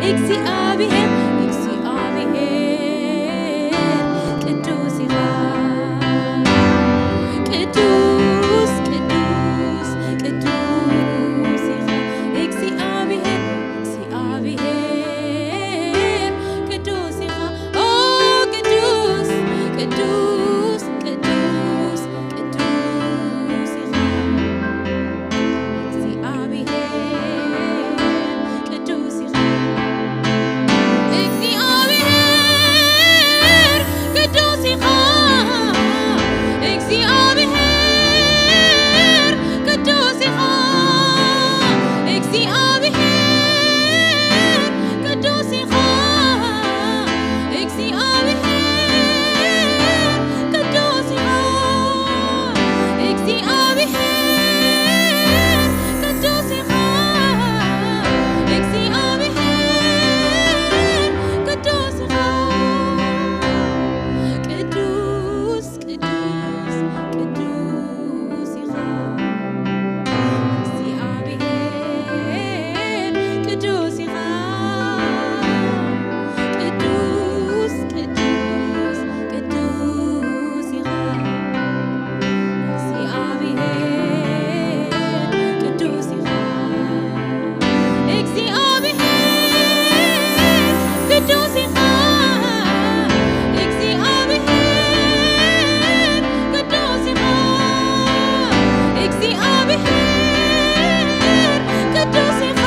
እግዚኣብሔር፣ እግዚኣብሔር ቅዱስ ኢኻ። ቅዱስ፣ ቅዱስ፣ ቅዱስ ኢኻ። እግዚኣብሔር፣ እግዚኣብሔር ቅዱስ ኢኻ። ኦ ቅዱስ፣ ቅዱስ፣ ቅዱስ፣ ቅዱስ ኢኻ። እግዚኣብሔር ቅዱስ ኢኻ። እግዚኣብሔር ቅዱስ ኢኻ። እግዚኣብሔር ቅዱስ ኢኻ። እግዚኣብሔር ቅዱስ ኢኻ። እግዚኣብሔር ቅዱስ ኢኻ። እግዚኣብሔር ቅዱስ ኢኻ። እግዚኣብሔር ቅዱስ ኢኻ። ቅዱስ፣ ቅዱስ፣ ቅዱስ ኢኻ። እግዚኣብሔር ቅዱስ ኢኻ። ቅዱስ፣ ቅዱስ፣ ቅዱስ ኢኻ። እግዚኣብሔር ቅዱስ ኢኻ። እግዚኣብሔር ቅዱስ ኢኻ። እግዚኣብሔር ቅዱስ ኢኻ። እግዚኣብሔር ቅዱስ ኢኻ።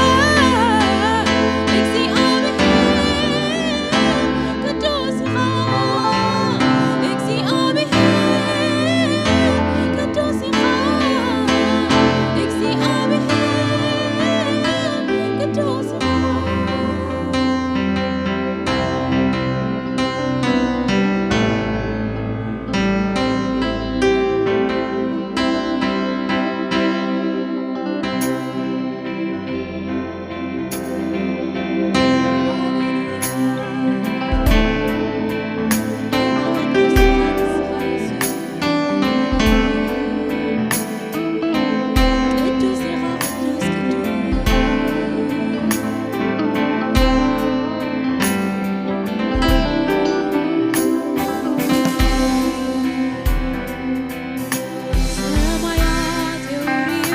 እግዚኣብሔር ቅዱስ ኢኻ። እግዚኣብሔር ቅዱስ ኢኻ። እግዚኣብሔር ቅዱስ ኢኻ። ሰማያት የውርዩ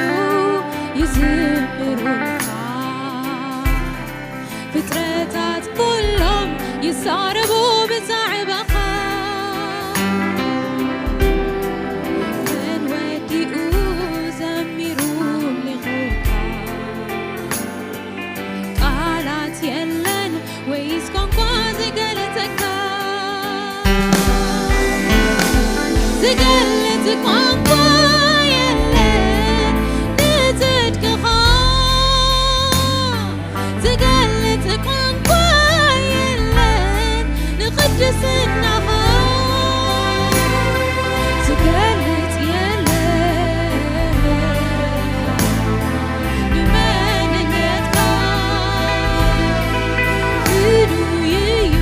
ይዝምሩልካ፣ ፍጥረታት ኩሎም ይዛረቡ ብዛዕባኻ። መን ወዲኡ ዘሚሩ ሊኹካ? ቃላት የለን ወይስ ቋንቋ ዝገልጸካ? ዝገልጽ ቋንቋ የለን ንጽድቅኻ። ዝገልጽ ቋንቋ የለን ንቕድስናኻ። ዝገልጽ የለን ንመንነትካ። ፍሉይ እዩ።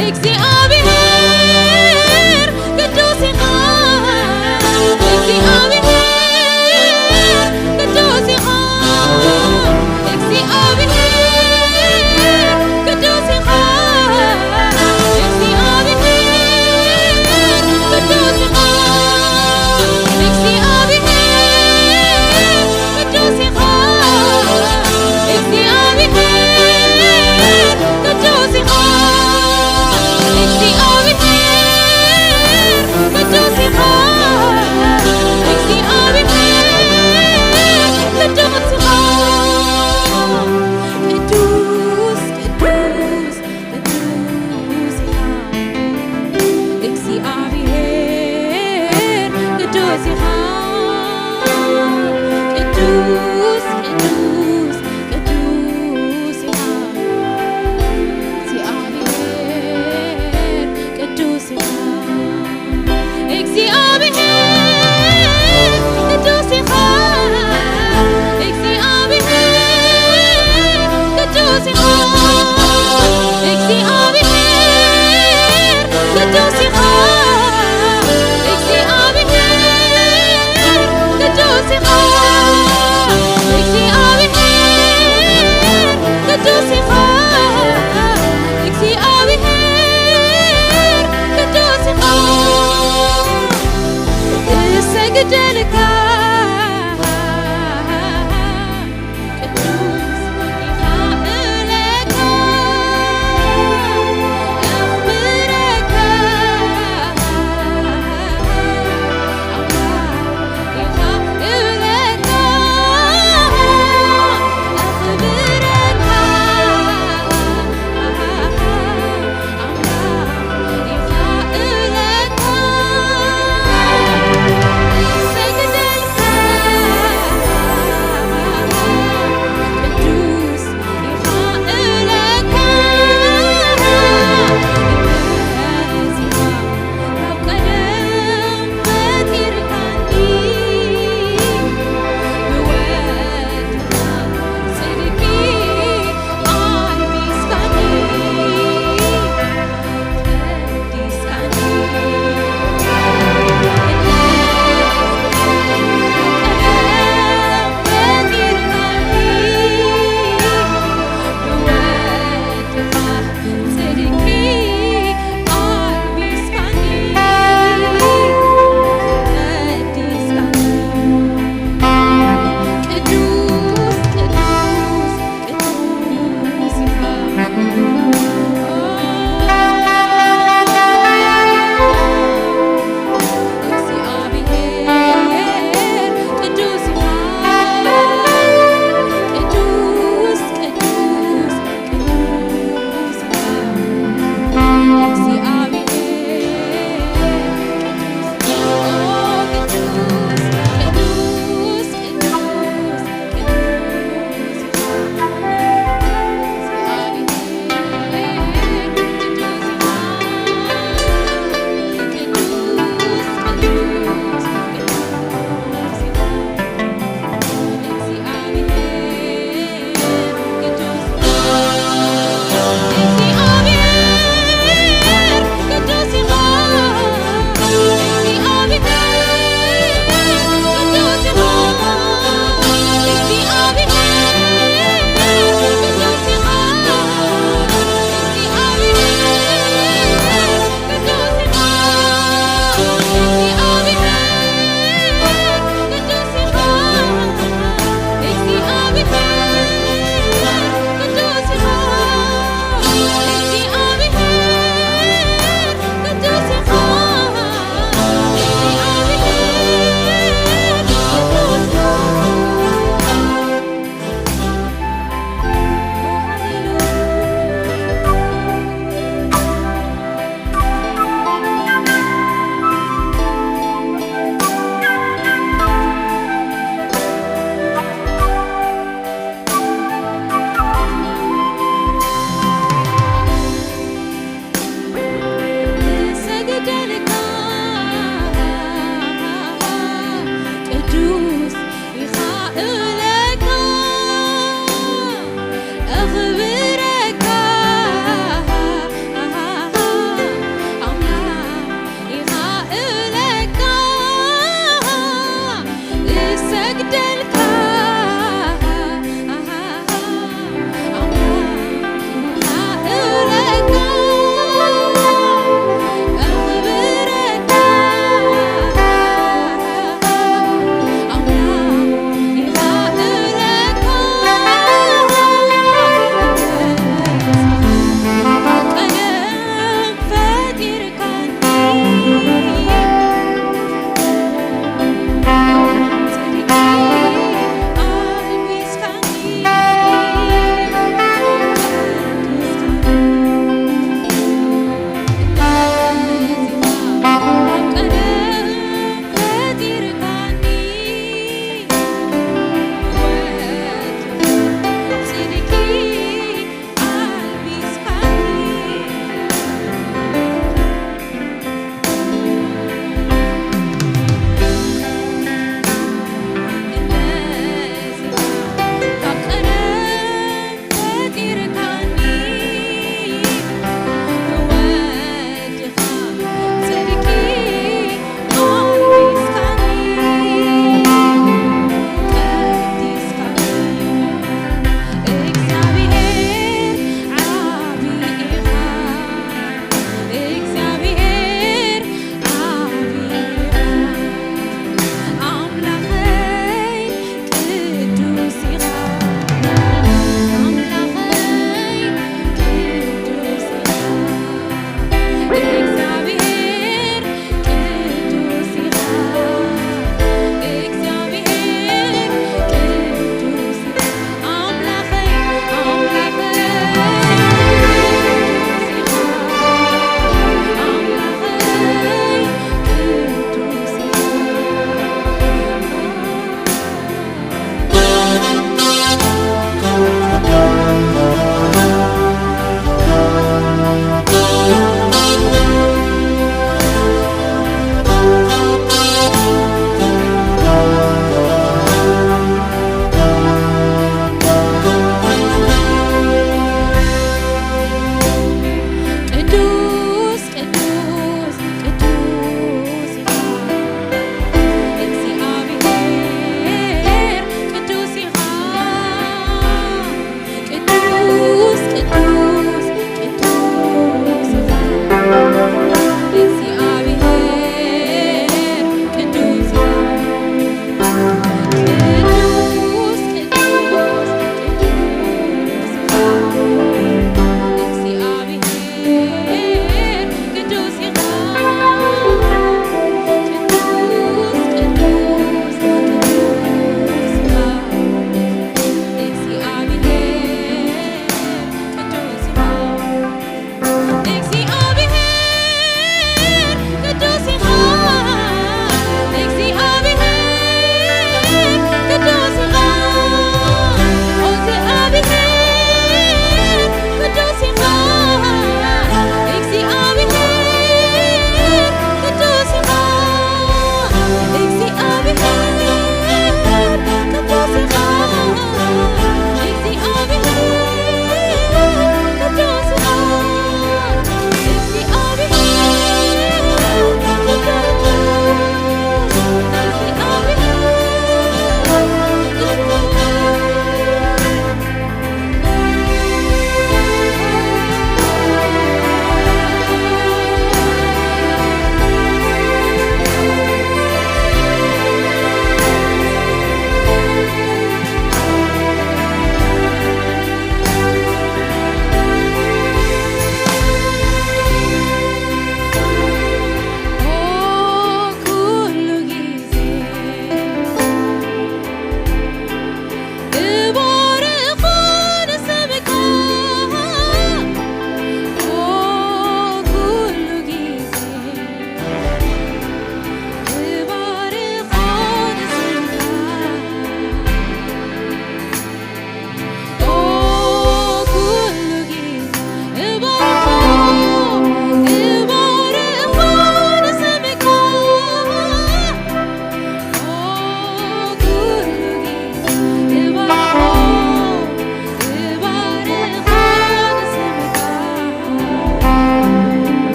እግዚኣብሔር ቅዱስ ኢኻ። እግዚኣብሔር ቅዱስ ኢኻ። እግዚኣብሔር ቅዱስ ኢኻ። እግዚኣብሔር ቅዱስ ኢኻ። እግዚኣብሔር ቅዱስ ኢኻ። እግዚኣብሔር ቅዱስ ኢኻ። እግዚኣብሔር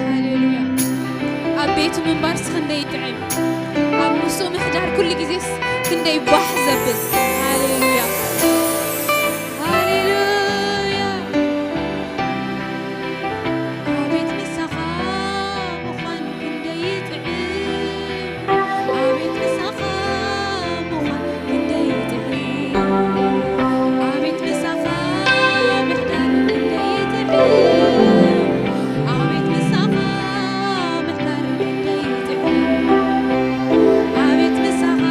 ሃሌሉያ። ኣብ ቤቱ ምንባርስ ክንደይ ይጥዕም፣ ኣብ ምስኡ ምሕዳር ኩሉ ግዜስ ክንደይ ባህ ዘብል። ሃሌሉያ፣ ሃሌሉያ። ኣቤት ምሳኻ ምዃን ክንደይ ይጥዕም፣ ኣቤት ምሳኻ ምዃን ክንደይ ይጥዕም፣ ኣቤት ምሳኻ ምሕዳር ክንደይ ይጥዕም፣ ኣቤት ምሳኻ ምሕዳር ክንደይ ይጥዕም፣ ኣቤት ምሳኻ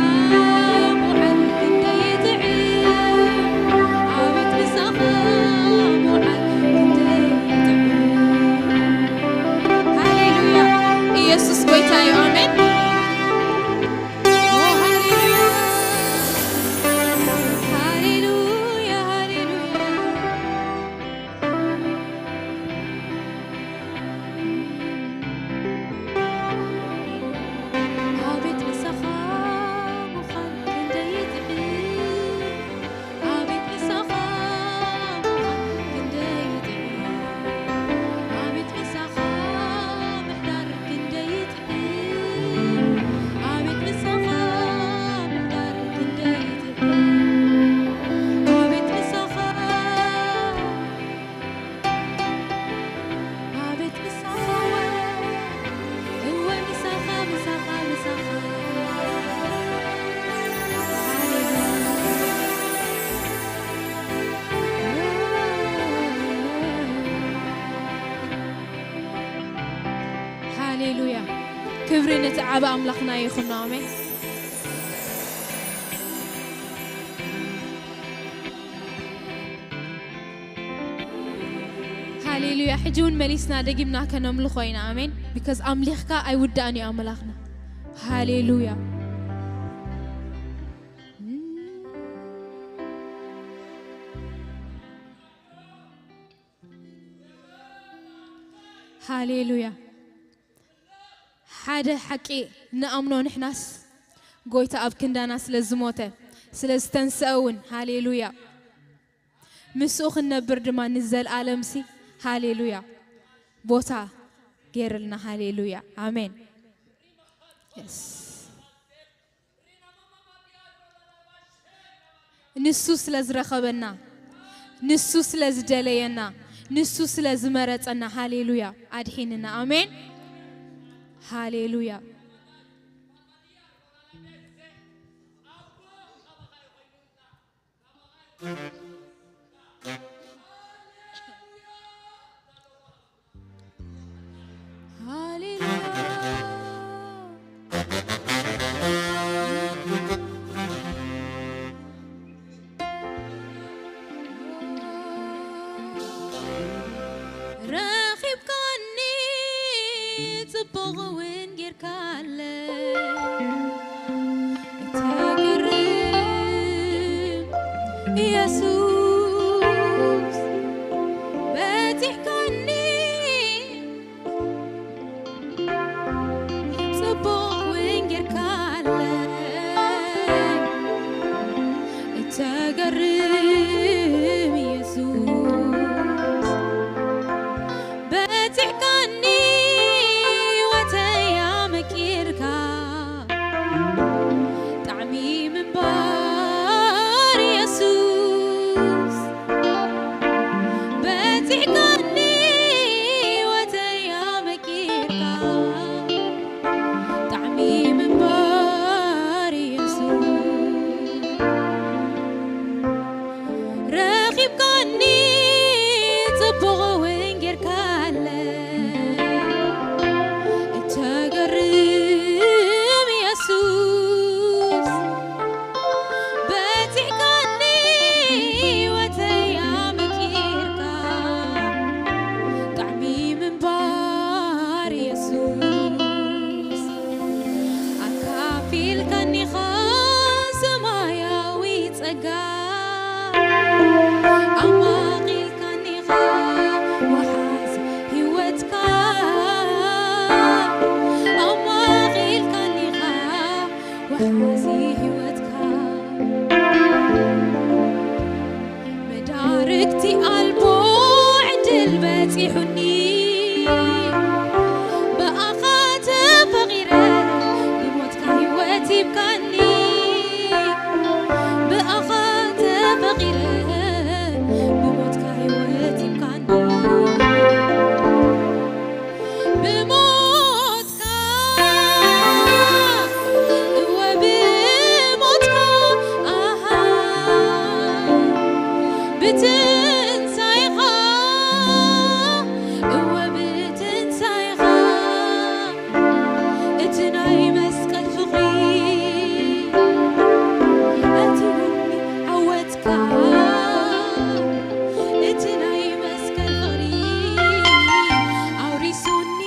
ምውዓል ክንደይ ይጥዕም፣ ኣቤት ምሳኻ ምውዓል ክንደይ ይጥዕም። ሃሌሉያ፣ ኢየሱስ ጎይታ እዩ። ኣሜን። ኦ፣ ሃሌሉያ፣ ሃሌሉያ፣ ሃሌሉያ። ኣቤት ምሳኻ ምዃን ክንደይ ይጥዕም፣ ኣቤት ምሳኻ ምዃን ክንደይ ይጥዕም፣ ኣቤት ምሳኻ ምሕዳር ክንደይ ይጥዕም፣ ኣቤት ምሳኻ ምሕዳር ክንደይ ይጥዕም፣ ኣቤት ምሳኻ ኣቤት ምሳኻ፣ እወ ምሳኻ፣ ምሳኻ፣ ምሳኻ። ሃሌሉያ። ክብሪ ነቲ ዓቢ ኣምላኽና ይኹን። ኣሜን። ሃሌሉያ። ሕጂ እውን መሊስና ደጊምና ከነምልኾ ኢና። ኣሜን። ቢካዝ ኣምሊኽካ ኣይውዳእን እዩ ኣምላኽና። ሃሌሉያ። ሃሌሉያ። ሓደ ሓቂ ንኣምኖ ንሕናስ፣ ጎይታ ኣብ ክንዳና ስለ ዝሞተ፣ ስለ ዝተንስአ እውን፣ ሃሌሉያ፣ ምስኡ ክንነብር ድማ ንዘለኣለምሲ፣ ሃሌሉያ፣ ቦታ ገይርልና። ሃሌሉያ። ኣሜን። የስ። ንሱ ስለ ዝረኸበና፣ ንሱ ስለ ዝደለየና፣ ንሱ ስለ ዝመረጸና፣ ሃሌሉያ፣ ኣድሒንና። ኣሜን። ሃሌሉያ። ሃሌሉያ። ረኺብካኒ ጽቡቕ እውን ጌርካለይ። እተገርም ኢየሱስ በጺሕካኒ ጽቡቕ እውን ጌርካለይ። እተገርም ኢየሱስ በጺሕካኒ ህይወተይ ኣመቂርካ ጣዕሚ ምንባር ኢየሱስ ብሞትካ፣ እወ ብሞትካ፣ ኣሃ፣ ብትንሳኤኻ፣ እወ ብትንሳኤኻ፣ እቲ ናይ መስቀል ፍቕሪ፣ ኣትውኒ ዓወትካ፣ እቲ ናይ መስቀል ፍቕሪ ኣውሪሱኒ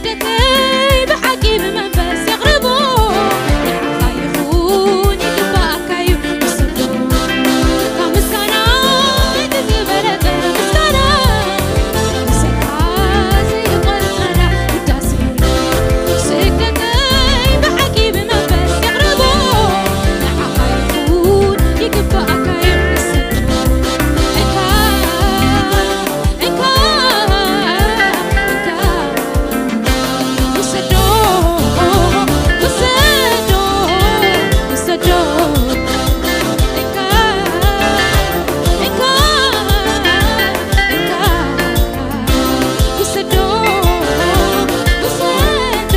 ደቀይ ብሓቂ ብመንፈስ የቕርቦ፣ ንዓኻ ይኹን ይግባኣካ እዩ ክሰግዶ። ካብ ምስጋና እቲ ዝበለጸ ምስጋና፣ ብዘይካ ዘይቋርጽ ናዳ ውዳሴ። ስግደተይ ብሓቂ ብመንፈስ የቕርቦ፣ ንዓኻ ይኹን ይግባኣካ እዩ ክሰግዶ። እንካ እንካ፣ እንካ፣ ውሰዶ፣ ውሰዶ፣ ውሰዶ። እንካ፣ እንካ፣ እንካ፣ ውሰዶ፣ ውሰዶ፣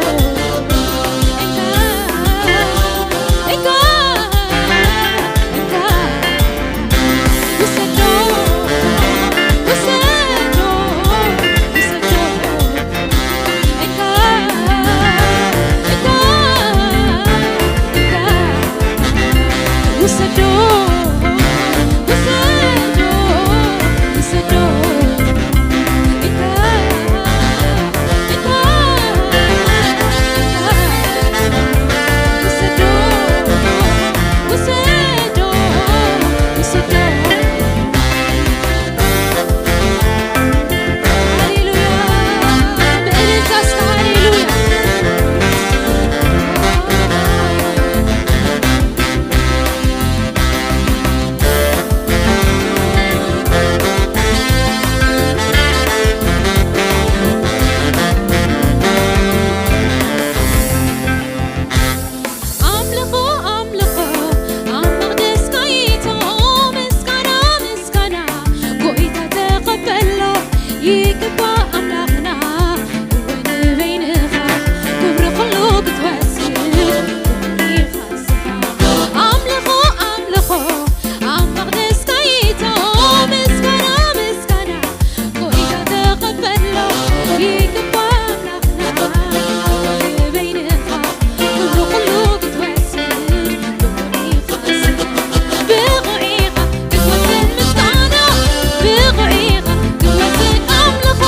ውሰዶ። ኣምልኾ፣ ኣምልኾ፣ ኣብ መቕደስካ ይእቶ፣ ምስጋና፣ ምስጋና፣ ጎይታ ተቐበሎ፣ ይግባእ ኣምላኽና፣ ንበይንኻ ክብሪ ኩሉ ክትወስድ፣ ክብሪ ንስኻ። ኣምልኾ፣ ኣምልኾ፣ ኣብ መቕደስካ ይእቶ፣ ምስጋና፣ ምስጋና፣ ጎይታ ተቐበሎ፣ ይግባእ ኣምላኽና፣ ንበይንኻ ክብሪ ኩሉ ክትወስድ፣ ብቑዕ ኢኻ፣ ብቑዕ ኢኻ ክትወስድ ምስጋና፣ ብቑዕ ኢኻ ክትወስድ ኣምልኾ፣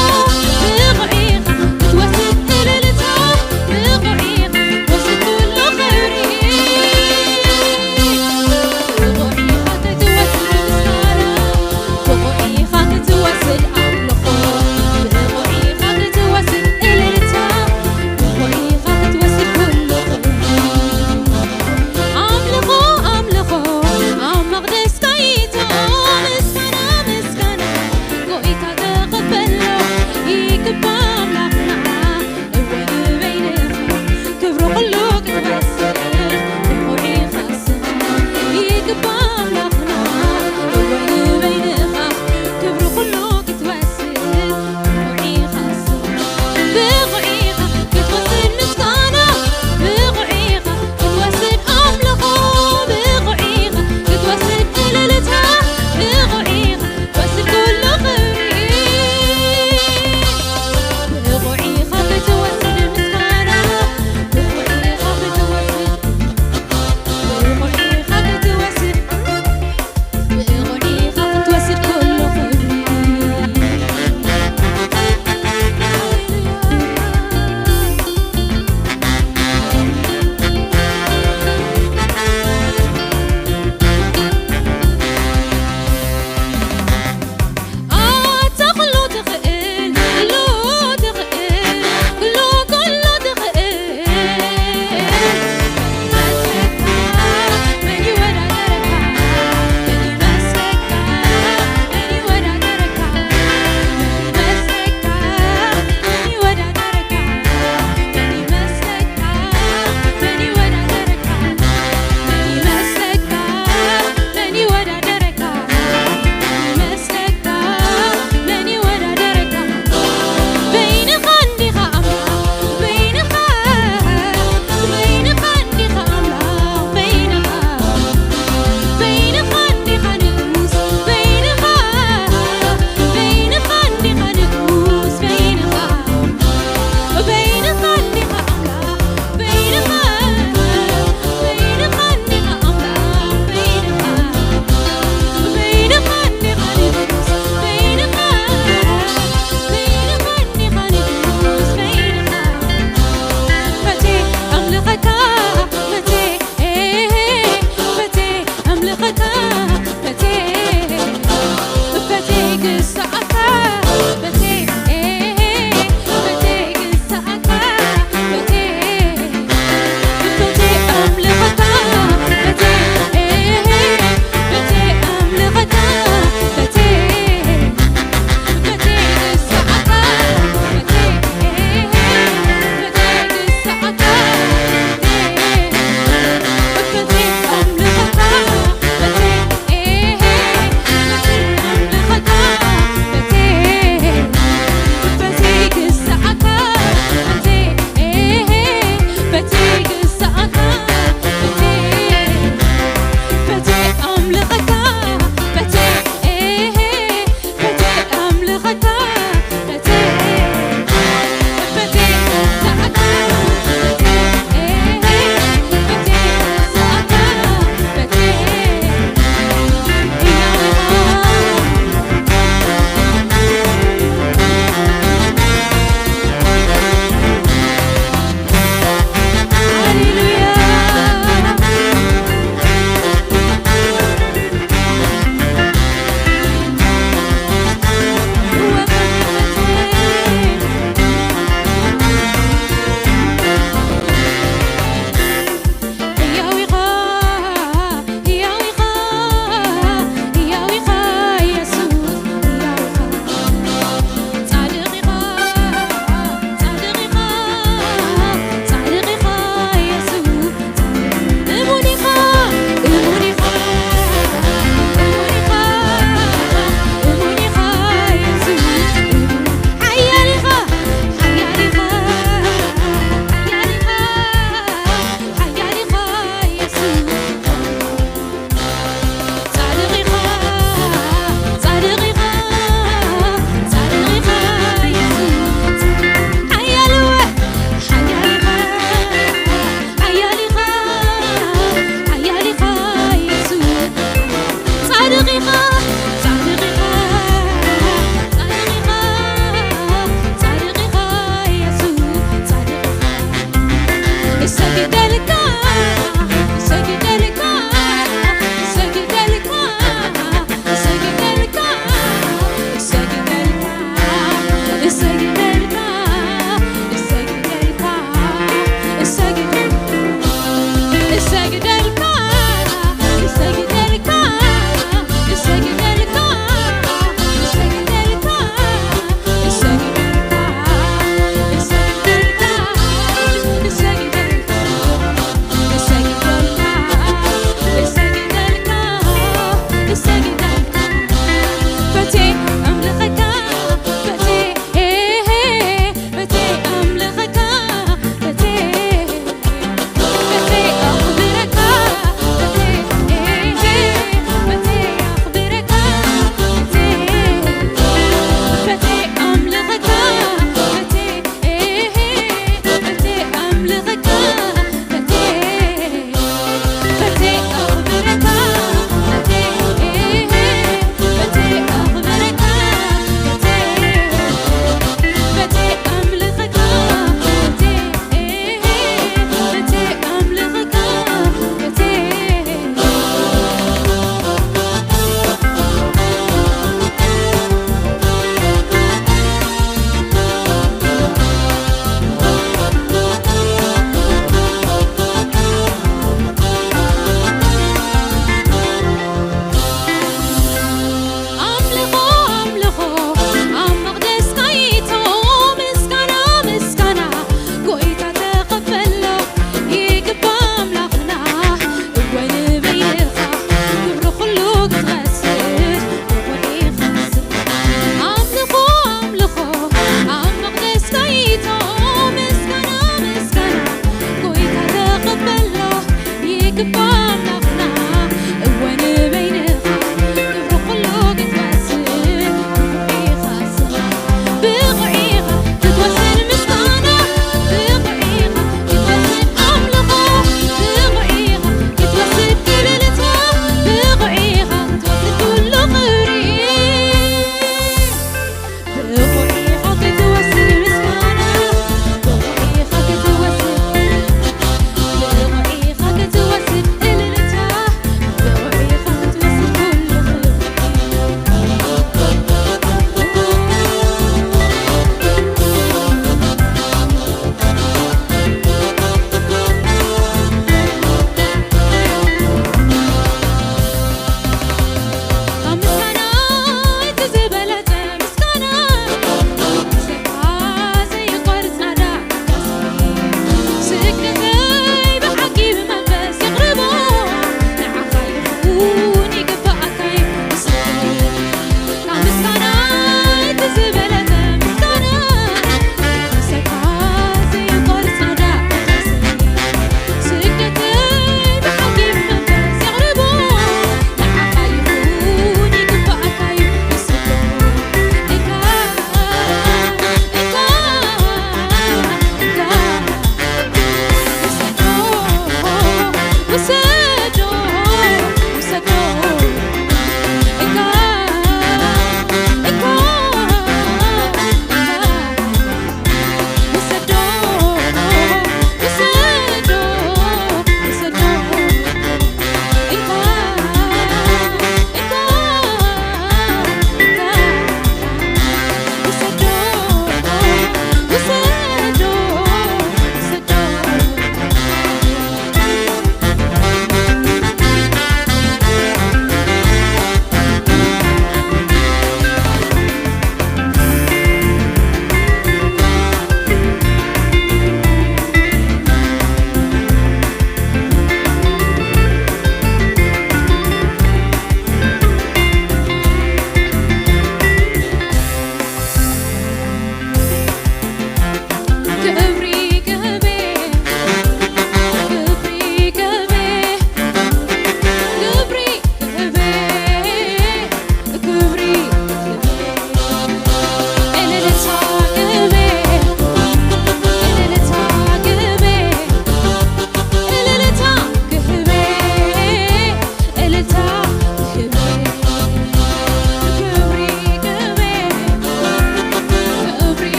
ብቑዕ ኢኻ ክትወስድ ምስጋና፣ ብቑዕ ኢኻ ክትወስድ ኣምልኾ፣ ብቑዕ ኢኻ ክትወስድ እልልታ፣ ብቑዕ ኢኻ ክትወስድ ኩሉ ክብሪ። ብቑዕ ኢኻ ክትወስድ ምስጋና፣ ብቑዕ ኢኻ ክትወስድ፣ ብቑዕ ኢኻ ክትወስድ እልልታ፣ ብቑዕ ኢኻ ክትወስድ ኩሉ ክብሪ።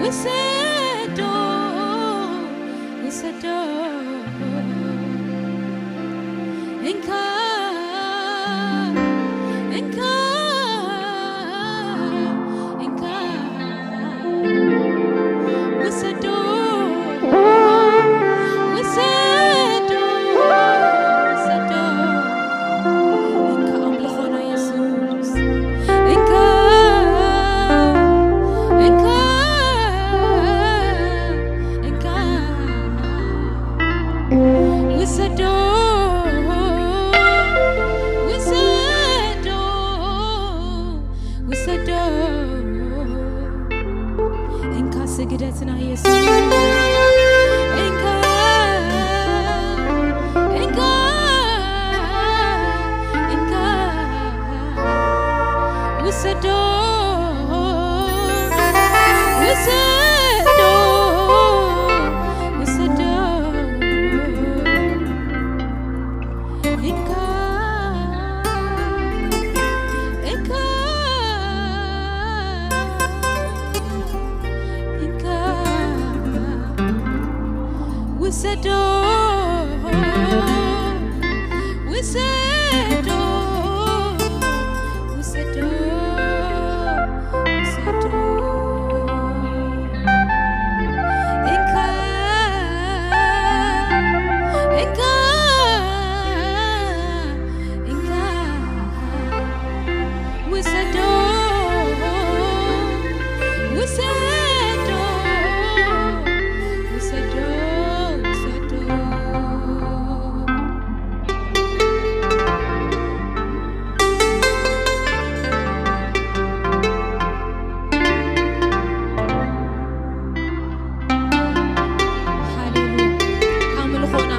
ውሰዶ፣ ውሰዶ፣ እንካ፣ እንካ፣ እንካ፣ ውሰዶ፣ ውሰዶ፣ ውሰዶ። እንካ ኣምልኾና የሱስ፣ እንካ፣ እንካ፣ እንካ፣ ውሰዶ፣ ውሰዶ፣ ውሰዶ። እንካ ስግደትና የሱስ፣ እንካ፣ እንካ፣ እንካ፣ ውሰዶ፣ ውሰዶ፣ ውሰዶ። እንካ፣ እንካ፣ እንካ፣ ውሰዶ፣ ውሰዶ፣ ውሰዶ፣ ውሰዶ። እንካ፣ እንካ፣ እንካ፣ ውሰዶ፣ ውሰዶ፣ ውሰዶ፣ ውሰዶ። ሃሌሉያ። ኣምልኾና፣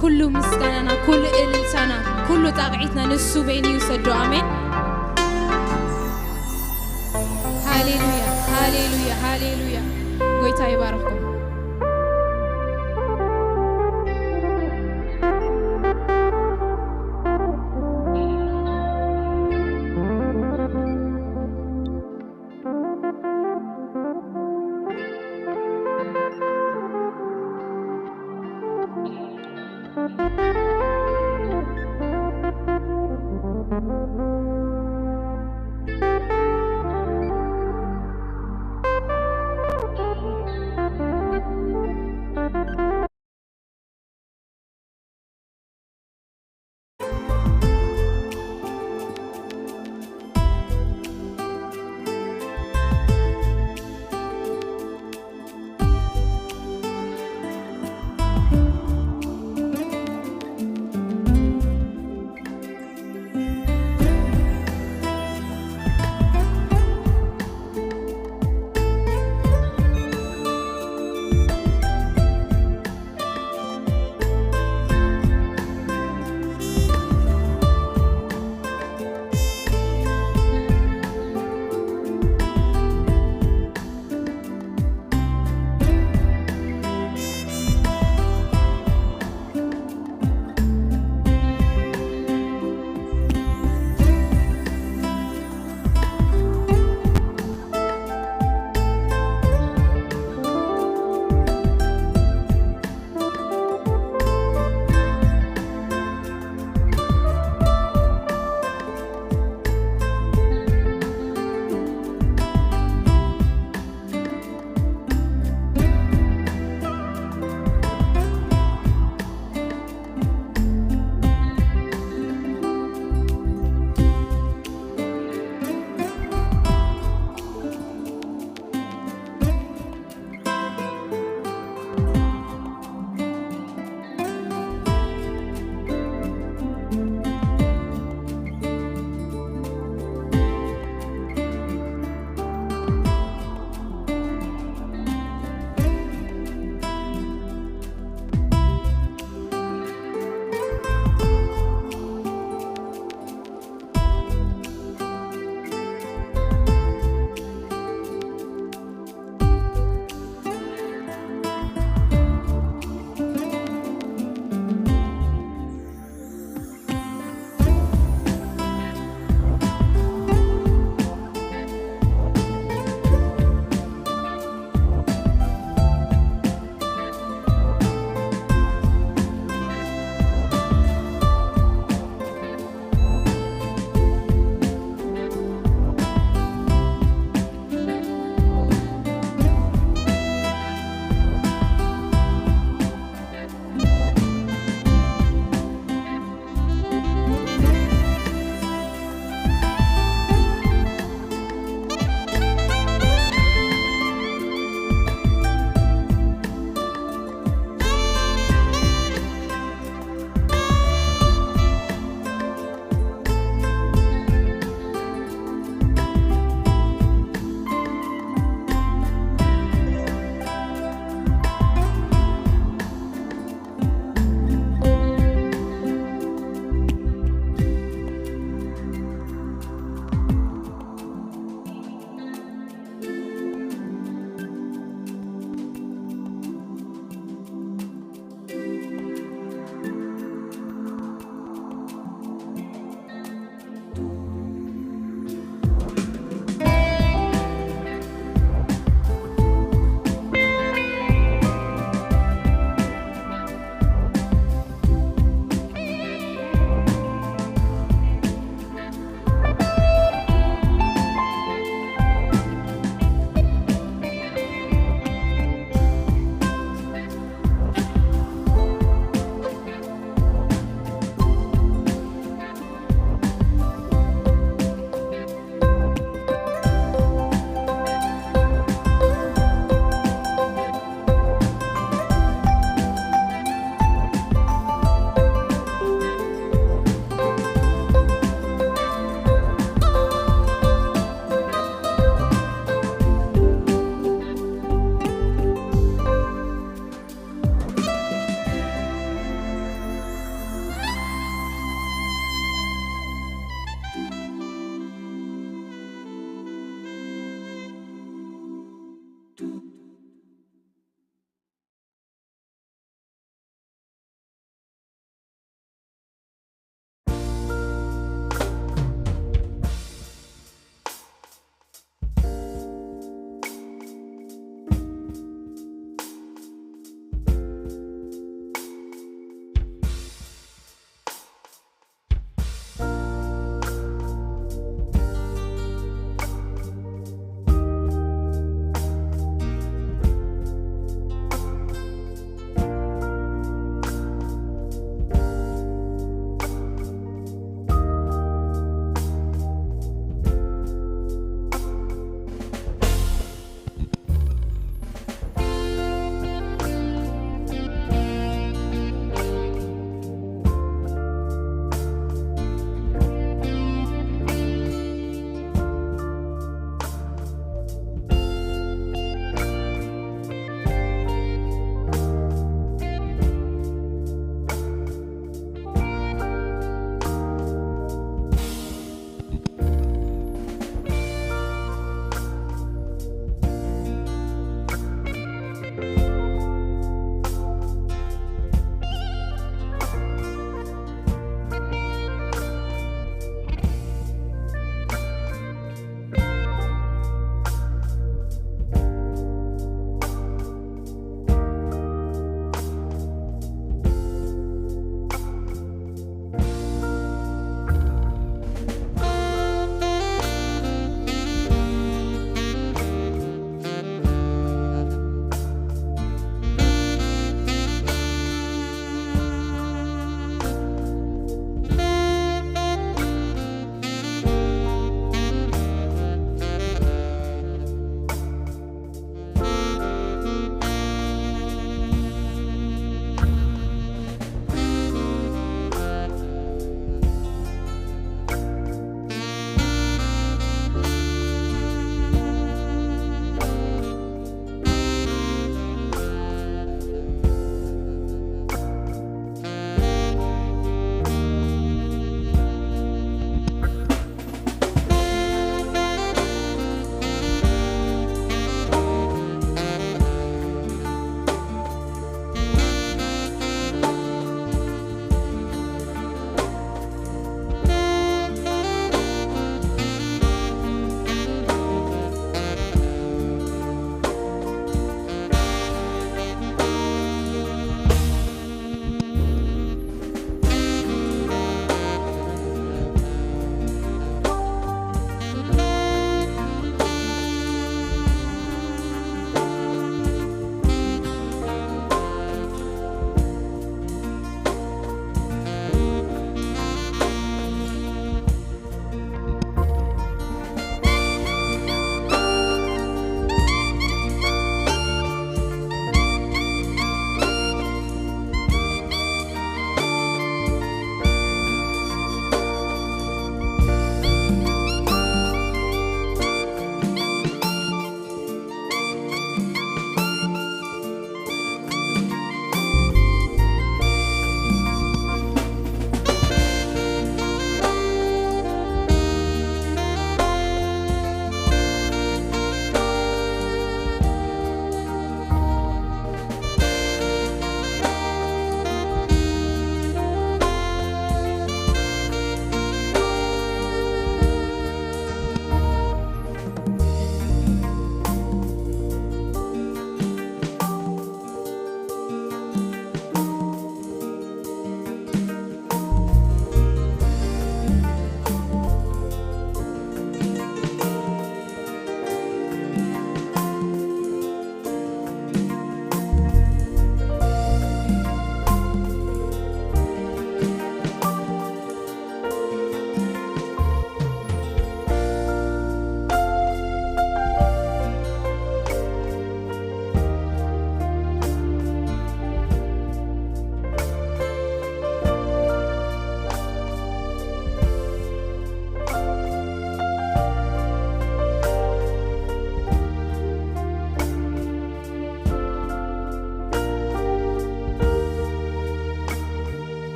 ኩሉ ምስጋናና፣ ኩሉ እልልታና፣ ኩሉ ጣቕዒትና ንሱ በይኑ ይውሰዶ። ኣሜን። ሃሌሉያ፣ ሃሌሉያ፣ ሃሌሉያ። ጎይታ ይባርኽኩም።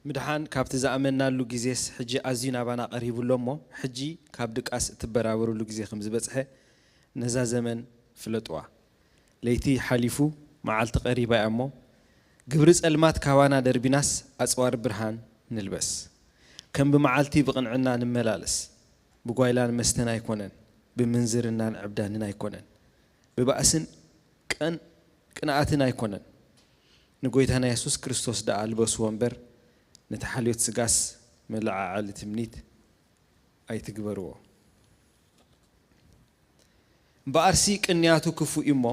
ምድሓን ካብቲ ዝኣመንናሉ ግዜስ ሕጂ ኣዝዩ ናባና ቀሪቡ ኣሎ እሞ፣ ሕጂ ካብ ድቃስ እትበራበሩሉ ግዜ ከም ዝበጽሐ ነዛ ዘመን ፍለጥዋ። ለይቲ ሓሊፉ መዓልቲ ቀሪባ እያ እሞ፣ ግብሪ ጸልማት ካባና ደርቢናስ ኣጽዋር ብርሃን ንልበስ። ከም ብመዓልቲ ብቕንዕና ንመላለስ። ብጓይላን መስተን ኣይኮነን፣ ብምንዝርናን ዕብዳንን ኣይኮነን፣ ብባእስን ቀን ቅንኣትን ኣይኮነን። ንጎይታና የሱስ ክርስቶስ ደኣ ልበስዎ እምበር፣ ነቲ ሓልዮት ስጋስ መለዓዓሊ ትምኒት ኣይትግበርዎ። እምበኣርሲ ቅንያቱ ክፉእ እዩ እሞ፣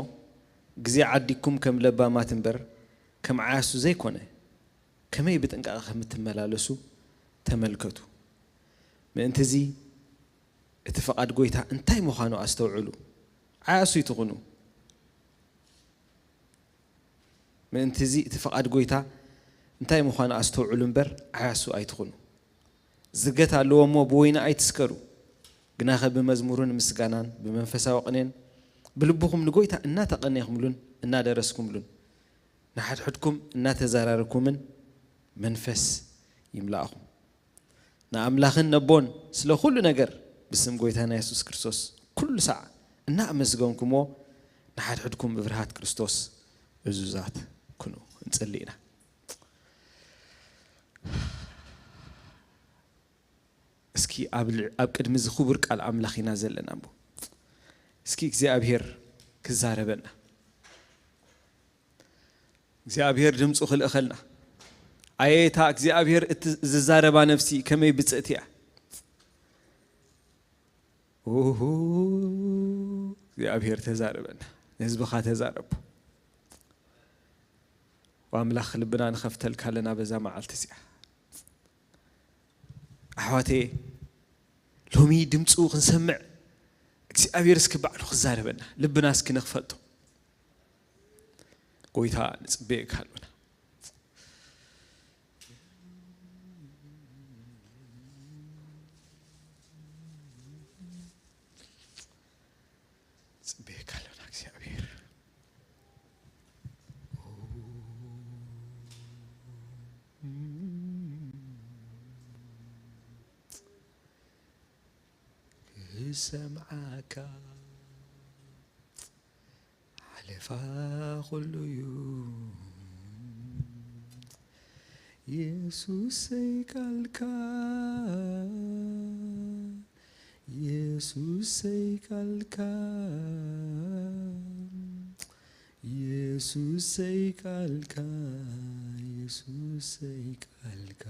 ግዜ ዓዲግኩም ከም ለባማት እምበር፣ ከም ዓያሱ ዘይኮነ፣ ከመይ ብጥንቃቐ ከም እትመላለሱ ተመልከቱ። ምእንትዚ እቲ ፍቓድ ጎይታ እንታይ ምዃኑ ኣስተውዕሉ። ዓያሱ ኣይትኹኑ። ምእንትዚ እቲ ፍቓድ ጎይታ እንታይ ምዃኑ ኣስተውዕሉ እምበር፣ ዓያሱ ኣይትኹኑ። ዝገት ኣለዎ እሞ ብወይኒ ኣይትስከሩ። ግናኸ ብመዝሙርን ምስጋናን ብመንፈሳዊ ቅኔን ብልብኹም ንጎይታ እናተቐኔኹምሉን እናደረስኩምሉን፣ ንሓድሕድኩም እናተዘራረብኩምን መንፈስ ይምላእኹም። ንኣምላኽን ነቦን ስለ ኩሉ ነገር ብስም ጎይታና የሱስ ክርስቶስ ኩሉ ሳዕ እናኣመስገንኩምዎ፣ ንሓድሕድኩም ብፍርሃት ክርስቶስ እዙዛት ኩኑ። ክንጽሊ ኢና። እስኪ ኣብ ልዕ-፣ ኣብ ቅድሚ እዚ ክቡር ቃል ኣምላኽ ኢና ዘለና እሞ፣ እስኪ እግዚኣብሔር ክዛረበና። እግዚኣብሔር ድምፁ ክልእኸልና። ኣየታ እግዚኣብሔር እቲ ዝዛረባ ነፍሲ ከመይ ብፅእቲ እያ። ኦሆ፣ እግዚኣብሔር ተዛረበና፣ ንህዝብኻ ተዛረቡ። ኣምላኽ ልብና ንኸፍተልካ ኣለና በዛ መዓልቲ እዚኣ። ኣሕዋተየ፣ ሎሚ ድምፁ ክንሰምዕ እግዚኣብሔር እስኪ ባዕሉ ክዛረበና፣ ልብና እስኪ ንኽፈቶ። ጎይታ ንጽበየካ ኣሎና። ጽበየካ ኣሎና እግዚኣብሔር። ክሰምዓካ ሓለፋ ኩሉ እዩ የሱሰይ ቃልካ፣ የሱሰይ ቃልካ፣ የሱሰይ ቃልካ፣ የሱሰይ ቃልካ።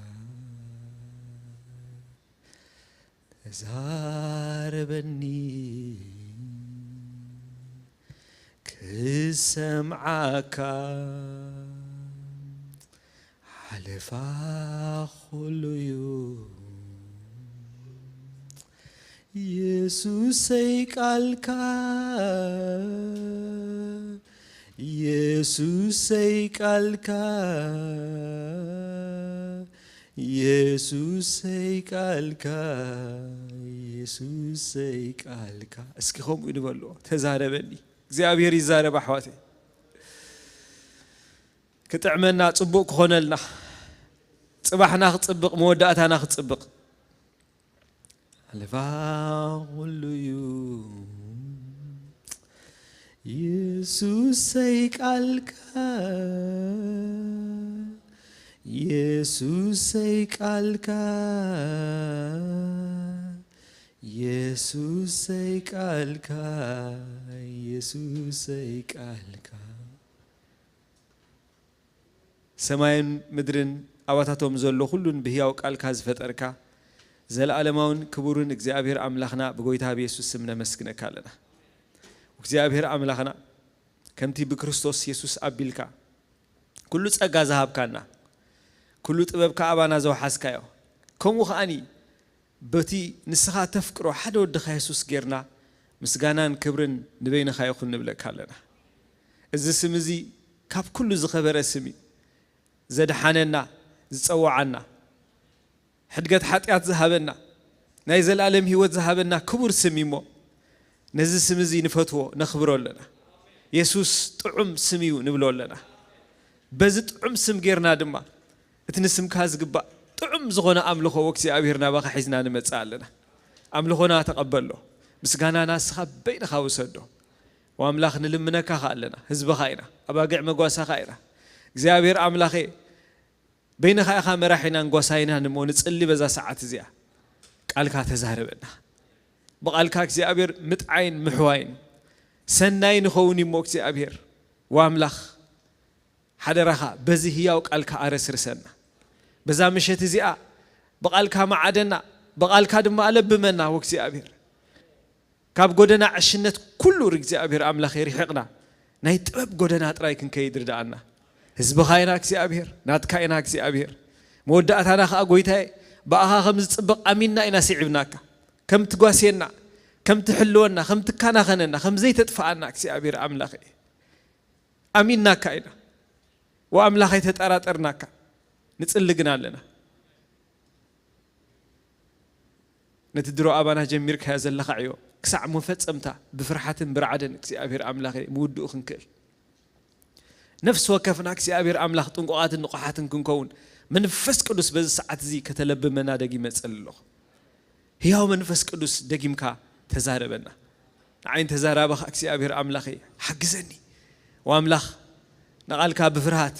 ተዛረበኒ ክሰምዓካ ሓለፋ ኩሉ እዩ የሱሰይ ቃልካ የሱሰይ ቃልካ የሱሰይ ቃልካ የሱሰይ ቃልካ። እስኪ ከምኡ ንበልዎ። ተዛረበኒ እግዚኣብሔር ይዛረብ ኣሕዋተይ። ክጥዕመና፣ ጽቡቕ ክኾነልና፣ ጽባሕና ክጽብቕ፣ መወዳእታና ክጽብቕ። ሓለፋ ኩሉ እዩ የሱሰይ ቃልካ የሱሰይ ቃልካ የሱሰይ ቃልካ የሱሰይ ቃልካ። ሰማይን ምድርን ኣባታቶም ዘሎ ኩሉን ብህያው ቃልካ ዝፈጠርካ ዘለኣለማውን ክቡርን እግዚኣብሔር ኣምላኽና ብጎይታ ብየሱስ ስም ነመስግነካ ኣለና። እግዚኣብሔር ኣምላኽና ከምቲ ብክርስቶስ የሱስ ኣቢልካ ኩሉ ጸጋ ዝሃብካና ኩሉ ጥበብካ ኣባና ዘውሓዝካዮ ከምኡ ከኣኒ በቲ ንስኻ ተፍቅሮ ሓደ ወድኻ የሱስ ጌርና ምስጋናን ክብርን ንበይንኻ ይኹን ንብለካ ኣለና። እዚ ስም እዚ ካብ ኩሉ ዝኸበረ ስም እዩ። ዘድሓነና፣ ዝጸውዓና፣ ሕድገት ሓጢኣት ዝሃበና፣ ናይ ዘለኣለም ህይወት ዝሃበና ክቡር ስም እዩ እሞ ነዚ ስም እዚ ንፈትዎ፣ ነኽብሮ ኣለና። የሱስ ጥዑም ስም እዩ ንብሎ ኣለና። በዚ ጥዑም ስም ጌርና ድማ እቲ ንስምካ ዝግባእ ጥዑም ዝኾነ ኣምልኾ ወእግዚኣብሔር ናባኻ ሒዝና ንመጽእ ኣለና። ኣምልኾና ተቐበሎ። ምስጋናና ንስኻ በይንኻ ውሰዶ። ወኣምላኽ ንልምነካ ከኣ ኣለና። ህዝብኻ ኢና። ኣባጊዕ መጓሳኻ ኢና። እግዚኣብሔር ኣምላኸ በይንኻ ኢኻ መራሒናን ጓሳይናን እሞ ንጽሊ በዛ ሰዓት እዚኣ። ቃልካ ተዛረበና። ብቓልካ እግዚኣብሔር ምጥዓይን ምሕዋይን ሰናይ ንኸውን እሞ እግዚኣብሔር ወኣምላኽ ሓደራኻ በዚ ህያው ቃልካ ኣረስርሰና። በዛ ምሸት እዚኣ ብቓልካ መዓደና፣ ብቓልካ ድማ ኣለብመና ወእግዚኣብሔር። ካብ ጎደና ዕሽነት ኩሉ እግዚኣብሔር ኣምላኽ የሪሕቕና ናይ ጥበብ ጎደና ጥራይ ክንከይድ ርድኣና። ህዝብኻ ኢና እግዚኣብሔር፣ ናትካ ኢና እግዚኣብሔር። መወዳእታና ኸዓ ጎይታዬ ብኣኻ ከም ዝጽበቕ ኣሚንና ኢና ስዒብናካ። ከም ትጓስየና፣ ከም ትሕልወና፣ ከም ትከናኸነና፣ ከም ዘይተጥፍኣና እግዚኣብሔር ኣምላኽ እየ። ኣሚንናካ ኢና። ወኣምላኽ ኣይተጠራጠርናካ። ንጽሊ ግን ኣለና። ነቲ ድሮ ኣባና ጀሚርካዮ ዘለኻ ዕዮ ክሳዕ መፈጸምታ ብፍርሓትን ብርዓደን እግዚኣብሔር ኣምላኸ ምውድኡ ክንክእል ነፍሲ ወከፍና እግዚኣብሔር ኣምላኽ ጥንቁቓትን ንቑሓትን ክንከውን መንፈስ ቅዱስ በዚ ሰዓት እዚ ከተለብመና ደጊመ ጸሊ ኣለኹ። ህያው መንፈስ ቅዱስ ደጊምካ ተዛረበና። ንዓይን ተዛራቢ ኸኣ እግዚኣብሔር ኣምላኸይ ሓግዘኒ። ወኣምላኽ ንቓልካ ብፍርሃት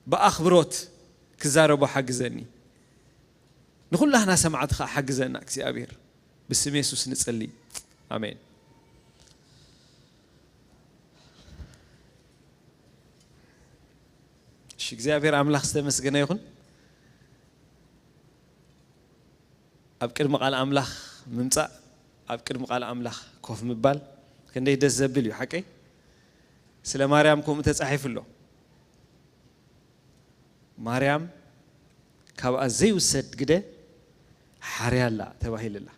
ብኣኽብሮት ክዛረቦ ሓግዘኒ። ንኹላህና ሰማዕቲ ኸኣ ሓግዘና እግዚኣብሔር። ብስም የሱስ ንጸሊ። ኣሜን። እሺ፣ እግዚኣብሔር ኣምላኽ ዝተመስገነ ይኹን። ኣብ ቅድሚ ቃል ኣምላኽ ምምጻእ፣ ኣብ ቅድሚ ቃል ኣምላኽ ኮፍ ምባል ክንደይ ደስ ዘብል እዩ፣ ሓቀይ? ስለ ማርያም ከምኡ ተጻሒፉ ኣሎ። ማርያም ካብኣ ዘይውሰድ ግደ ሓርያ ኣላ ተባሂሉ ኣላ።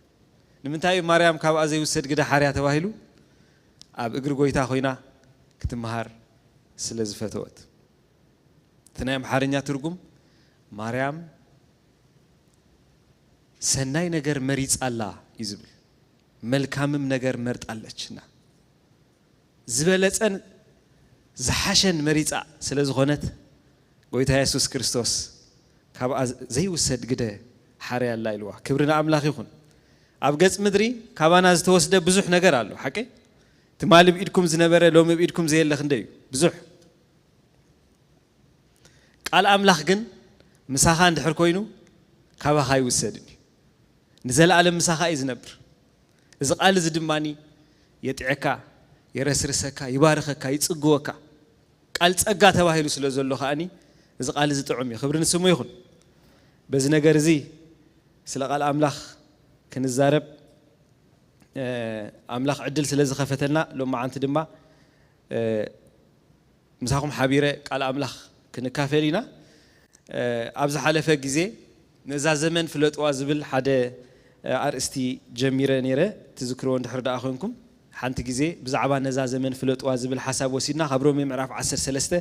ንምንታይ እዩ ማርያም ካብኣ ዘይውሰድ ግደ ሓርያ ተባሂሉ? ኣብ እግሪ ጎይታ ኮይና ክትመሃር ስለ ዝፈተወት። እቲ ናይ ኣምሓርኛ ትርጉም ማርያም ሰናይ ነገር መሪጻ ኣላ እዩ ዝብል። መልካምም ነገር መርጣለች እና ዝበለጸን ዝሓሸን መሪጻ ስለ ዝኾነት ጎይታ የሱስ ክርስቶስ ካብኣ ዘይውሰድ ግደ ሓርያ ኣላ ኢልዋ። ክብሪ ንኣምላኽ ይኹን። ኣብ ገጽ ምድሪ ካባና ዝተወስደ ብዙሕ ነገር ኣሎ፣ ሓቂ? ትማሊ ብኢድኩም ዝነበረ ሎሚ ብኢድኩም ዘየለ ክንደይ እዩ? ብዙሕ። ቃል ኣምላኽ ግን ምሳኻ እንድሕር ኮይኑ ካባኻ ኣይውሰድን እዩ። ንዘለኣለም ምሳኻ እዩ ዝነብር። እዚ ቃል እዚ ድማ የጥዕካ፣ የረስርሰካ፣ ይባርኸካ፣ ይጽግወካ። ቃል ጸጋ ተባሂሉ ስለ ዘሎ ከኣኒ እዚ ቃል እዚ ጥዑም እዩ። ክብሪ ንስሙ ይኹን። በዚ ነገር እዚ ስለ ቃል ኣምላኽ ክንዛረብ፣ እ፣ ኣምላኽ ዕድል ስለ ዝኸፈተልና ሎማዓንቲ ድማ፣ እ፣ ምሳኹም ሓቢረ ቃል ኣምላኽ ክንካፈል ኢና። እ፣ ኣብ ዝሓለፈ ግዜ ነዛ ዘመን ፍለጥዋ ዝብል ሓደ፣ እ፣ ኣርእስቲ ጀሚረ ነይረ። ትዝክርዎ እንድሕር ደኣ ኮንኩም፣ ሓንቲ ግዜ ብዛዕባ ነዛ ዘመን ፍለጥዋ ዝብል ሓሳብ ወሲድና ካብ ሮሜ ምዕራፍ ዓሰርተ ሰለስተ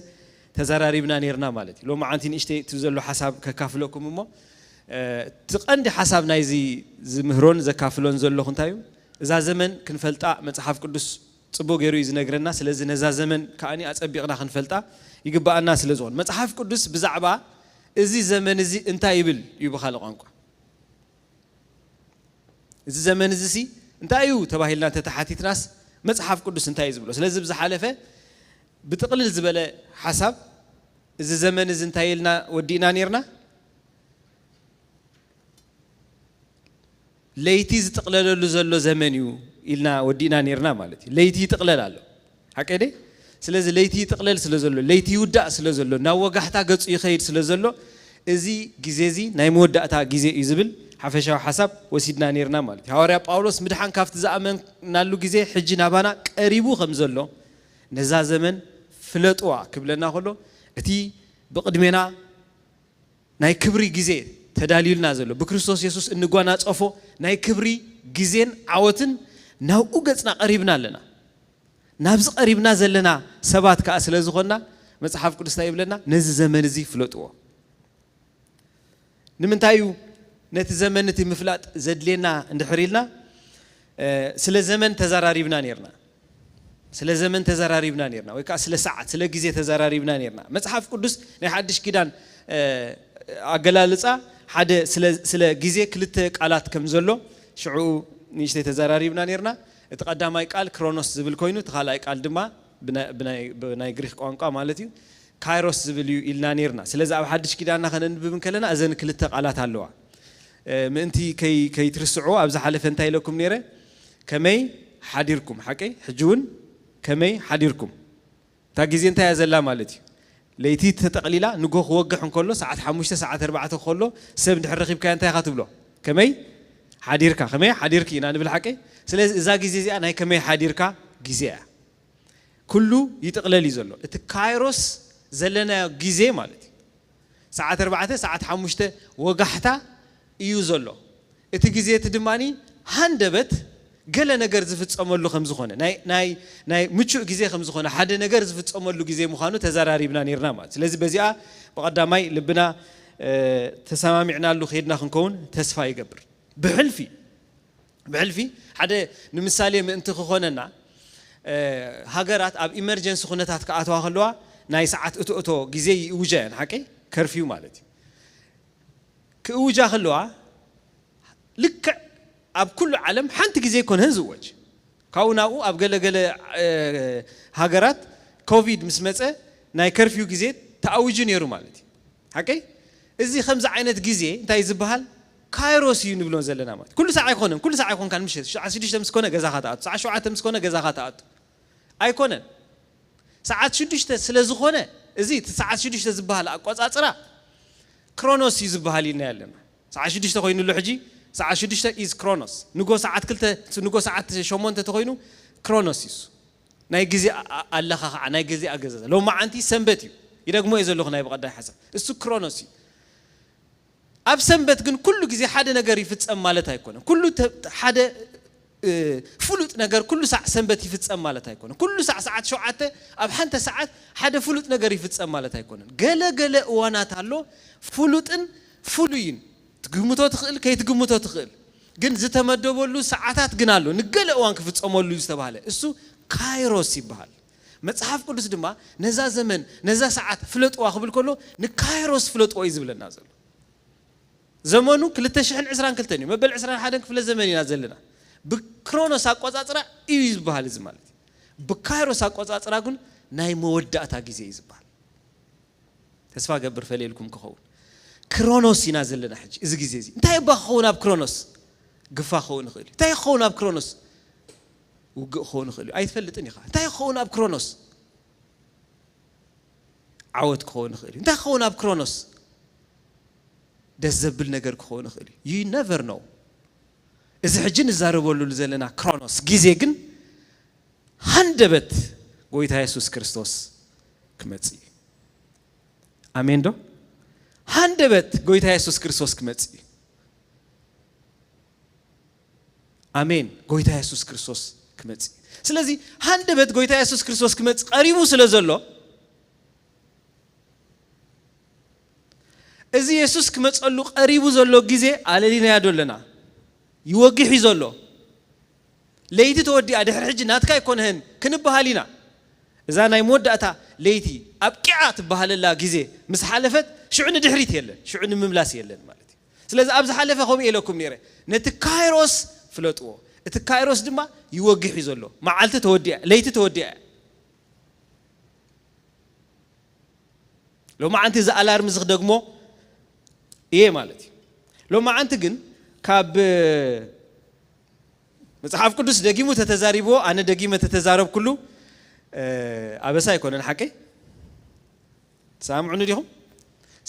ተዘራሪብና ነይርና ማለት እዩ። ሎማዓንቲ ንእሽተይ እቲ ዘሎ ሓሳብ ከካፍለኩም እሞ፣ እ፣ እቲ ቀንዲ ሓሳብ ናይዚ ዝምህሮን ዘካፍሎን ዘለኹ እንታይ እዩ? እዛ ዘመን ክንፈልጣ መጽሓፍ ቅዱስ ጽቡቕ ገይሩ እዩ ዝነግረና። ስለዚ ነዛ ዘመን ከኣኒ ኣጸቢቕና ክንፈልጣ ይግብኣና ስለ ዝኾነ፣ መጽሓፍ ቅዱስ ብዛዕባ እዚ ዘመን እዚ እንታይ ይብል እዩ ብኻልእ ቋንቋ? እዚ ዘመን እዚ ሲ እንታይ እዩ ተባሂልና እንተተሓቲትናስ መጽሓፍ ቅዱስ እንታይ እዩ ዝብሎ? ስለዚ ብዝሓለፈ ብጥቕልል ዝበለ ሓሳብ እዚ ዘመን እዚ እንታይ ኢልና ወዲእና ኔርና? ለይቲ ዝጥቕለለሉ ዘሎ ዘመን እዩ ኢልና ወዲእና ኔርና ማለት እዩ። ለይቲ ይጥቕለል ኣሎ። ሓቀይ ደይ? ስለዚ ለይቲ ይጥቕለል ስለ ዘሎ፣ ለይቲ ይውዳእ ስለ ዘሎ፣ ናብ ወጋሕታ ገጹ ይኸይድ ስለ ዘሎ፣ እዚ ግዜ እዚ ናይ መወዳእታ ግዜ እዩ ዝብል ሓፈሻዊ ሓሳብ ወሲድና ኔርና ማለት እዩ። ሃዋርያ ጳውሎስ ምድሓን ካብቲ ዝኣመንናሉ ግዜ ሕጂ ናባና ቀሪቡ ከም ዘሎ፣ ነዛ ዘመን ፍለጥዋ ክብለና ከሎ፣ እቲ ብቕድሜና ናይ ክብሪ ግዜ ተዳልዩልና ዘሎ፣ ብክርስቶስ የሱስ እንጓናጸፎ ናይ ክብሪ ግዜን ዓወትን ናብኡ ገጽና ቀሪብና ኣለና። ናብዚ ቀሪብና ዘለና ሰባት ከኣ ስለ ዝኾንና፣ መጽሓፍ ቅዱስ እንታይ ይብለና? ነዚ ዘመን እዚ ፍለጥዎ። ንምንታይ እዩ ነቲ ዘመን እቲ ምፍላጥ ዘድልየና እንድሕር ኢልና፣ እ፣ ስለ ዘመን ተዘራሪብና ኔርና። ስለ ዘመን ተዘራሪብና ኔርና፣ ወይ ከኣ ስለ ሰዓት፣ ስለ ግዜ ተዘራሪብና ኔርና። መጽሓፍ ቅዱስ ናይ ሓድሽ ኪዳን፣ እ፣ ኣገላልጻ ሓደ ስለ ግዜ ክልተ ቃላት ከም ዘሎ ሽዑ ንእሽተይ ተዘራሪብና ነርና። እቲ ቀዳማይ ቃል ክሮኖስ ዝብል ኮይኑ፣ እቲ ካልኣይ ቃል ድማ ብናይ ግሪኽ ቋንቋ ማለት እዩ ካይሮስ ዝብል እዩ ኢልና ነርና። ስለዚ ኣብ ሓድሽ ኪዳንና ከነንብብ እንከለና እዘን ክልተ ቃላት ኣለዋ። ምእንቲ ከይትርስዕዎ ኣብ ዝሓለፈ እንታይ ኢለኩም ነይረ? ከመይ ሓዲርኩም? ሓቀይ? ሕጂ እውን ከመይ ሓዲርኩም? እታ ግዜ እንታይ እያ ዘላ ማለት እዩ? ለይቲ ተጠቕሊላ ንጎ ክወግሕ እንከሎ ሰዓት ሓሙሽተ ሰዓት ኣርባዕተ ከሎ ሰብ እንድሕር ረኺብካዮ እንታይ ኢኻ ትብሎ? ከመይ ሓዲርካ? ከመይ ሓዲርኪ ኢና ንብል ሓቀይ? ስለዚ እዛ ግዜ እዚኣ ናይ ከመይ ሓዲርካ ግዜ እያ። ኩሉ ይጥቕለል እዩ ዘሎ። እቲ ካይሮስ ዘለናዮ ግዜ ማለት እዩ። ሰዓት ኣርባዕተ ሰዓት ሓሙሽተ ወጋሕታ እዩ ዘሎ። እቲ ግዜ እቲ ድማ ሃንደበት ገለ ነገር ዝፍጸመሉ ከም ዝኾነ ናይ ናይ ናይ ምቹእ ግዜ ከም ዝኾነ ሓደ ነገር ዝፍጸመሉ ግዜ ምዃኑ ተዘራሪብና ነርና ማለት። ስለዚ በዚኣ ብቐዳማይ ልብና ተሰማሚዕናሉ ከይድና ክንከውን ተስፋ ይገብር። ብሕልፊ ብሕልፊ ሓደ ንምሳሌ ምእንቲ ክኾነና ሃገራት ኣብ ኢመርጀንሲ ኩነታት ክኣተዋ ከለዋ ናይ ሰዓት እቶ እቶ ግዜ ይእውጃ እየን። ሓቀይ? ከርፊው ማለት እዩ። ክእውጃ ከለዋ ልክዕ ኣብ ኩሉ ዓለም ሓንቲ ግዜ ኣይኮነን ዝእወጅ። ካብኡ ናብኡ ኣብ ገለገለ ሃገራት ኮቪድ ምስ መፀ ናይ ከርፊው ግዜ ተኣዊጁ ነይሩ ማለት እዩ። ሓቀይ? እዚ ከምዚ ዓይነት ግዜ እንታይ ዝበሃል? ካይሮስ እዩ ንብሎ ዘለና ማለት ኩሉ ሳዕ ኣይኮነን። ኩሉ ሳዕ ኣይኮንካን ምሸት ሰዓት ሽዱሽተ ምስ ኮነ ገዛኻ ትኣቱ፣ ሰዓት ሸውዓተ ምስ ኮነ ገዛኻ ትኣቱ ኣይኮነን። ሰዓት ሽዱሽተ ስለ ዝኾነ እዚ እቲ ሰዓት ሽዱሽተ ዝበሃል ኣቆጻጽራ ክሮኖስ እዩ ዝበሃል ኢልና ኣለና። ሰዓት ሽዱሽተ ኮይኑሉ ሕጂ ሰዓት ሽዱሽተ ኢዝ ክሮኖስ። ንጎ ሰዓት ክልተ ንጎ ሰዓት ሸሞንተ ተኮይኑ ክሮኖስ እዩ። ናይ ግዜ ኣለኻ ከዓ ናይ ግዜ ኣገዛዛ ሎማዓንቲ ሰንበት እዩ። ይደግሞ እየ ዘለኹ ናይ ብቐዳይ ሓሳብ እሱ ክሮኖስ እዩ። ኣብ ሰንበት ግን ኩሉ ግዜ ሓደ ነገር ይፍጸም ማለት ኣይኮነን። ኩሉ ሓደ ፍሉጥ ነገር ኩሉ ሳዕ ሰንበት ይፍጸም ማለት ኣይኮነን። ኩሉ ሳዕ ሰዓት ሸውዓተ ኣብ ሓንተ ሰዓት ሓደ ፍሉጥ ነገር ይፍጸም ማለት ኣይኮነን። ገለ ገለ እዋናት ኣሎ ፍሉጥን ፍሉይን ትግምቶ ትኽእል ከይትግምቶ ትኽእል፣ ግን ዝተመደበሉ ሰዓታት ግን ኣሎ ንገለ እዋን ክፍጸመሉ እዩ ዝተባህለ እሱ ካይሮስ ይበሃል። መጽሓፍ ቅዱስ ድማ ነዛ ዘመን ነዛ ሰዓት ፍለጥዋ ክብል ከሎ ንካይሮስ ፍለጥዎ እዩ ዝብለና ዘሎ። ዘመኑ ክልተ ሽሕን ዕስራን ክልተን እዩ። መበል ዕስራን ሓደን ክፍለ ዘመን ኢና ዘለና። ብክሮኖስ ኣቆጻጽራ እዩ ዝበሃል እዚ ማለት እዩ። ብካይሮስ ኣቆጻጽራ ግን ናይ መወዳእታ ግዜ እዩ ዝበሃል። ተስፋ ገብር ፈለየልኩም ክኸውን። ክሮኖስ ኢና ዘለና ሕጂ እዚ ግዜ እዚ። እንታይ እባ ክኸውን ኣብ ክሮኖስ? ግፋ ክኸውን ይኽእል እዩ። እንታይ ክኸውን ኣብ ክሮኖስ? ውግእ ክኸውን ይኽእል እዩ። ኣይትፈልጥን ኢኻ። እንታይ ክኸውን ኣብ ክሮኖስ? ዓወት ክኸውን ይኽእል እዩ። እንታይ ክኸውን ኣብ ክሮኖስ? ደስ ዘብል ነገር ክኸውን ይኽእል እዩ። You never know። እዚ ሕጂ ንዛረበሉ ዘለና ክሮኖስ ግዜ ግን ሃንደበት ጎይታ የሱስ ክርስቶስ ክመጽእ እዩ። ኣሜን ዶ? ሃንደበት ጎይታ የሱስ ክርስቶስ ክመጽእ እዩ። ኣሜን። ጎይታ የሱስ ክርስቶስ ክመጽእ እዩ። ስለዚ ሃንደበት ጎይታ የሱስ ክርስቶስ ክመጽእ ቀሪቡ ስለ ዘሎ እዚ የሱስ ክመጸሉ ቀሪቡ ዘሎ ግዜ ኣለሊናዮ ዶ ኣለና? ይወግሕ እዩ ዘሎ። ለይቲ ተወዲኣ ድሕሪ ሕጂ ናትካ ኣይኮንህን ክንበሃል ኢና። እዛ ናይ መወዳእታ ለይቲ ኣብቂዓ ትበሃለላ ግዜ ምስ ሓለፈት ሽዑ ንድሕሪት የለን፣ ሽዑ ንምምላስ የለን ማለት እዩ። ስለዚ ኣብ ዝሓለፈ ከምኡ ኢለኩም ነይረ፣ ነቲ ካይሮስ ፍለጥዎ። እቲ ካይሮስ ድማ ይወግሕ እዩ ዘሎ። መዓልቲ ተወዲኣ፣ ለይቲ ተወዲኣ እያ። ሎማዓንቲ እዚ ኣላርም እዚ ክደግሞ እየ ማለት እዩ። ሎማዓንቲ ግን ካብ መጽሓፍ ቅዱስ ደጊሙ ተተዛሪብዎ ኣነ ደጊመ ተተዛረብኩሉ ኣበሳ ኣይኮነን ሓቀይ? ትሰማምዑኒ ዲኹም?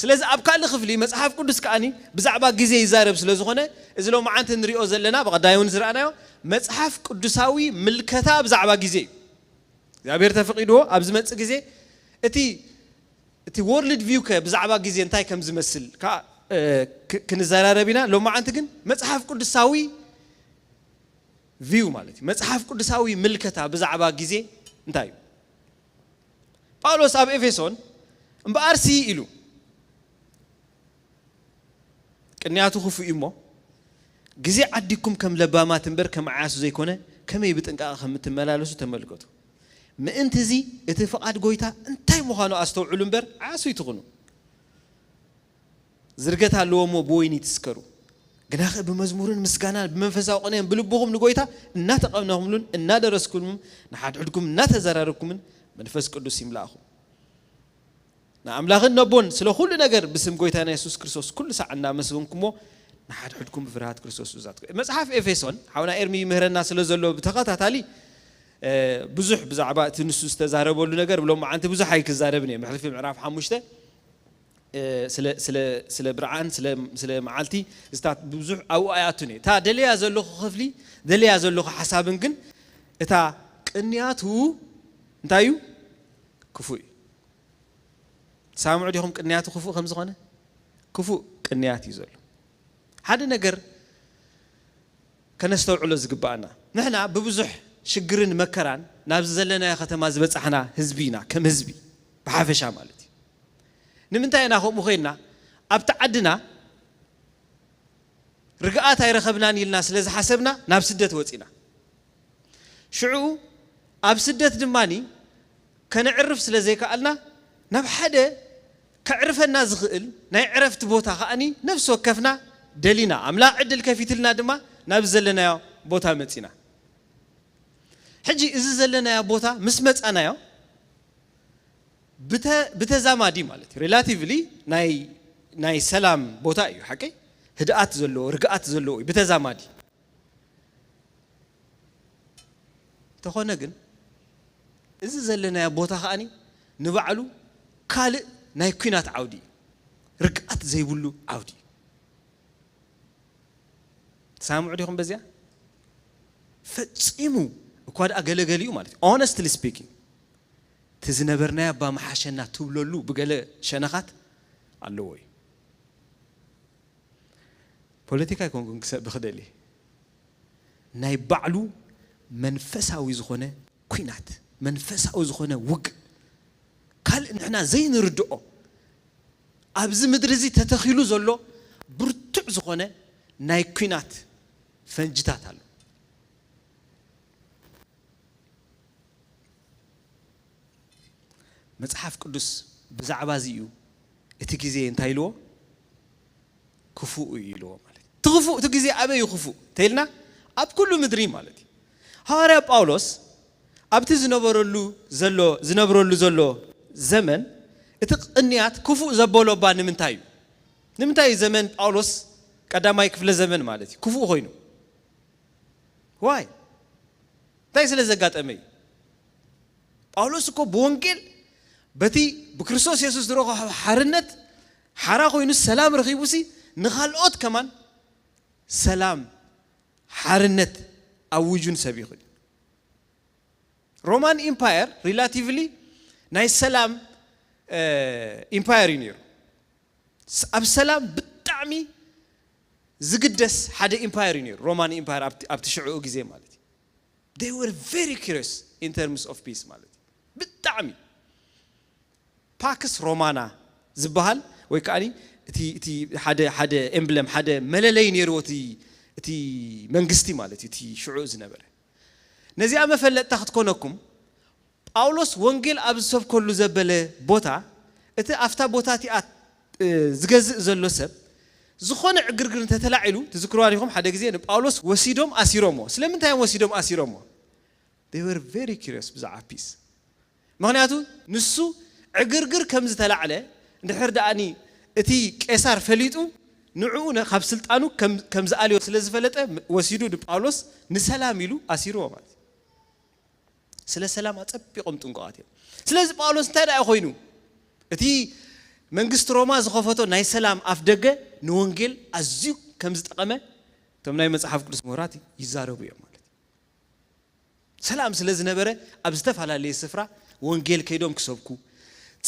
ስለዚ ኣብ ካልእ ክፍሊ መጽሓፍ ቅዱስ ከኣኒ ብዛዕባ ግዜ ይዛረብ ስለ ዝኾነ እዚ ሎማዓንቲ ንሪኦ ዘለና ብቐዳይ እውን ዝረኣናዮ መጽሓፍ ቅዱሳዊ ምልከታ ብዛዕባ ግዜ እዩ። እግዚኣብሔር ተፈቒድዎ ኣብ ዝመጽእ ግዜ እቲ እቲ ወርልድ ቪው ከ ብዛዕባ ግዜ እንታይ ከም ዝመስል ከዓ ክንዘራረብ ኢና። ሎማዓንቲ ግን መጽሓፍ ቅዱሳዊ ቪው ማለት እዩ። መጽሓፍ ቅዱሳዊ ምልከታ ብዛዕባ ግዜ እንታይ እዩ? ጳውሎስ ኣብ ኤፌሶን እምበኣርሲ ኢሉ ቅንያቱ ክፉእ እዩ እሞ ግዜ ዓዲግኩም ከም ለባማት እምበር ከም ዓያሱ ዘይኮነ ከመይ ብጥንቃቐ ከም እትመላለሱ ተመልከቱ። ምእንቲ እዚ እቲ ፍቓድ ጎይታ እንታይ ምዃኑ ኣስተውዕሉ እምበር ዓያሱ ይትኹኑ። ዝርገት ኣለዎ እሞ ብወይኒ ትስከሩ፣ ግናኸ ብመዝሙርን ምስጋናን ብመንፈሳዊ ቅኔን ብልብኹም ንጎይታ እናተቐነኹምሉን እናደረስኩምን ንሓድሕድኩም እናተዘራረብኩምን መንፈስ ቅዱስ ይምላእኹም። ንኣምላኽን ነቦን ስለ ኩሉ ነገር ብስም ጎይታና የሱስ ክርስቶስ ኩሉ ሳዕ እናመስገንኩሞ ንሓድሕድኩም ብፍርሃት ክርስቶስ እዛት። መጽሓፍ ኤፌሶን ሓውና ኤርሚ ይምህረና ስለ ዘሎ ብተኸታታሊ ብዙሕ ብዛዕባ እቲ ንሱ ዝተዛረበሉ ነገር ብሎም መዓንቲ ብዙሕ ኣይክዛረብን እየ። መሕልፊ ምዕራፍ ሓሙሽተ ስለ ብርዓን ስለ መዓልቲ ዝታት ብዙሕ ኣብኡ ኣይኣቱን እየ። እታ ደለያ ዘለኹ ክፍሊ ደለያ ዘለኹ ሓሳብን ግን እታ ቅንያቱ እንታይ እዩ? ክፉእ እዩ። ትሰማምዑ ዲኹም ቅንያቱ ክፉእ ከም ዝኾነ? ክፉእ ቅንያት እዩ ዘሎ። ሓደ ነገር ከነስተውዕሎ ዝግባኣና፣ ንሕና ብብዙሕ ሽግርን መከራን ናብዚ ዘለናዮ ከተማ ዝበጻሕና ህዝቢ ኢና፣ ከም ህዝቢ ብሓፈሻ ማለት እዩ። ንምንታይ ኢና ከምኡ ኮይንና? ኣብቲ ዓድና ርግኣት ኣይረኸብናን ኢልና ስለ ዝሓሰብና ናብ ስደት ወጺና። ሽዑ ኣብ ስደት ድማኒ ከነዕርፍ ስለ ዘይከኣልና ናብ ሓደ ከዕርፈና ዝኽእል ናይ ዕረፍቲ ቦታ ከኣኒ ነፍሲ ወከፍና ደሊና፣ ኣምላኽ ዕድል ከፊትልና ድማ ናብ ዘለናዮ ቦታ መጺና። ሕጂ እዚ ዘለናዮ ቦታ ምስ መጻናዮ ብተ- ብተዛማዲ ማለት እዩ ሪላቲቭሊ ናይ ናይ ሰላም ቦታ እዩ ሓቀይ፣ ህድኣት ዘለዎ ርግኣት ዘለዎ እዩ ብተዛማዲ። እንተኾነ ግን እዚ ዘለናዮ ቦታ ከኣኒ ንባዕሉ ካልእ ናይ ኲናት ዓውዲ እዩ፣ ርግኣት ዘይብሉ ዓውዲ እዩ። ትሰማምዑ ዲኹም በዚኣ? ፈጺሙ እኳ ደኣ ገለገሊኡ ማለት እዩ። Honestly speaking እቲ ዝነበርናዮ ኣባ መሓሸና ትብለሉ ብገለ ሸነኻት ኣለዎ እዩ። ፖለቲካ ኣይኮንኩን ክሰብ ክደሊ ናይ ባዕሉ መንፈሳዊ ዝኾነ ኲናት መንፈሳዊ ዝኾነ ውግ ካልእ ንሕና ዘይንርድኦ ኣብዚ ምድሪ እዚ ተተኺሉ ዘሎ ብርቱዕ ዝኾነ ናይ ኲናት ፈንጅታት ኣሎ። መጽሓፍ ቅዱስ ብዛዕባ እዚ እዩ እቲ ግዜ እንታይ ኢልዎ? ክፉእ እዩ ኢልዎ ማለት እዩ። እቲ ክፉእ እቲ ግዜ ኣበይ እዩ ክፉእ እንተኢልና ኣብ ኩሉ ምድሪ ማለት እዩ። ሃዋርያ ጳውሎስ ኣብቲ ዝነበረሉ ዘሎ ዝነብረሉ ዘሎ ዘመን እቲ ቅንያት ክፉእ ዘበሎ እባ ንምንታይ እዩ? ንምንታይ እዩ ዘመን ጳውሎስ ቀዳማይ ክፍለ ዘመን ማለት እዩ ክፉእ ኮይኑ? ዋይ እንታይ ስለ ዘጋጠመ እዩ? ጳውሎስ እኮ ብወንጌል በቲ ብክርስቶስ የሱስ ዝረኸቦ ሓርነት ሓራ ኮይኑ ሰላም ረኺቡሲ ንኻልኦት ከማን ሰላም ሓርነት ኣውጁን ሰቢኹ እዩ። ሮማን ኢምፓየር ሪላቲቭሊ ናይ ሰላም ኢምፓየር እዩ ነይሩ። ኣብ ሰላም ብጣዕሚ ዝግደስ ሓደ ኢምፓየር እዩ ነይሩ ሮማን ኢምፓየር ኣብቲ ሽዑኡ ግዜ ማለት እዩ። They were very curious in terms of peace ማለት እዩ። ብጣዕሚ ፓክስ ሮማና ዝበሃል ወይ ከዓ እቲ እቲ ሓደ ሓደ ኤምብለም ሓደ መለለይ ነይርዎ እቲ እቲ መንግስቲ ማለት እዩ እቲ ሽዑ ዝነበረ። ነዚኣ መፈለጥታ ክትኮነኩም ጳውሎስ ወንጌል ኣብ ዝሰብከሉ ዘበለ ቦታ እቲ ኣብታ ቦታ እቲኣ ዝገዝእ ዘሎ ሰብ ዝኾነ ዕግርግር እንተተላዒሉ ትዝክርዋ ዲኹም? ሓደ ግዜ ንጳውሎስ ወሲዶም ኣሲሮሞ። ስለምንታይ እዮም ወሲዶም ኣሲሮሞ? They were very curious ብዛዕባ ፒስ። ምኽንያቱ ንሱ ዕግርግር ከም ዝተላዕለ እንድሕር ደኣኒ እቲ ቄሳር ፈሊጡ ንዕኡ ነ- ካብ ስልጣኑ ከም- ከም ዝኣልዮ ስለ ዝፈለጠ ወሲዱ ንጳውሎስ ንሰላም ኢሉ ኣሲርዎ ማለት እዩ። ስለ ሰላም ኣጸቢቖም ጥንቁቓት እዮም። ስለዚ ጳውሎስ እንታይ ደኣ ኮይኑ እቲ መንግስቲ ሮማ ዝኸፈቶ ናይ ሰላም ኣፍ ደገ ንወንጌል ኣዝዩ ከም ዝጠቐመ እቶም ናይ መጽሓፍ ቅዱስ ምሁራት ይዛረቡ እዮም ማለት እዩ። ሰላም ስለ ዝነበረ ኣብ ዝተፈላለየ ስፍራ ወንጌል ከይዶም ክሰብኩ፣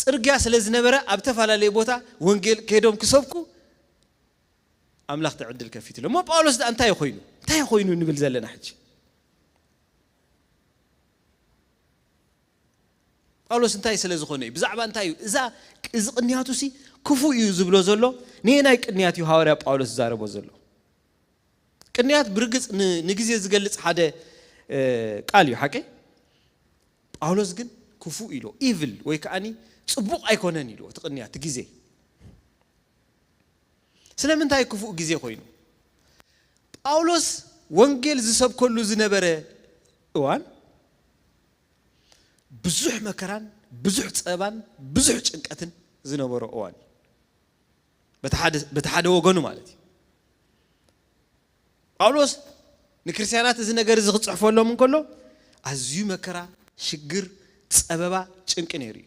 ጽርግያ ስለ ዝነበረ ኣብ ዝተፈላለየ ቦታ ወንጌል ከይዶም ክሰብኩ ኣምላኽ ትዕድል ከፊትሎም። እሞ ጳውሎስ ደኣ እንታይ ኮይኑ እንታይ ኮይኑ ንብል ዘለና ሕጂ? ጳውሎስ እንታይ ስለ ዝኾነ እዩ? ብዛዕባ እንታይ እዩ? እዛ እዚ ቅንያቱ ሲ ክፉእ እዩ ዝብሎ ዘሎ። ንየናይ ቅንያት እዩ ሃዋርያ ጳውሎስ ዝዛረቦ ዘሎ? ቅንያት ብርግጽ ን- ንግዜ ዝገልጽ ሓደ እ፣ ቃል እዩ ሓቂ። ጳውሎስ ግን ክፉእ ኢሎ ኢቭል ወይ ከዓኒ ጽቡቕ ኣይኮነን ኢልዎ እቲ ቅንያት እቲ ግዜ። ስለምንታይ ክፉእ ግዜ ኮይኑ? ጳውሎስ ወንጌል ዝሰብከሉ ዝነበረ እዋን ብዙሕ መከራን ብዙሕ ጸባን ብዙሕ ጭንቀትን ዝነበሮ እዋን እዩ። በቲ ሓደ ወገኑ ማለት እዩ። ጳውሎስ ንክርስትያናት እዚ ነገር እዚ ክጽሕፈሎም እንከሎ ኣዝዩ መከራ፣ ሽግር፣ ጸበባ፣ ጭንቂ ነይሩ እዩ።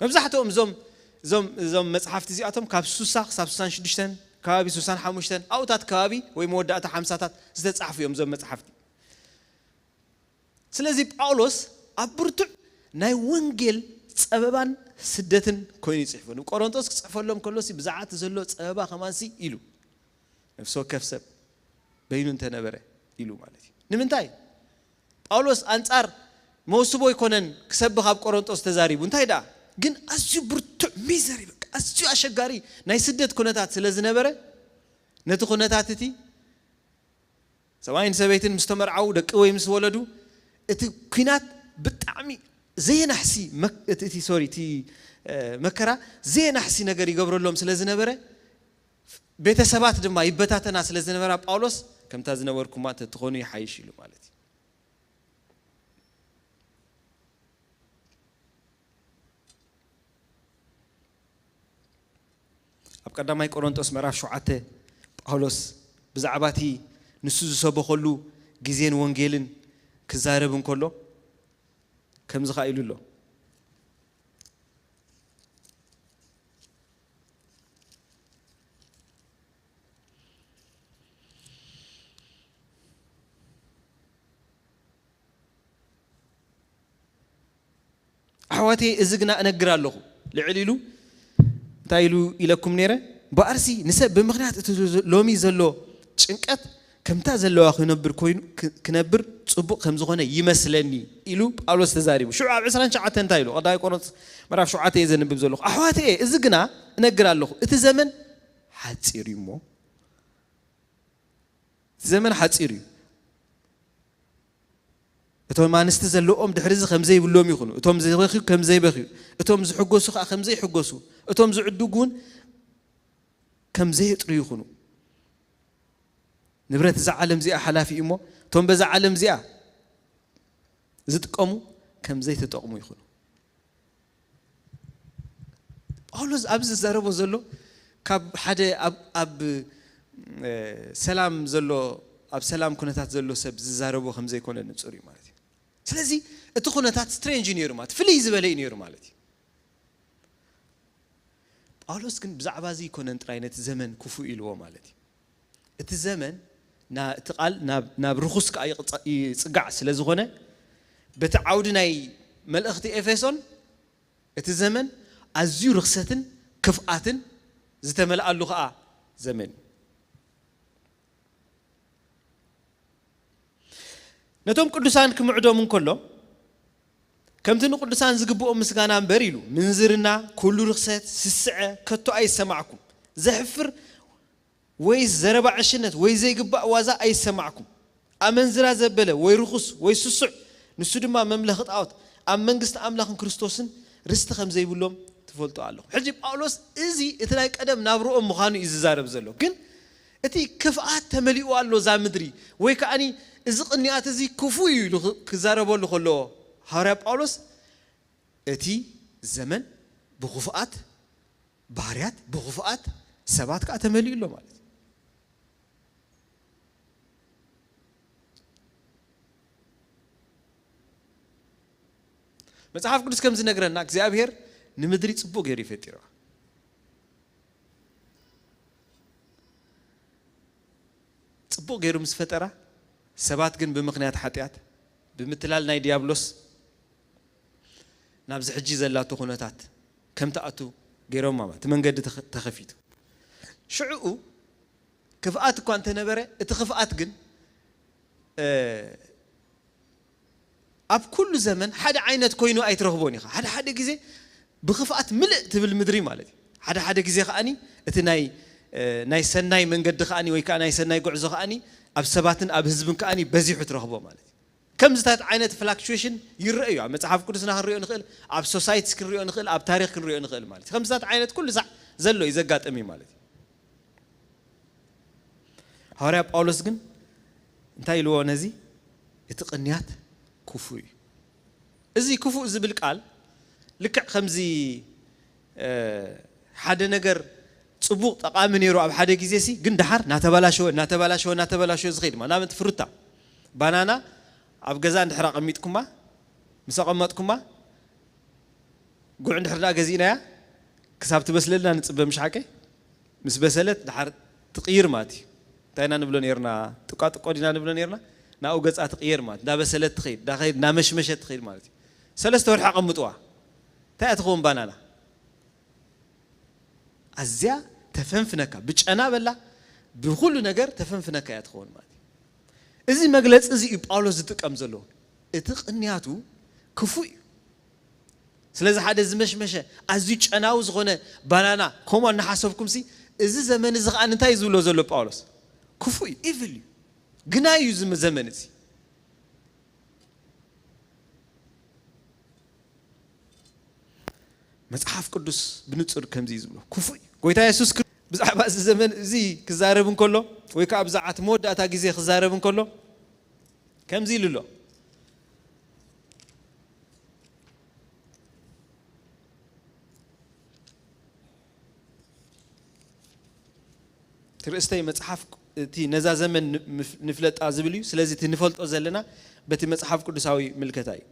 መብዛሕትኦም እዞም እዞም እዞም መጽሓፍቲ እዚኣቶም ካብ ሱሳ ክሳብ ሱሳን ሽዱሽተን ከባቢ ሱሳን ሓሙሽተን ኣብታት ከባቢ ወይ መወዳእታ ሓምሳታት ዝተጻሕፉ እዮም እዞም መጽሓፍቲ። ስለዚ ጳውሎስ ኣብ ብርቱዕ ናይ ወንጌል ጸበባን ስደትን ኮይኑ ይጽሕፎ። ንቆሮንቶስ ክጽሕፈሎም ከሎሲ ብዛዕባ እቲ ዘሎ ጸበባ ከማንሲ ኢሉ ነፍሲ ወከፍ ሰብ በይኑ እንተነበረ ኢሉ ማለት እዩ። ንምንታይ? ጳውሎስ ኣንጻር መውስቦ ኣይኮነን ክሰብኽ ኣብ ቆሮንጦስ ተዛሪቡ። እንታይ ደኣ ግን ኣዝዩ ብርቱዕ ሚዘሪ፣ በቃ ኣዝዩ ኣሸጋሪ ናይ ስደት ኩነታት ስለ ዝነበረ ነቲ ኩነታት እቲ ሰብኣይን ሰበይትን ምስ ተመርዓዉ ደቂ ወይ ምስ ወለዱ እቲ ኩናት ብጣዕሚ ዘየናሕሲ መክ- እቲ- እቲ- ሶሪ እቲ እ፣ መከራ ዘየናሕሲ ነገር ይገብረሎም ስለ ዝነበረ ቤተሰባት ድማ ይበታተና ስለ ዝነበራ ጳውሎስ ከምታ ዝነበርኩማ ተትኾኑ ይሓይሽ ኢሉ ማለት እዩ። ኣብ ቀዳማይ ቆሮንጦስ ምዕራፍ ሸውዓተ ጳውሎስ ብዛዕባ እቲ ንሱ ዝሰበኸሉ ግዜን ወንጌልን ክዛረብ እንከሎ ከምዚ ኸኣ ኢሉ ኣሎ። ኣሕዋተየ፣ እዚ ግና እነግር ኣለኹ፣ ልዕል ኢሉ እንታይ ኢሉ ኢለኩም ነይረ? እምበኣርሲ ንሰብ ብምኽንያት እቲ ሎሚ ዘሎ ጭንቀት ከምታ ዘለዋ ክነብር ኮይኑ ክነብር ጽቡቕ ከም ዝኾነ ይመስለኒ ኢሉ ጳውሎስ ተዛሪቡ። ሽዑ ኣብ ዕስራን ትሽዓተን እንታይ ኢሉ? ቀዳማይ ቆሮንቶስ ምዕራፍ ሸውዓተ እየ ዘንብብ ዘለኹ። ኣሕዋተየ፣ እዚ ግና እነግር ኣለኹ፣ እቲ ዘመን ሓጺር እዩ እሞ እቲ ዘመን ሓጺር እዩ። እቶም ኣንስቲ ዘለዎም ድሕሪ እዚ ከም ዘይብሎም ይኹኑ፣ እቶም ዝበኽዩ ከም ዘይበኽዩ፣ እቶም ዝሕጎሱ ከኣ ከም ዘይሕጎሱ፣ እቶም ዝዕድጉ እውን ከም ዘየጥርዩ ይኹኑ። ንብረት እዛ ዓለም እዚኣ ሓላፊ እዩ እሞ እቶም በዛ ዓለም እዚኣ ዝጥቀሙ ከም ዘይተጠቕሙ ይኹኑ። ጳውሎስ ኣብዚ ዝዛረቦ ዘሎ ካብ ሓደ ኣብ ኣብ ሰላም ዘሎ ኣብ ሰላም ኩነታት ዘሎ ሰብ ዝዛረቦ ከም ዘይኮነ ንጹር እዩ ማለት እዩ። ስለዚ እቲ ኩነታት ስትሬንጅ እዩ ነይሩ ማለት ፍልይ ዝበለ እዩ ነይሩ ማለት እዩ። ጳውሎስ ግን ብዛዕባ እዚ ኣይኮነን ጥራይ ነቲ ዘመን ክፉእ ኢልዎ ማለት እዩ። እቲ ዘመን እቲ ቃል ናብ ርኹስ ከዓ ይፅጋዕ ስለ ዝኾነ በቲ ዓውዲ ናይ መልእኽቲ ኤፌሶን እቲ ዘመን ኣዝዩ ርኽሰትን ክፍኣትን ዝተመልኣሉ ከዓ ዘመን እዩ። ነቶም ቅዱሳን ክምዕዶም እንከሎ ከምቲ ንቅዱሳን ዝግብኦም ምስጋና እምበር ኢሉ ምንዝርና፣ ኩሉ ርኽሰት፣ ስስዐ ከቶ ኣይሰማዕኩም። ዘሕፍር ወይ ዘረባ ዕሽነት ወይ ዘይግባእ ዋዛ ኣይሰማዕኩም። ኣመንዝራ ዘበለ ወይ ርኹስ ወይ ስሱዕ ንሱ ድማ መምለኺ ጣዖት ኣብ መንግስቲ ኣምላኽን ክርስቶስን ርስቲ ከም ዘይብሎም ትፈልጡ ኣለኹም። ሕጂ ጳውሎስ እዚ እቲ ናይ ቀደም ናብርኦም ምዃኑ እዩ ዝዛረብ ዘሎ። ግን እቲ ክፍኣት ተመሊኡ ኣሎ እዛ ምድሪ ወይ ከዓኒ እዚ ቅንያት እዚ ክፉእ እዩ ኢሉ ክዛረበሉ ከሎ ሃዋርያ ጳውሎስ እቲ ዘመን ብክፉኣት ባህርያት ብክፉኣት ሰባት ከዓ ተመሊኡ ኣሎ ማለት እዩ። መጽሓፍ ቅዱስ ከም ዝነግረና እግዚኣብሔር ንምድሪ ጽቡቕ ገይሩ ይፈጢርዋ። ጽቡቕ ገይሩ ምስ ፈጠራ ሰባት ግን ብምኽንያት ሓጢኣት ብምትላል ናይ ዲያብሎስ ናብዚ ሕጂ ዘላቶ ኩነታት ከም ትኣቱ ገይሮማ ማለት እቲ መንገዲ ተኸፊቱ። ሽዕኡ ክፍኣት እኳ እንተነበረ እቲ ክፍኣት ግን ኣብ ኩሉ ዘመን ሓደ ዓይነት ኮይኑ ኣይትረኽቦን ኢኻ። ሓደ ሓደ ግዜ ብክፍኣት ምልእ ትብል ምድሪ ማለት እዩ። ሓደ ሓደ ግዜ ከኣኒ እቲ ናይ ናይ ሰናይ መንገዲ ከኣኒ ወይ ከዓ ናይ ሰናይ ጉዕዞ ከኣኒ ኣብ ሰባትን ኣብ ህዝብን ከኣኒ በዚሑ ትረኽቦ ማለት እዩ። ከምዚታት ዓይነት ፍላክቹዌሽን ይረአ እዩ። ኣብ መጽሓፍ ቅዱስና ክንሪኦ ንኽእል፣ ኣብ ሶሳይቲስ ክንሪኦ ንኽእል፣ ኣብ ታሪኽ ክንሪኦ ንኽእል ማለት እዩ። ከምዚታት ዓይነት ኩሉ ሳዕ ዘሎ እዩ፣ ዘጋጥም እዩ ማለት እዩ። ሃዋርያ ጳውሎስ ግን እንታይ ኢልዎ ነዚ? እቲ ቅንያት ክፉእ እዩ። እዚ ክፉእ ዝብል ቃል ልክዕ ከምዚ ሓደ ነገር ጽቡቕ ጠቓሚ ነይሩ ኣብ ሓደ ግዜ ሲ ግን ደሓር ናተባላሸወ ናተባላሸወ ናተባላሸወ ዝኸይድ ማለት ናብነት ፍሩታ ባናና ኣብ ገዛ እንድሕር ኣቐሚጥኩማ ምስ ኣቐመጥኩማ ጉዕ እንድሕር ደኣ ገዚእናያ ክሳብ ትበስለልና ንጽበ ምሽ ሓቀይ? ምስ በሰለት ደሓር ትቕይር ማለት እዩ። እንታይ ኢና ንብሎ ነርና? ጥቋጥቆ ዲና ንብሎ ነርና? ናብኡ ገጻ ትቕየር ማለት እንዳበሰለት ትኸይድ እንዳኸይድ እንዳመሽመሸት ትኸይድ ማለት እዩ። ሰለስተ ወርሒ ኣቐምጥዋ እንታይ እያ ትኸውን ባናና? ኣዝያ ተፈንፍነካ ብጨና በላ ብኩሉ ነገር ተፈንፍነካ እያ ትኸውን ማለት እዩ። እዚ መግለጺ እዚ እዩ ጳውሎስ ዝጥቀም ዘሎ። እቲ ቅንያቱ ክፉእ እዩ። ስለዚ ሓደ ዝመሽመሸ ኣዝዩ ጨናዊ ዝኾነ ባናና ከምኡ እናሓሰብኩም ሲ እዚ ዘመን እዚ ከዓ እንታይ እዩ ዝብሎ ዘሎ ጳውሎስ? ክፉእ እዩ፣ ኢቭል እዩ፣ ግናይ እዩ እዚ ዘመን እዚ። መጽሓፍ ቅዱስ ብንጹር ከምዚ እዩ ዝብሎ፣ ክፉእ እዩ። ጎይታ የሱስ ክርስቶስ ብዛዕባ እዚ ዘመን እዚ ክዛረብ እንከሎ ወይ ከዓ ብዛዕባ እቲ መወዳእታ ግዜ ክዛረብ እንከሎ ከምዚ ኢሉ ኣሎ። ትርእስተይ መጽሓፍ እቲ ነዛ ዘመን ንፍለጣ ዝብል እዩ። ስለዚ እቲ ንፈልጦ ዘለና በቲ መጽሓፍ ቅዱሳዊ ምልከታ እዩ።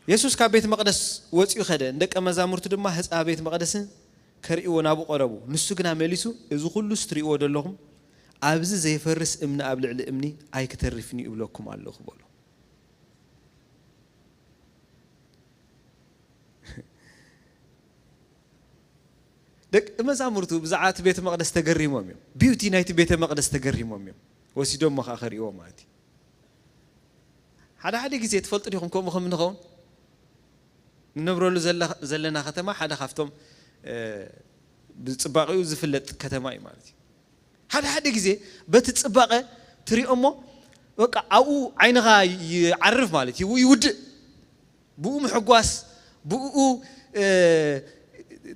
የሱስ ካብ ቤት መቕደስ ወጺኡ ኸደ፣ ንደቀ መዛሙርቱ ድማ ህጻ ቤት መቕደስን ከርእይዎ ናብኡ ቀረቡ። ንሱ ግና መሊሱ፣ "እዚ ኹሉስ ትርእይዎ ዘለኹም፣ ኣብዚ ዘይፈርስ እምኒ ኣብ ልዕሊ እምኒ ኣይክተርፍን እዩ እብለኩም ኣለኹ" በሎ። ደቂ መዛሙርቱ ብዛዕባ እቲ ቤተ መቕደስ ተገሪሞም እዮም። ቢዩቲ ናይቲ ቤተ መቕደስ ተገሪሞም እዮም። ወሲዶሞ ኸዓ ከርእይዎ ማለት እዩ። ሓደ ሓደ ግዜ ትፈልጡ ዲኹም ከምኡ ከም ንኸውን? ንነብረሉ ዘለ-፣ ዘለና ከተማ ሓደ ካብቶም፣ እ፣ ብጽባቐኡ ዝፍለጥ ከተማ እዩ ማለት እዩ። ሓደ ሓደ ግዜ በቲ ጽባቐ ትሪኦ እሞ በቃ ኣብኡ ዓይንኻ ይዓርፍ ማለት እዩ፣ ይውድእ። ብኡ ምሕጓስ፣ ብኡ፣ እ፣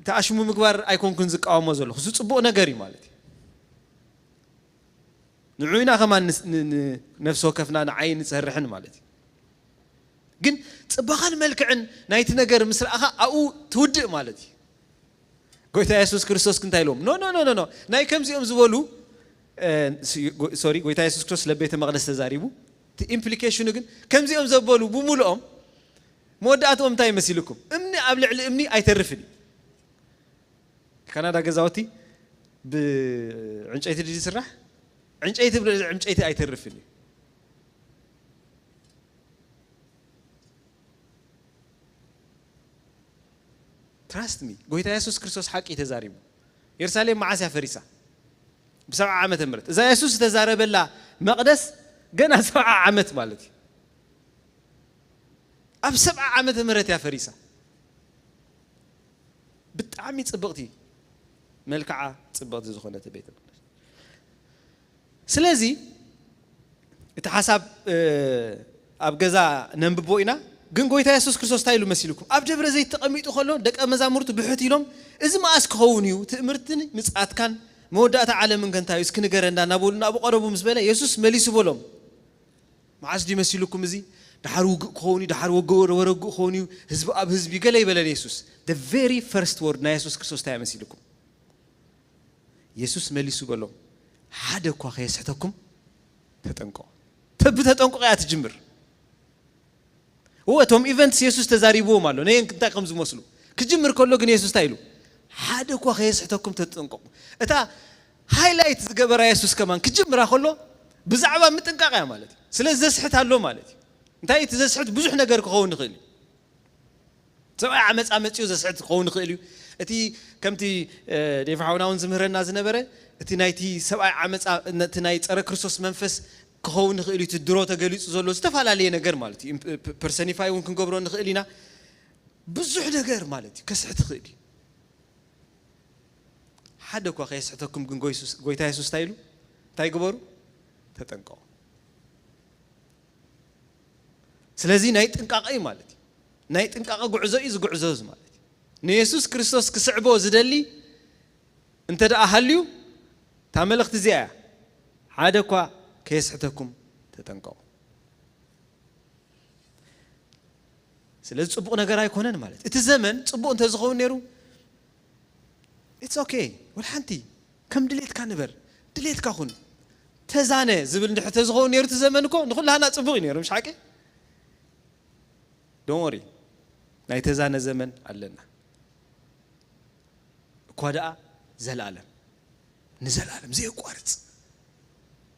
ተኣሽሙ ምግባር ኣይኮንኩን ዝቃወሞ ዘለኹ። እዚ ጽቡቕ ነገር እዩ ማለት እዩ። ንዑ ኢና ከማን ንስ-፣ ን-፣ ን-፣ ነፍሲ ወከፍና ንዓይ ንሰርሕን ማለት እዩ። ግን ጽባቐን መልክዕን ናይቲ ነገር ምስ ረኣኻ ኣብኡ ትውድእ ማለት እዩ። ጎይታ የሱስ ክርስቶስ እንታይ ኢሎም? "ኖ፣ ኖ፣ ኖ፣ ኖ፣ ኖ። ናይ ከምዚኦም ዝበሉ"፣ እ፣ ስ-፣ ጎ-፣ ሶሪ፣ ጎይታ የሱስ ክርስቶስ ለቤተ መቕደስ ተዛሪቡ። እቲ ኢምፕሊኬሽኑ ግን ከምዚኦም ዘበሉ ብምልኦም መወዳእትኦም እንታይ ይመሲልኩም? እምኒ ኣብ ልዕሊ እምኒ ኣይተርፍን እዩ። ካናዳ ገዛውቲ ብዕንጨይቲ ድዩ ዝስራሕ? ዕንጨይቲ ብልዕሊ ዕንጨይቲ ኣይተርፍን እዩ። ትራስት ሚ፣ ጎይታ የሱስ ክርስቶስ ሓቂ እዩ ተዛሪቡ። የሩሳሌም መዓስ እያ ፈሪሳ? ብሰብዓ ዓመተ ምህረት። እዛ የሱስ ዝተዛረበላ መቕደስ ገና ሰብዓ ዓመት ማለት እዩ። ኣብ ሰብዓ ዓመተ ምህረት እያ ፈሪሳ። ብጣዕሚ ጽብቕቲ፣ መልክዓ ጽብቕቲ ዝኾነት ቤተ መቕደስ። ስለዚ እቲ ሓሳብ፣ እ፣ ኣብ ገዛ ነንብቦ ኢና። ግን ጎይታ የሱስ ክርስቶስ እንታይ ኢሉ መሲልኩም? ኣብ ደብረ ዘይት ተቐሚጡ ከሎ ደቀ መዛሙርቱ ብሕት ኢሎም፣ "እዚ መኣስ ክኸውን እዩ? ትእምርትን ምጽኣትካን መወዳእታ ዓለምን ከ እንታይ እዩ? እስኪ ንገረና" እናበሉ ናብኡ ቀረቡ ምስ በለ፣ የሱስ መሊሱ በሎም፣ "መዓስ ድዩ መሲልኩም እዚ? ደሓር ውግእ ክኸውን እዩ፣ ደሓር ወገ-፣ ወረጉእ ክኸውን እዩ፣ ህዝቢ ኣብ ህዝቢ" ገለ ይበለን የሱስ። The very first word ናይ የሱስ ክርስቶስ እንታይ እዩ መሲልኩም? የሱስ መሊሱ በሎም፣ "ሓደ እኳ ከየስሕተኩም ተጠንቀቑ።" ተ-፣ ብተጠንቀቑ እያ ትጅምር። እወ፣ እቶም ኢቨንትስ የሱስ ተዛሪብዎም ኣሎ፣ ነየን እንታይ ከም ዝመስሉ። ክጅምር ከሎ ግን የሱስ እንታይ ኢሉ? "ሓደ እኳ ከየስሕተኩም ተጠንቀቑ።" እታ ሃይላይት ዝገበራ የሱስ ከማን ክጅምራ ከሎ ብዛዕባ ምጥንቃቕ እያ ማለት እዩ። ስለዚ ዘስሕት ኣሎ ማለት እዩ። እንታይ እቲ ዘስሕት? ብዙሕ ነገር ክኸውን ይኽእል እዩ። ሰብኣይ ዓመፃ መፂኡ ዘስሕት ክኸውን ይኽእል እዩ። እቲ ከምቲ፣ እ፣ ዴቭ ሓውና እውን ዝምህረና ዝነበረ፣ እቲ ናይቲ ሰብኣይ ዓመፃ፣ ነቲ ናይ ፀረ ክርስቶስ መንፈስ ክኸውን ይኽእል እዩ። እቲ ድሮ ተገሊፁ ዘሎ ዝተፈላለየ ነገር ማለት እዩ። ፐ-፣ ፐርሰኒፋይ እውን ክንገብሮ ንኽእል ኢና። ብዙሕ ነገር ማለት እዩ። ከስሕት ይኽእል እዩ። ሓደ እኳ ከየስሕተኩም ግን ጎይሱስ-፣ ጎይታ የሱስ እንታይ ኢሉ? እንታይ ግበሩ? ተጠንቀቑ። ስለዚ ናይ ጥንቃቐ እዩ ማለት እዩ። ናይ ጥንቃቐ ጉዕዞ እዩ ዝጉዕዞ እዚ ማለት እዩ። ንየሱስ ክርስቶስ ክስዕቦ ዝደሊ እንተ ደኣ ሃልዩ፣ እታ መልእኽቲ እዚኣ እያ። ሓደ እኳ ከየስሕተኩም ተጠንቀቑ። ስለዚ ጽቡቕ ነገር ኣይኮነን ማለት እዩ። እቲ ዘመን ጽቡቕ እንተ ዝኸውን ነይሩ፣ it's okay፣ ወላ ሓንቲ፣ ከም ድሌትካ ንበር፣ ድሌትካ ኩን፣ ተዛነ ዝብል እንድሕር ተዝኸውን ነይሩ እቲ ዘመን እኮ ንኹላህና ጽቡቕ እዩ ነይሩ፣ ምሽ ሓቂ? Don't worry፣ ናይ ተዛነ ዘመን ኣለና። እኳ ደኣ ዘላለም፣ ንዘላለም ዘየቋርጽ፣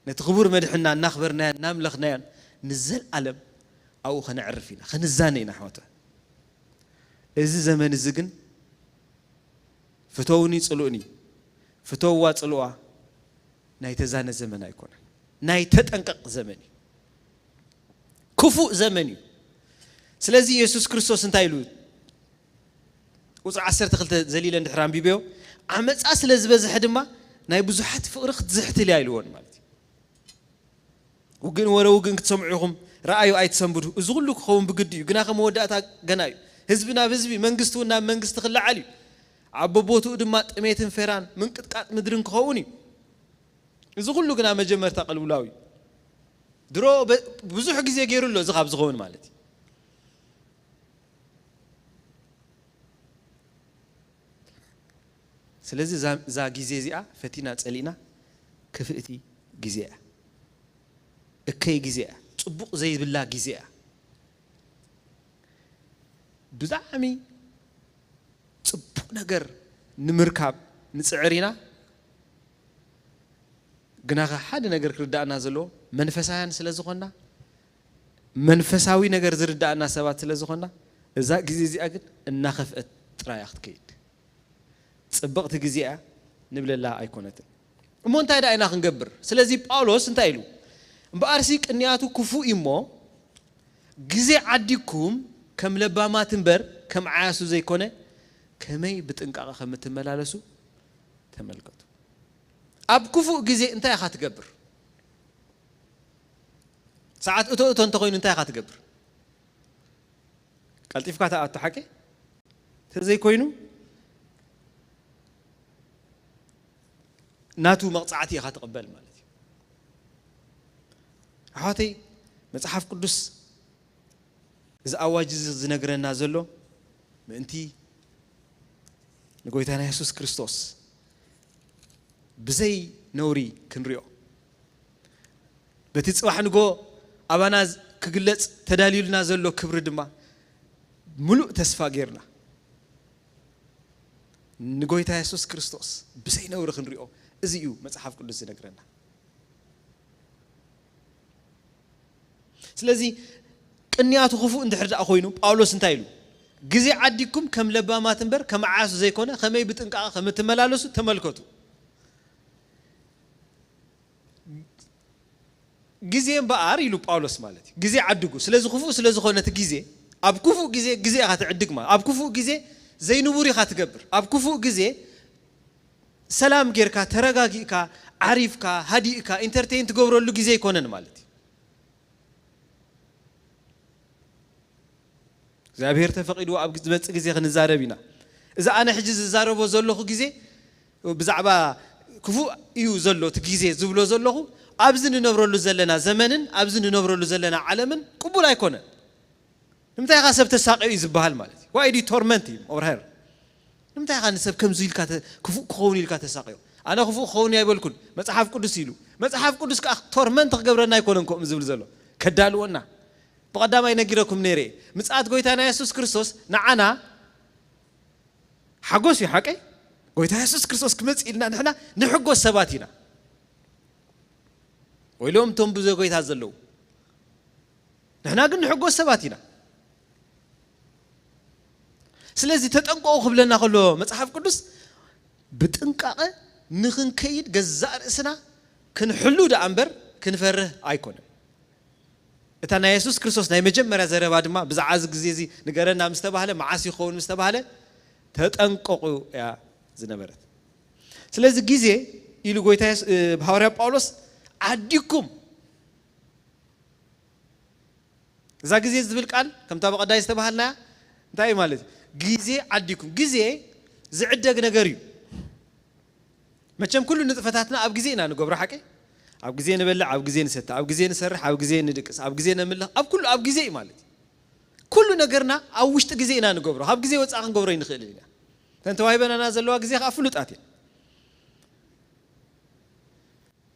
ነቲ ክቡር መድሕና እናኽበርናዮን እናምለኽናዮን ንዘላለም ኣብኡ ከነዕርፍ ኢና፣ ክንዛነ ኢና ኣሕዋት። እዚ ዘመን እዚ ግን ፍተውኒ ጽልኡኒ፣ ፍተውዋ ጽልዋ፣ ናይ ተዛነ ዘመን ኣይኮነን። ናይ ተጠንቀቕ ዘመን እዩ። ክፉእ ዘመን እዩ። ስለዚ የሱስ ክርስቶስ እንታይ ኢሉ? ቁጽሪ ዓሰርተ ክልተ ዘሊለ እንድሕር ኣንቢበዮ፣ ዓመጻ ስለ ዝበዝሐ ድማ ናይ ብዙሓት ፍቕሪ ክትዝሕትል እያ ኢልዎን ማለት እዩ። ውግእን ወረ ውግእን ክትሰምዑ ኢኹም፣ ረኣዩ ኣይትሰንብዱ። እዚ ኩሉ ክኸውን ብግዲ እዩ፣ ግናኸ መወዳእታ ገና እዩ። ህዝቢ ናብ ህዝቢ፣ መንግስቲ እውን ናብ መንግስቲ ክለዓል እዩ። ኣብ በቦትኡ ድማ ጥሜትን ፌራን ምንቅጥቃጥ ምድርን ክኸውን እዩ። እዚ ኩሉ ግና መጀመርታ ቅልውላው እዩ። ድሮ በ-፣ ብዙሕ ግዜ ገይሩ ኣሎ እዚ ካብ ዝኸውን ማለት እዩ። ስለዚ እዛ፣ እዛ ግዜ እዚኣ ፈቲና ጸሊእና ክፍእቲ ግዜ እያ። እከይ ግዜ እያ። ጽቡቕ ዘይብላ ግዜ እያ። ብጣዕሚ ጽቡቕ ነገር ንምርካብ ንጽዕር ኢና። ግናኸ ሓደ ነገር ክርዳእና ዘለዎ መንፈሳውያን ስለ ዝኾንና፣ መንፈሳዊ ነገር ዝርዳእና ሰባት ስለ ዝኾንና፣ እዛ ግዜ እዚኣ ግን እናኸፍአት ጥራይ እያ ክትከይድ። ጽብቕቲ ግዜ እያ ንብለላ ኣይኮነትን። እሞ እንታይ ደኣ ኢና ክንገብር? ስለዚ ጳውሎስ እንታይ ኢሉ? እምበኣርሲ ቅንያቱ ክፉእ እዩ እሞ፣ ግዜ ዓዲግኩም ከም ለባማት እምበር ከም ዓያሱ ዘይኮነ፣ ከመይ ብጥንቃቐ ከም እትመላለሱ ተመልከቱ። ኣብ ክፉእ ግዜ እንታይ ኢኻ ትገብር? ሰዓት እቶ እቶ እንተኾይኑ እንታይ ኢኻ ትገብር? ቀልጢፍካ ትኣቱ ሓቂ? እንተዘይኮይኑ ናቱ መቕጻዕቲ ኢኻ ትቕበል ማለት እዩ። ኣሕዋተይ፣ መጽሓፍ ቅዱስ እዚ ኣዋጅ እዚ ዝነግረና ዘሎ ምእንቲ ንጎይታና የሱስ ክርስቶስ ብዘይ ነውሪ ክንሪኦ፣ በቲ ጽባሕ ንጎ ኣባና ክግለጽ ተዳልዩልና ዘሎ ክብሪ ድማ ምሉእ ተስፋ ጌርና ንጎይታ የሱስ ክርስቶስ ብዘይ ነውሪ ክንሪኦ፣ እዚ እዩ መጽሓፍ ቅዱስ ዝነግረና። ስለዚ ቅንያቱ ክፉእ እንድሕር ደኣ ኮይኑ፣ ጳውሎስ እንታይ ኢሉ? ግዜ ዓዲግኩም ከም ለባማት እምበር ከም ዓያሱ ዘይኮነ፣ ከመይ ብጥንቃቐ ከም እትመላለሱ ተመልከቱ። ግዜ እምበኣር ኢሉ ጳውሎስ ማለት እዩ። ግዜ ዓድጉ። ስለዚ ክፉእ ስለ ዝኾነ እቲ ግዜ፣ ኣብ ክፉእ ግዜ፣ ግዜ ኢኻ ትዕድግ ማለት። ኣብ ክፉእ ግዜ ዘይንቡር ኢኻ ትገብር። ኣብ ክፉእ ግዜ ሰላም ጌርካ፣ ተረጋጊእካ፣ ዓሪፍካ፣ ሃዲእካ፣ ኢንተርቴይን ትገብረሉ ግዜ ኣይኮነን ማለት እዩ። እግዚኣብሔር ተፈቒድዎ ኣብ ዝመጽእ ግዜ ክንዛረብ ኢና። እዚ ኣነ ሕጂ ዝዛረቦ ዘለኹ ግዜ ብዛዕባ ክፉእ እዩ ዘሎ እቲ ግዜ ዝብሎ ዘለኹ፣ ኣብዚ ንነብረሉ ዘለና ዘመንን ኣብዚ ንነብረሉ ዘለና ዓለምን ቅቡል ኣይኮነን። ንምንታይ ኢኻ ሰብ ተሳቅዮ እዩ ዝበሃል ማለት እዩ? Why do you torment him or her? ንምንታይ ኢኻ ንሰብ ከምዚ ኢልካ ተ-፣ ክፉእ ክኸውን ኢልካ ተሳቅዮ? ኣነ ክፉእ ክኸውን ኣይበልኩን፣ መጽሓፍ ቅዱስ ኢሉ። መጽሓፍ ቅዱስ ከኣ ቶርመንት ክገብረና ኣይኮነን ከምኡ ዝብል ዘሎ። ከዳልወና። ብቐዳማይ ነጊረኩም ነይረ እየ። ምጽኣት ጎይታና የሱስ ክርስቶስ ንዓና ሓጎስ እዩ፣ ሓቀይ? ጎይታ የሱስ ክርስቶስ ክመጽእ ኢልና ንሕና ንሕጎስ ሰባት ኢና። ወይሎም እቶም ብዘይ ጎይታ ዘለዉ። ንሕና ግን ንሕጎስ ሰባት ኢና። ስለዚ ተጠንቀቑ ክብለና ከሎ መጽሓፍ ቅዱስ ብጥንቃቐ ንኽንከይድ ገዛእ ርእስና ክንሕሉ ደኣ እምበር ክንፈርህ ኣይኮነን። እታ ናይ የሱስ ክርስቶስ ናይ መጀመርያ ዘረባ ድማ ብዛዕባ እዚ ግዜ እዚ ንገረና ምስ ተባህለ፣ መዓስ ይኸውን ምስ ተባህለ፣ ተጠንቀቑ እያ ዝነበረት። ስለዚ ግዜ ኢሉ ጎይታ የሱ-፣ እ፣ ሃዋርያ ጳውሎስ ዓዲግኩም እዛ ግዜ ዝብል ቃል ከምታ ብቐዳይ ዝተባሃልናያ እንታይ እዩ ማለት እዩ? ግዜ ዓዲኩም። ግዜ ዝዕደግ ነገር እዩ። መቸም ኩሉ ንጥፈታትና ኣብ ግዜ ኢና ንገብሮ፣ ሓቂ? ኣብ ግዜ ንበልዕ፣ ኣብ ግዜ ንሰተ፣ ኣብ ግዜ ንሰርሕ፣ ኣብ ግዜ ንድቅስ፣ ኣብ ግዜ ነምልኽ፣ ኣብ ኩሉ ኣብ ግዜ እዩ ማለት እዩ። ኩሉ ነገርና ኣብ ውሽጢ ግዜ ኢና ንገብሮ። ካብ ግዜ ወፃኢ ክንገብሮ ኣይንኽእልን ኢና። እተን ተዋሂበናና ዘለዋ ግዜ ከዓ ፍሉጣት እየን።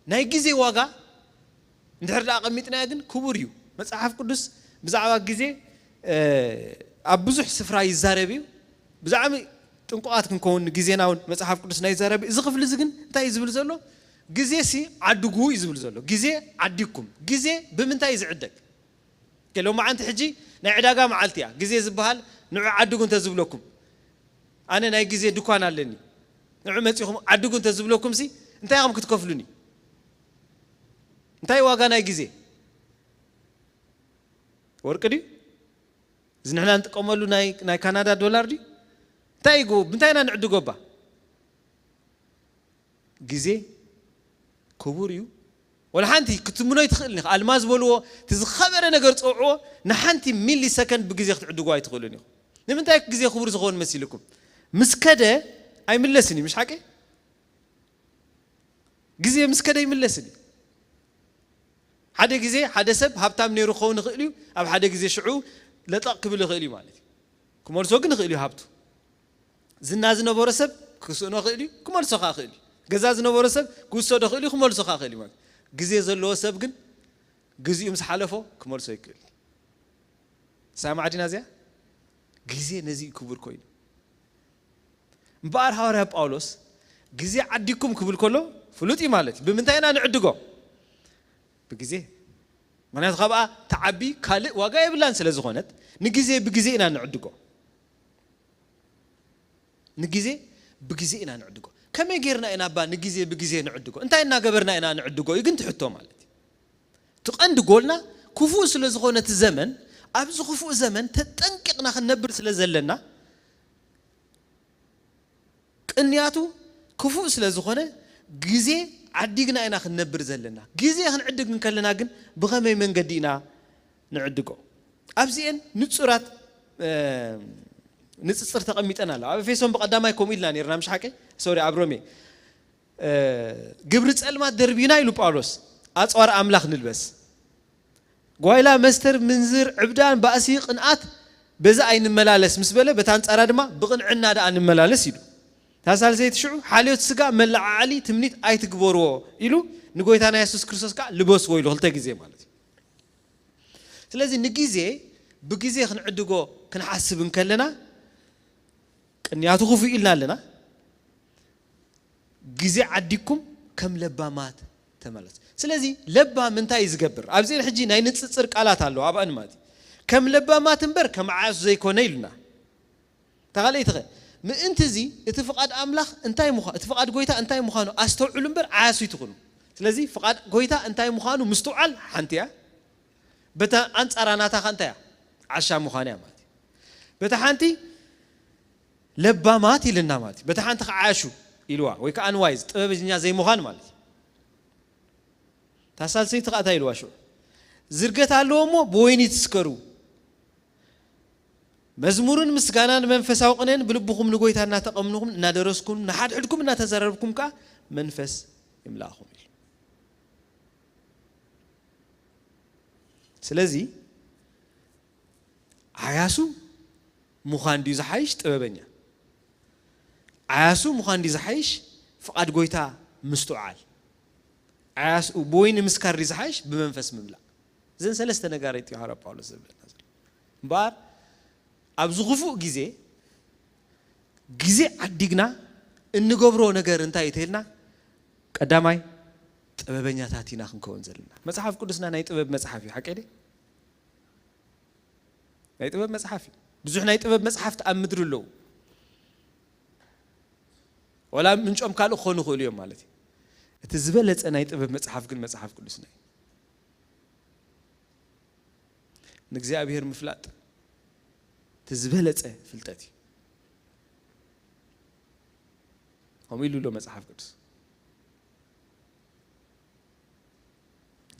ናይ ግዜ ዋጋ እንድሕር ደኣ ኣቐሚጥናዮ ግን ክቡር እዩ። መጽሓፍ ቅዱስ ብዛዕባ ግዜ ኣብ ብዙሕ ስፍራ ይዛረብ እዩ። ብዛዕባ ጥንቁቓት ክንከውን ግዜና እውን መጽሓፍ ቅዱስ ናይ ይዛረብ እዩ። እዚ ክፍሊ እዚ ግን እንታይ እዩ ዝብል ዘሎ? ግዜ ሲ ዓድጉ እዩ ዝብል ዘሎ። ግዜ ዓዲግኩም። ግዜ ብምንታይ እዩ ዝዕደግ? ሎማዓንቲ ሕጂ ናይ ዕዳጋ መዓልቲ እያ። ግዜ ዝበሃል ንዑ ዓድጉ እንተዝብለኩም፣ ኣነ ናይ ግዜ ድኳን ኣለኒ፣ ንዑ መጺኹም ዓድጉ እንተዝብለኩም ሲ እንታይ ኢኹም ክትከፍሉኒ? እንታይ ዋጋ ናይ ግዜ? ወርቂ ድዩ? እዚ ንሕና ንጥቀመሉ ናይ ናይ ካናዳ ዶላር ድዩ? እንታይ እዩ? ብምንታይ ኢና ንዕድጎ እባ? ግዜ ክቡር እዩ። ወላ ሓንቲ ክትምኖ ኣይትኽእልን ኢኻ። ኣልማዝ በልዎ፣ እቲ ዝኸበረ ነገር ጸውዕዎ፣ ንሓንቲ ሚሊ ሰከንድ ብግዜ ክትዕድጎ ኣይትኽእሉን ኢኹም። ንምንታይ ግዜ ክቡር ዝኸውን መሲልኩም? ምስ ከደ ኣይምለስን እዩ፣ ምሽ ሓቂ? ግዜ ምስ ከደ ኣይምለስን እዩ። ሓደ ግዜ ሓደ ሰብ ሃብታም ነይሩ ክኸውን ይኽእል እዩ፣ ኣብ ሓደ ግዜ ሽዑ ለጠቕ ክብል ይኽእል እዩ ማለት እዩ። ክመልሶ ግን ይኽእል እዩ ሃብቱ። ዝና ዝነበሮ ሰብ ክስእኖ ይኽእል እዩ፣ ክመልሶ ከኣ ይኽእል እዩ። ገዛ ዝነበሮ ሰብ ክውሰዶ ይኽእል እዩ፣ ክመልሶ ከኣ ይኽእል እዩ ማለት እዩ። ግዜ ዘለዎ ሰብ ግን ግዚኡ ምስ ሓለፎ ክመልሶ ይክእል። ሰማዕ ዲና እዚኣ? ግዜ ነዚ እዩ ክቡር ኮይኑ። እምበኣር ሃዋርያ ጳውሎስ ግዜ ዓዲኩም ክብል ከሎ ፍሉጥ እዩ ማለት እዩ። ብምንታይ ኢና ንዕድጎ? ብግዜ። ምክንያቱ ካብኣ ተዓቢ ካልእ ዋጋ የብላን ስለ ዝኾነት ንግዜ ብግዜ ኢና ንዕድጎ። ንግዜ ብግዜ ኢና ንዕድጎ። ከመይ ጌርና ኢና እባ ንግዜ ብግዜ ንዕድጎ? እንታይ እናገበርና ኢና ንዕድጎ እዩ ግን ትሕቶ ማለት እዩ። እቲ ቀንዲ ጎልና ክፉእ ስለ ዝኾነ እቲ ዘመን፣ ኣብዚ ክፉእ ዘመን ተጠንቂቕና ክንነብር ስለ ዘለና፣ ቅንያቱ ክፉእ ስለ ዝኾነ ግዜ ዓዲግና ኢና ክንነብር ዘለና። ግዜ ክንዕድግ እንከለና ግን ብኸመይ መንገዲ ኢና ንዕድጎ? ኣብዚኤን ንጹራት፣ እ፣ ንጽጽር ተቐሚጠን ኣለዋ። ኣብ ኤፌሶን ብቐዳማይ ከምኡ ኢልና ነርና፣ ምሽ ሓቂ? ሶሪ፣ ኣብ ሮሜ፣ እ፣ ግብሪ ጸልማት ደርቢና ኢሉ ጳውሎስ፣ ኣጽዋር ኣምላኽ ንልበስ። ጓይላ፣ መስተር፣ ምንዝር፣ ዕብዳን፣ ባእሲ፣ ቅንኣት፣ በዚ ኣይንመላለስ ምስ በለ፣ በታ ኣንጻራ ድማ ብቕንዕና ደኣ ንመላለስ ኢሉ። እታ ሳልሰይቲ ሽዑ፣ ሓልዮት ስጋ፣ መለዓዓሊ፣ ትምኒት ኣይትግበርዎ ኢሉ፣ ንጎይታና የሱስ ክርስቶስ ከኣ ልበስዎ ኢሉ ክልተ ግዜ ማለት እዩ። ስለዚ ንግዜ ብግዜ ክንዕድጎ ክንሓስብ እንከለና፣ ቅንያቱ ክፉእ ኢልና ኣለና። ግዜ ዓዲግኩም ከም ለባማት ተመለሱ። ስለዚ ለባም እንታይ እዩ ዝገብር? ኣብዚኤን ሕጂ ናይ ንጽጽር ቃላት ኣለዋ ኣብኣን ማለት እዩ። ከም ለባማት እምበር ከም ዓያሱ ዘይኮነ ኢሉና። እታ ካልኣይቲ ኸ? ምእንቲ እዚ እቲ ፍቓድ ኣምላኽ እንታይ ምዃ-፣ እቲ ፍቓድ ጎይታ እንታይ ምዃኑ ኣስተውዕሉ እምበር ዓያሱ ኣይትኹኑ። ስለዚ ፍቓድ ጎይታ እንታይ ምዃኑ ምስትውዓል ሓንቲ እያ። በታ ኣንጻራ ናታ ኸ እንታይ እያ? ዓሻ ምዃን እያ ማለት እዩ። በታ ሓንቲ ለባማት ኢልና ማለት እዩ። በታ ሓንቲ ከዓ ዓያሹ ኢልዋ ወይ ከዓ ኣንዋይዝ፣ ጥበበኛ ዘይምዃን ማለት እዩ። እታ ሳልሰይቲ ከዓ እንታይ ኢልዋ ሽዑ? ዝርገት ኣለዎ እሞ ብወይኒ ትስከሩ። መዝሙርን ምስጋናን መንፈሳዊ ቅኔን ብልብኹም ንጎይታ እናተቐምንኹም፣ እናደረስኩም፣ ንሓድሕድኩም እናተዘረርኩም ከዓ መንፈስ ይምላእኹም ኢሉ። ስለዚ ዓያሱ ምዃን ድዩ ዝሓይሽ ጥበበኛ? ዓያሱ ምዃን ድዩ ዝሓይሽ ፍቓድ ጎይታ ምስትውዓል? ዓያሱ ብወይኒ ምስካር ድዩ ዝሓይሽ ብመንፈስ ምምላእ? እዘን ሰለስተ ነጋሪት እዩ ሃዋርያ ጳውሎስ ዝብለና ዘሎ። እምበኣር ኣብዚ ክፉእ ግዜ፣ ግዜ ዓዲግና እንገብሮ ነገር እንታይ እዩ ተይልና፣ ቀዳማይ ጥበበኛታት ኢና ክንከውን ዘለና። መጽሓፍ ቅዱስና ናይ ጥበብ መጽሓፍ እዩ፣ ሓቀይ ድየ? ናይ ጥበብ መጽሓፍ እዩ። ብዙሕ ናይ ጥበብ መጽሓፍቲ ኣብ ምድሪ ኣለዉ። ወላ ምንጮም ካልእ ክኾኑ ይኽእሉ እዮም ማለት እዩ። እቲ ዝበለጸ ናይ ጥበብ መጽሓፍ ግን መጽሓፍ ቅዱስና እዩ። ንእግዚኣብሔር ምፍላጥ እቲ ዝበለጸ ፍልጠት እዩ። ከምኡ ኢሉ ኣሎ መጽሓፍ ቅዱስ።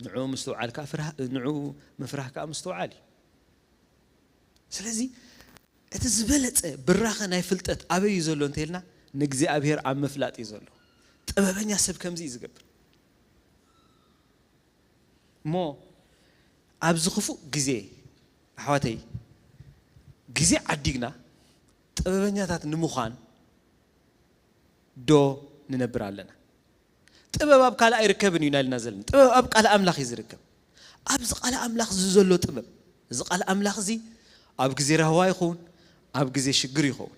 ንዑ ምስትውዓል ከኣ ፍርሃ-፣ ንዑ ምፍራህ ከኣ ምስትውዓል እዩ። ስለዚ እቲ ዝበለጸ ብራኸ ናይ ፍልጠት ኣበይ እዩ ዘሎ እንተልና፣ ንእግዚኣብሔር ኣብ ምፍላጥ እዩ ዘሎ። ጥበበኛ ሰብ ከምዚ እዩ ዝገብር። እሞ ኣብዚ ክፉእ ግዜ፣ ኣሕዋተይ፣ ግዜ ዓዲግና ጥበበኛታት ንምዃን ዶ ንነብር ኣለና? ጥበብ ኣብ ካልእ ኣይርከብን እዩ ኢና ኢልና ዘለና። ጥበብ ኣብ ቃል ኣምላኽ እዩ ዝርከብ። ኣብዚ ቃል ኣምላኽ እዚ ዘሎ ጥበብ፣ እዚ ቃል ኣምላኽ እዚ ኣብ ግዜ ራህዋ ይኸውን፣ ኣብ ግዜ ሽግር ይኸውን፣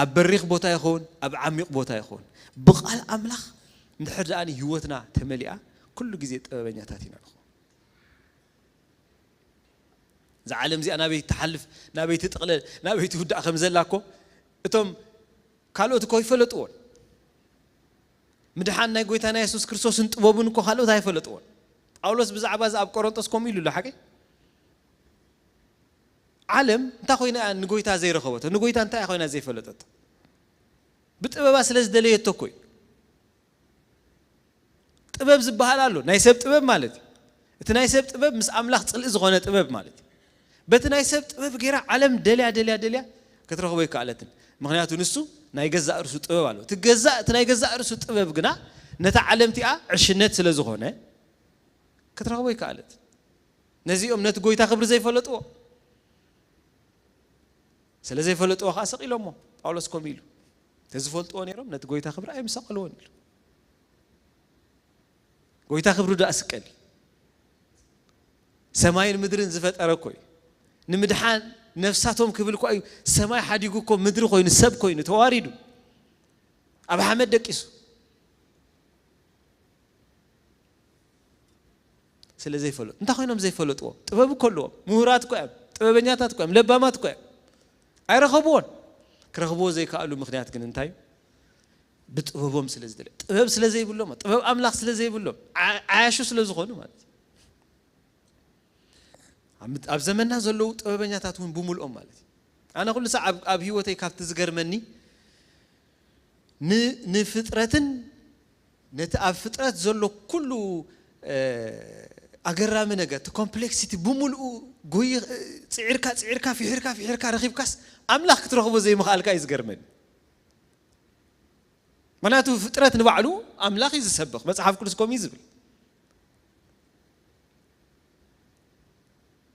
ኣብ በሪኽ ቦታ ይኸውን፣ ኣብ ዓሚቕ ቦታ ይኸውን፣ ብቃል ኣምላኽ እንድሕር ደኣ ህይወትና ተመሊኣ፣ ኩሉ ግዜ ጥበበኛታት ኢና ንኸውን። እዛ ዓለም እዚኣ ናበይ ትሓልፍ፣ ናበይ ትጥቕለል፣ ናበይ ትውዳእ ከም ዘላ እኮ እቶም ካልኦት እኮ ይፈለጥዎን። ምድሓን ናይ ጎይታና የሱስ ክርስቶስን ጥበቡን እኮ ካልኦት ኣይፈለጥዎን። ጳውሎስ ብዛዕባ እዚ ኣብ ቆሮንጦስ ከምኡ ኢሉ ኣሎ፣ ሓቂ? ዓለም እንታይ ኮይና እያ ንጎይታ ዘይረኸበቶ? ንጎይታ እንታይ ኮይና ዘይፈለጠቶ? ብጥበባ ስለ ዝደለየቶ እኮ እዩ። ጥበብ ዝበሃል ኣሎ፣ ናይ ሰብ ጥበብ ማለት እዩ። እቲ ናይ ሰብ ጥበብ ምስ ኣምላኽ ጽልኢ ዝኾነ ጥበብ ማለት እዩ። በቲ ናይ ሰብ ጥበብ ገይራ ዓለም ደልያ፣ ደልያ፣ ደልያ ክትረኽቦ ኣይከኣለትን። ምኽንያቱ ንሱ ናይ ገዛእ ርእሱ ጥበብ ኣሎ። እቲ ገዛእ፣ እቲ ናይ ገዛእ ርእሱ ጥበብ ግና ነታ ዓለም እቲኣ ዕሽነት ስለ ዝኾነ ክትረኽቦ ኣይከኣለትን። ነዚኦም ነቲ ጎይታ ክብሪ ዘይፈለጥዎ፣ ስለ ዘይፈለጥዎ ከኣ ሰቒሎሞ። ጳውሎስ ከምኡ ኢሉ፣ "እንተዝፈልጥዎ ነይሮም ነቲ ጎይታ ክብሪ ኣይምሰቐልዎን" ኢሉ። ጎይታ ክብሪ ዶ ኣስቀል? ሰማይን ምድርን ዝፈጠረ እኮ እዩ። ንምድሓን ነፍሳቶም ክብል እኮ እዩ ሰማይ ሓዲጉ እኮ ምድሪ ኮይኑ፣ ሰብ ኮይኑ፣ ተዋሪዱ፣ ኣብ ሓመድ ደቂሱ። ስለ ዘይፈለጡ። እንታይ ኮይኖም ዘይፈለጥዎ? ጥበብ እኮ ኣለዎም። ምሁራት እኮ እዮም። ጥበበኛታት እኮ እዮም። ለባማት እኮ እዮም። ኣይረኸብዎን። ክረኽብዎ ዘይከኣሉ ምኽንያት ግን እንታይ እዩ? ብጥበቦም ስለ ዝደለ። ጥበብ ስለ ዘይብሎም፣ ጥበብ ኣምላኽ ስለ ዘይብሎም፣ ዓ-፣ ዓያሹ ስለ ዝኾኑ ማለት እዩ። ኣብ ምድ-፣ ኣብ ዘመንና ዘለዉ ጥበበኛታት እውን ብምልኦም ማለት እዩ። ኣነ ኩሉ ሳዕ ኣብ፣ ኣብ ህይወተይ ካብቲ ዝገርመኒ፣ ን-፣ ንፍጥረትን ነቲ ኣብ ፍጥረት ዘሎ ኩሉ፣ እ፣ ኣገራሚ ነገር፣ እቲ ኮምፕሌክሲቲ ብምልኡ ጎይ-፣ ጽዒርካ፣ ጽዒርካ፣ ፊሒርካ፣ ፊሒርካ ረኺብካስ ኣምላኽ ክትረኽቦ ዘይምኽኣልካ እዩ ዝገርመኒ። ምኽንያቱ ፍጥረት ንባዕሉ ኣምላኽ እዩ ዝሰብኽ። መጽሓፍ ቅዱስ ከምኡ እዩ ዝብል።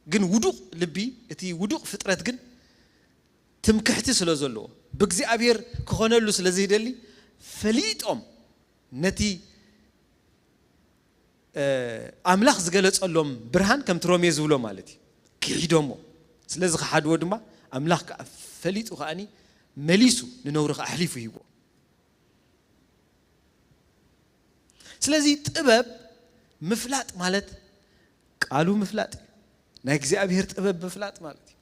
ግን ውዱቕ ልቢ፣ እቲ ውዱቕ ፍጥረት ግን ትምክሕቲ ስለ ዘለዎ፣ ብእግዚኣብሔር ክኾነሉ ስለ ዘይደሊ፣ ፈሊጦም ነቲ፣ እ፣ ኣምላኽ ዝገለጸሎም ብርሃን፣ ከምቲ ሮሜ ዝብሎ ማለት እዩ፣ ክሒዶሞ። ስለ ዝኸሓድዎ ድማ፣ ኣምላኽ ከኣ ፈሊጡ ከኣኒ መሊሱ ንነውሪ ከኣ ኣሕሊፉ ሂብዎ። ስለዚ ጥበብ ምፍላጥ ማለት ቃሉ ምፍላጥ እዩ። ናይ እግዚኣብሔር ጥበብ ምፍላጥ ማለት እዩ።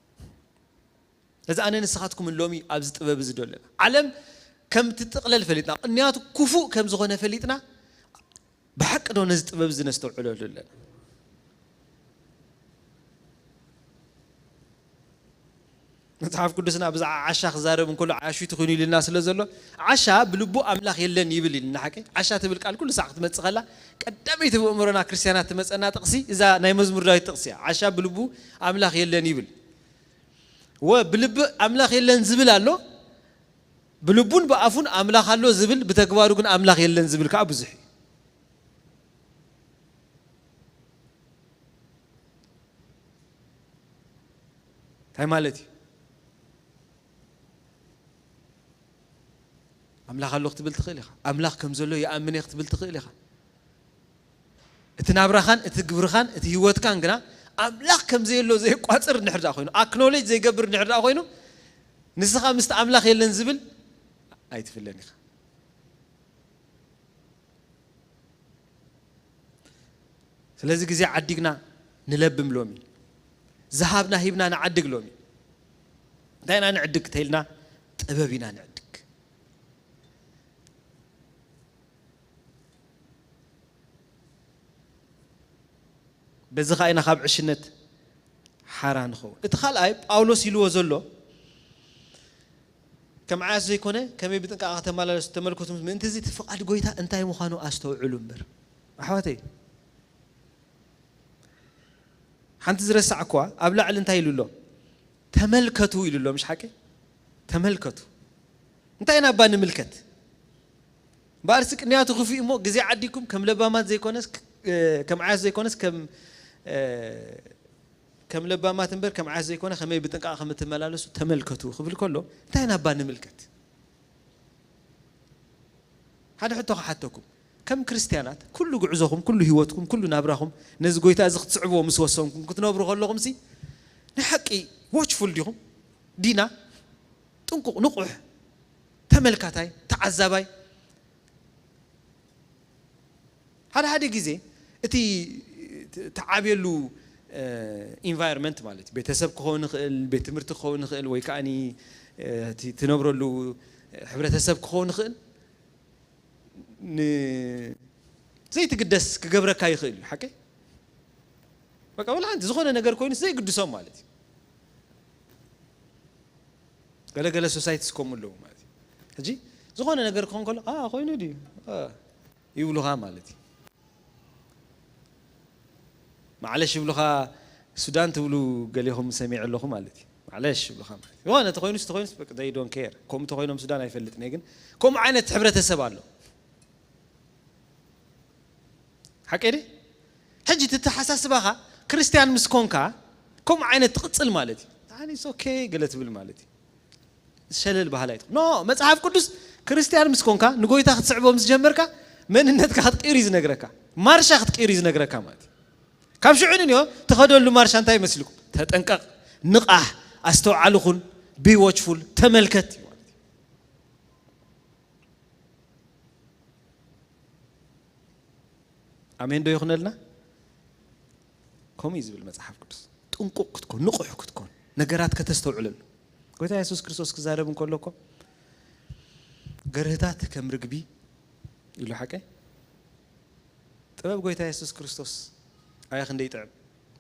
እዚ ኣነ ንስኻትኩምን ሎሚ ኣብዚ ጥበብ እዚ ዶ ኣለና? ዓለም ከም ትጥቕለል ፈሊጥና፣ ቅንያቱ ክፉእ ከም ዝኾነ ፈሊጥና፣ ብሓቂ ዶ ነዚ ጥበብ እዚ ነስተውዕለሉ ኣለና? መጽሓፍ ቅዱስና ብዛዕባ ዓሻ ክዛረብ እንከሎ ዓያሹ ትኹኑ ኢልና ስለ ዘሎ፣ ዓሻ ብልቡ ኣምላኽ የለን ይብል ኢልና ሓቂ። ዓሻ ትብል ቃል ኩሉ ሳዕ ክትመጽእ ከላ፣ ቀዳመይቲ ብእምሮና ክርስትያናት ትመጸና ጥቕሲ እዛ ናይ መዝሙር ዳዊት ጥቕሲ እያ። ዓሻ ብልቡ ኣምላኽ የለን ይብል። ወ-፣ ብልቢ ኣምላኽ የለን ዝብል ኣሎ፣ ብልቡን ብኣፉን ኣምላኽ ኣሎ ዝብል፣ ብተግባሩ ግን ኣምላኽ የለን ዝብል ከኣ ብዙሕ እዩ። እንታይ ማለት እዩ? ኣምላኽ ኣሎ ክትብል ትኽእል ኢኻ። ኣምላኽ ከም ዘሎ ይኣምን እየ ክትብል ትኽእል ኢኻ። እቲ ናብራኻን፣ እቲ ግብርኻን፣ እቲ ህይወትካን ግና ኣምላኽ ከም ዘየሎ ዘየቋጽር እንድሕር ደኣ ኮይኑ፣ ኣክኖሌጅ ዘይገብር እንድሕር ደኣ ኮይኑ፣ ንስኻ ምስቲ ኣምላኽ የለን ዝብል ኣይትፍለን ኢኻ። ስለዚ ግዜ ዓዲግና ንለብም ሎሚ። ዝሃብና ሂብና ንዓድግ ሎሚ። እንታይ ኢና ንዕድግ ተይልና? ጥበብ ኢና ንዕድግ። በዚ ኸኣ ኢና ካብ ዕሽነት ሓራ ንኸውን። እቲ ካልኣይ ጳውሎስ ኢልዎ ዘሎ፣ ከም ዓያስ ዘይኮነ፣ ከመይ ብጥንቃቐ ተመላለሱ፣ ተመልከቱ፣ ምእንቲ እዚ እቲ ፍቓድ ጐይታ እንታይ ምዃኑ ኣስተውዕሉ እምበር። ኣሕዋተይ፣ ሓንቲ ዝረሳዕኩዋ፣ ኣብ ላዕሊ እንታይ ኢሉ ኣሎ? ተመልከቱ ኢሉ ኣሎ፣ ምሽ ሓቂ? ተመልከቱ። እንታይ ኢና እባ ንምልከት? እምበኣርሲ ቅንያቱ ክፉእ እሞ፣ ግዜ ዓዲኩም ከም ለባማት ዘይኮነስ፣ ክ-፣ እ፣ ከም ዓያስ ዘይኮነስ፣ ከም፣ እ፣ ከም ለባማት እምበር ከም ዓያስ ዘይኮነ፣ ከመይ ብጥንቃቐ ከም እትመላለሱ ተመልከቱ ክብል ከሎ፣ እንታይ ኢና እባ ንምልከት? ሓደ ሕቶ ክሓተኩም። ከም ክርስትያናት፣ ኩሉ ጉዕዞኹም፣ ኩሉ ህይወትኩም፣ ኩሉ ናብራኹም፣ ነዚ ጎይታ እዚ ክትስዕብዎ ምስ ወሰንኩም ክትነብሩ ከለኹም ሲ፣ ናይ ሓቂ ዎችፉል ዲኹም? ዲና? ጥንቁቕ፣ ንቑሕ፣ ተመልካታይ፣ ተዓዛባይ። ሓደ ሓደ ግዜ እቲ ት-፣ ትዓብየሉ፣ እ፣ ኢንቫይሮንመንት ማለት እዩ። ቤተሰብ ክኸውን ይኽእል፣ ቤት ትምህርቲ ክኸውን ይኽእል፣ ወይ ከዓኒ፣ እ፣ እቲ ትነብረሉ ሕብረተሰብ ክኸውን ይኽእል። ን-፣ ዘይትግደስ ክገብረካ ይኽእል እዩ። ሓቀይ? በቃ፣ ወላ ሓንቲ ዝኾነ ነገር ኮይኑስ ዘይግድሶም ማለት እዩ። ገለገለ ሶሳይቲስ ከምኡ ኣለዉ ማለት እዩ። ሕጂ ዝኾነ ነገር ክኾን ከሎ፣ "ኣ፣ ኮይኑ ድዩ? ኣ" ይብሉኻ ማለት እዩ። ማዕለሽ ይብሉኻ፣ ሱዳን ትብሉ ገሌኹም ሰሚዐ ኣለኹ ማለት እዩ። ማዕለሽ ይብሉኻ ማለት እዩ። ዝኾነ ተኾይኑስ፣ ተኾይኑስ፣ በቃ፣ they don't care። ከምኡ ተኾይኖም ሱዳን ኣይፈልጥን እየ፣ ግን ከምኡ ዓይነት ሕብረተሰብ ኣሎ። ሓቀይ ድየ? ሕጂ እቲ ኣተሓሳስባኻ ክርስትያን ምስ ኮንካ፣ ከምኡ ዓይነት ትቕጽል ማለት እዩ። ኣነ it's okay ገለ ትብል ማለት እዩ። ሸለል በሃላይ ትኹን። ኖ፣ መጽሓፍ ቅዱስ ክርስትያን ምስ ኮንካ፣ ንጎይታ ክትስዕቦ ምስ ጀመርካ፣ መንነትካ ክትቅይር እዩ ዝነግረካ። ማርሻ ክትቅይር እዩ ዝነግረካ ማለት እዩ። ካብ ሽዑ ንንዮ ትኸደሉ ማርሻ እንታይ ይመስልኩም? ተጠንቀቕ፣ ንቓሕ፣ ኣስተውዓሊ ኩን፣ be watchful፣ ተመልከት እዩ ማለት እዩ። ኣሜን ዶ ይኹነልና? ከምኡ እዩ ዝብል መጽሓፍ ቅዱስ። ጥንቁቕ ክትኮን፣ ንቑሕ ክትኮን፣ ነገራት ከተስተውዕለሉ። ጎይታ የሱስ ክርስቶስ ክዛረብ እንከሎ እኮ፣ "ገርህታት ከም ርግቢ" ኢሉ፣ ሓቀይ? ጥበብ ጎይታ የሱስ ክርስቶስ ኣየ ክንደይ ጥዕም!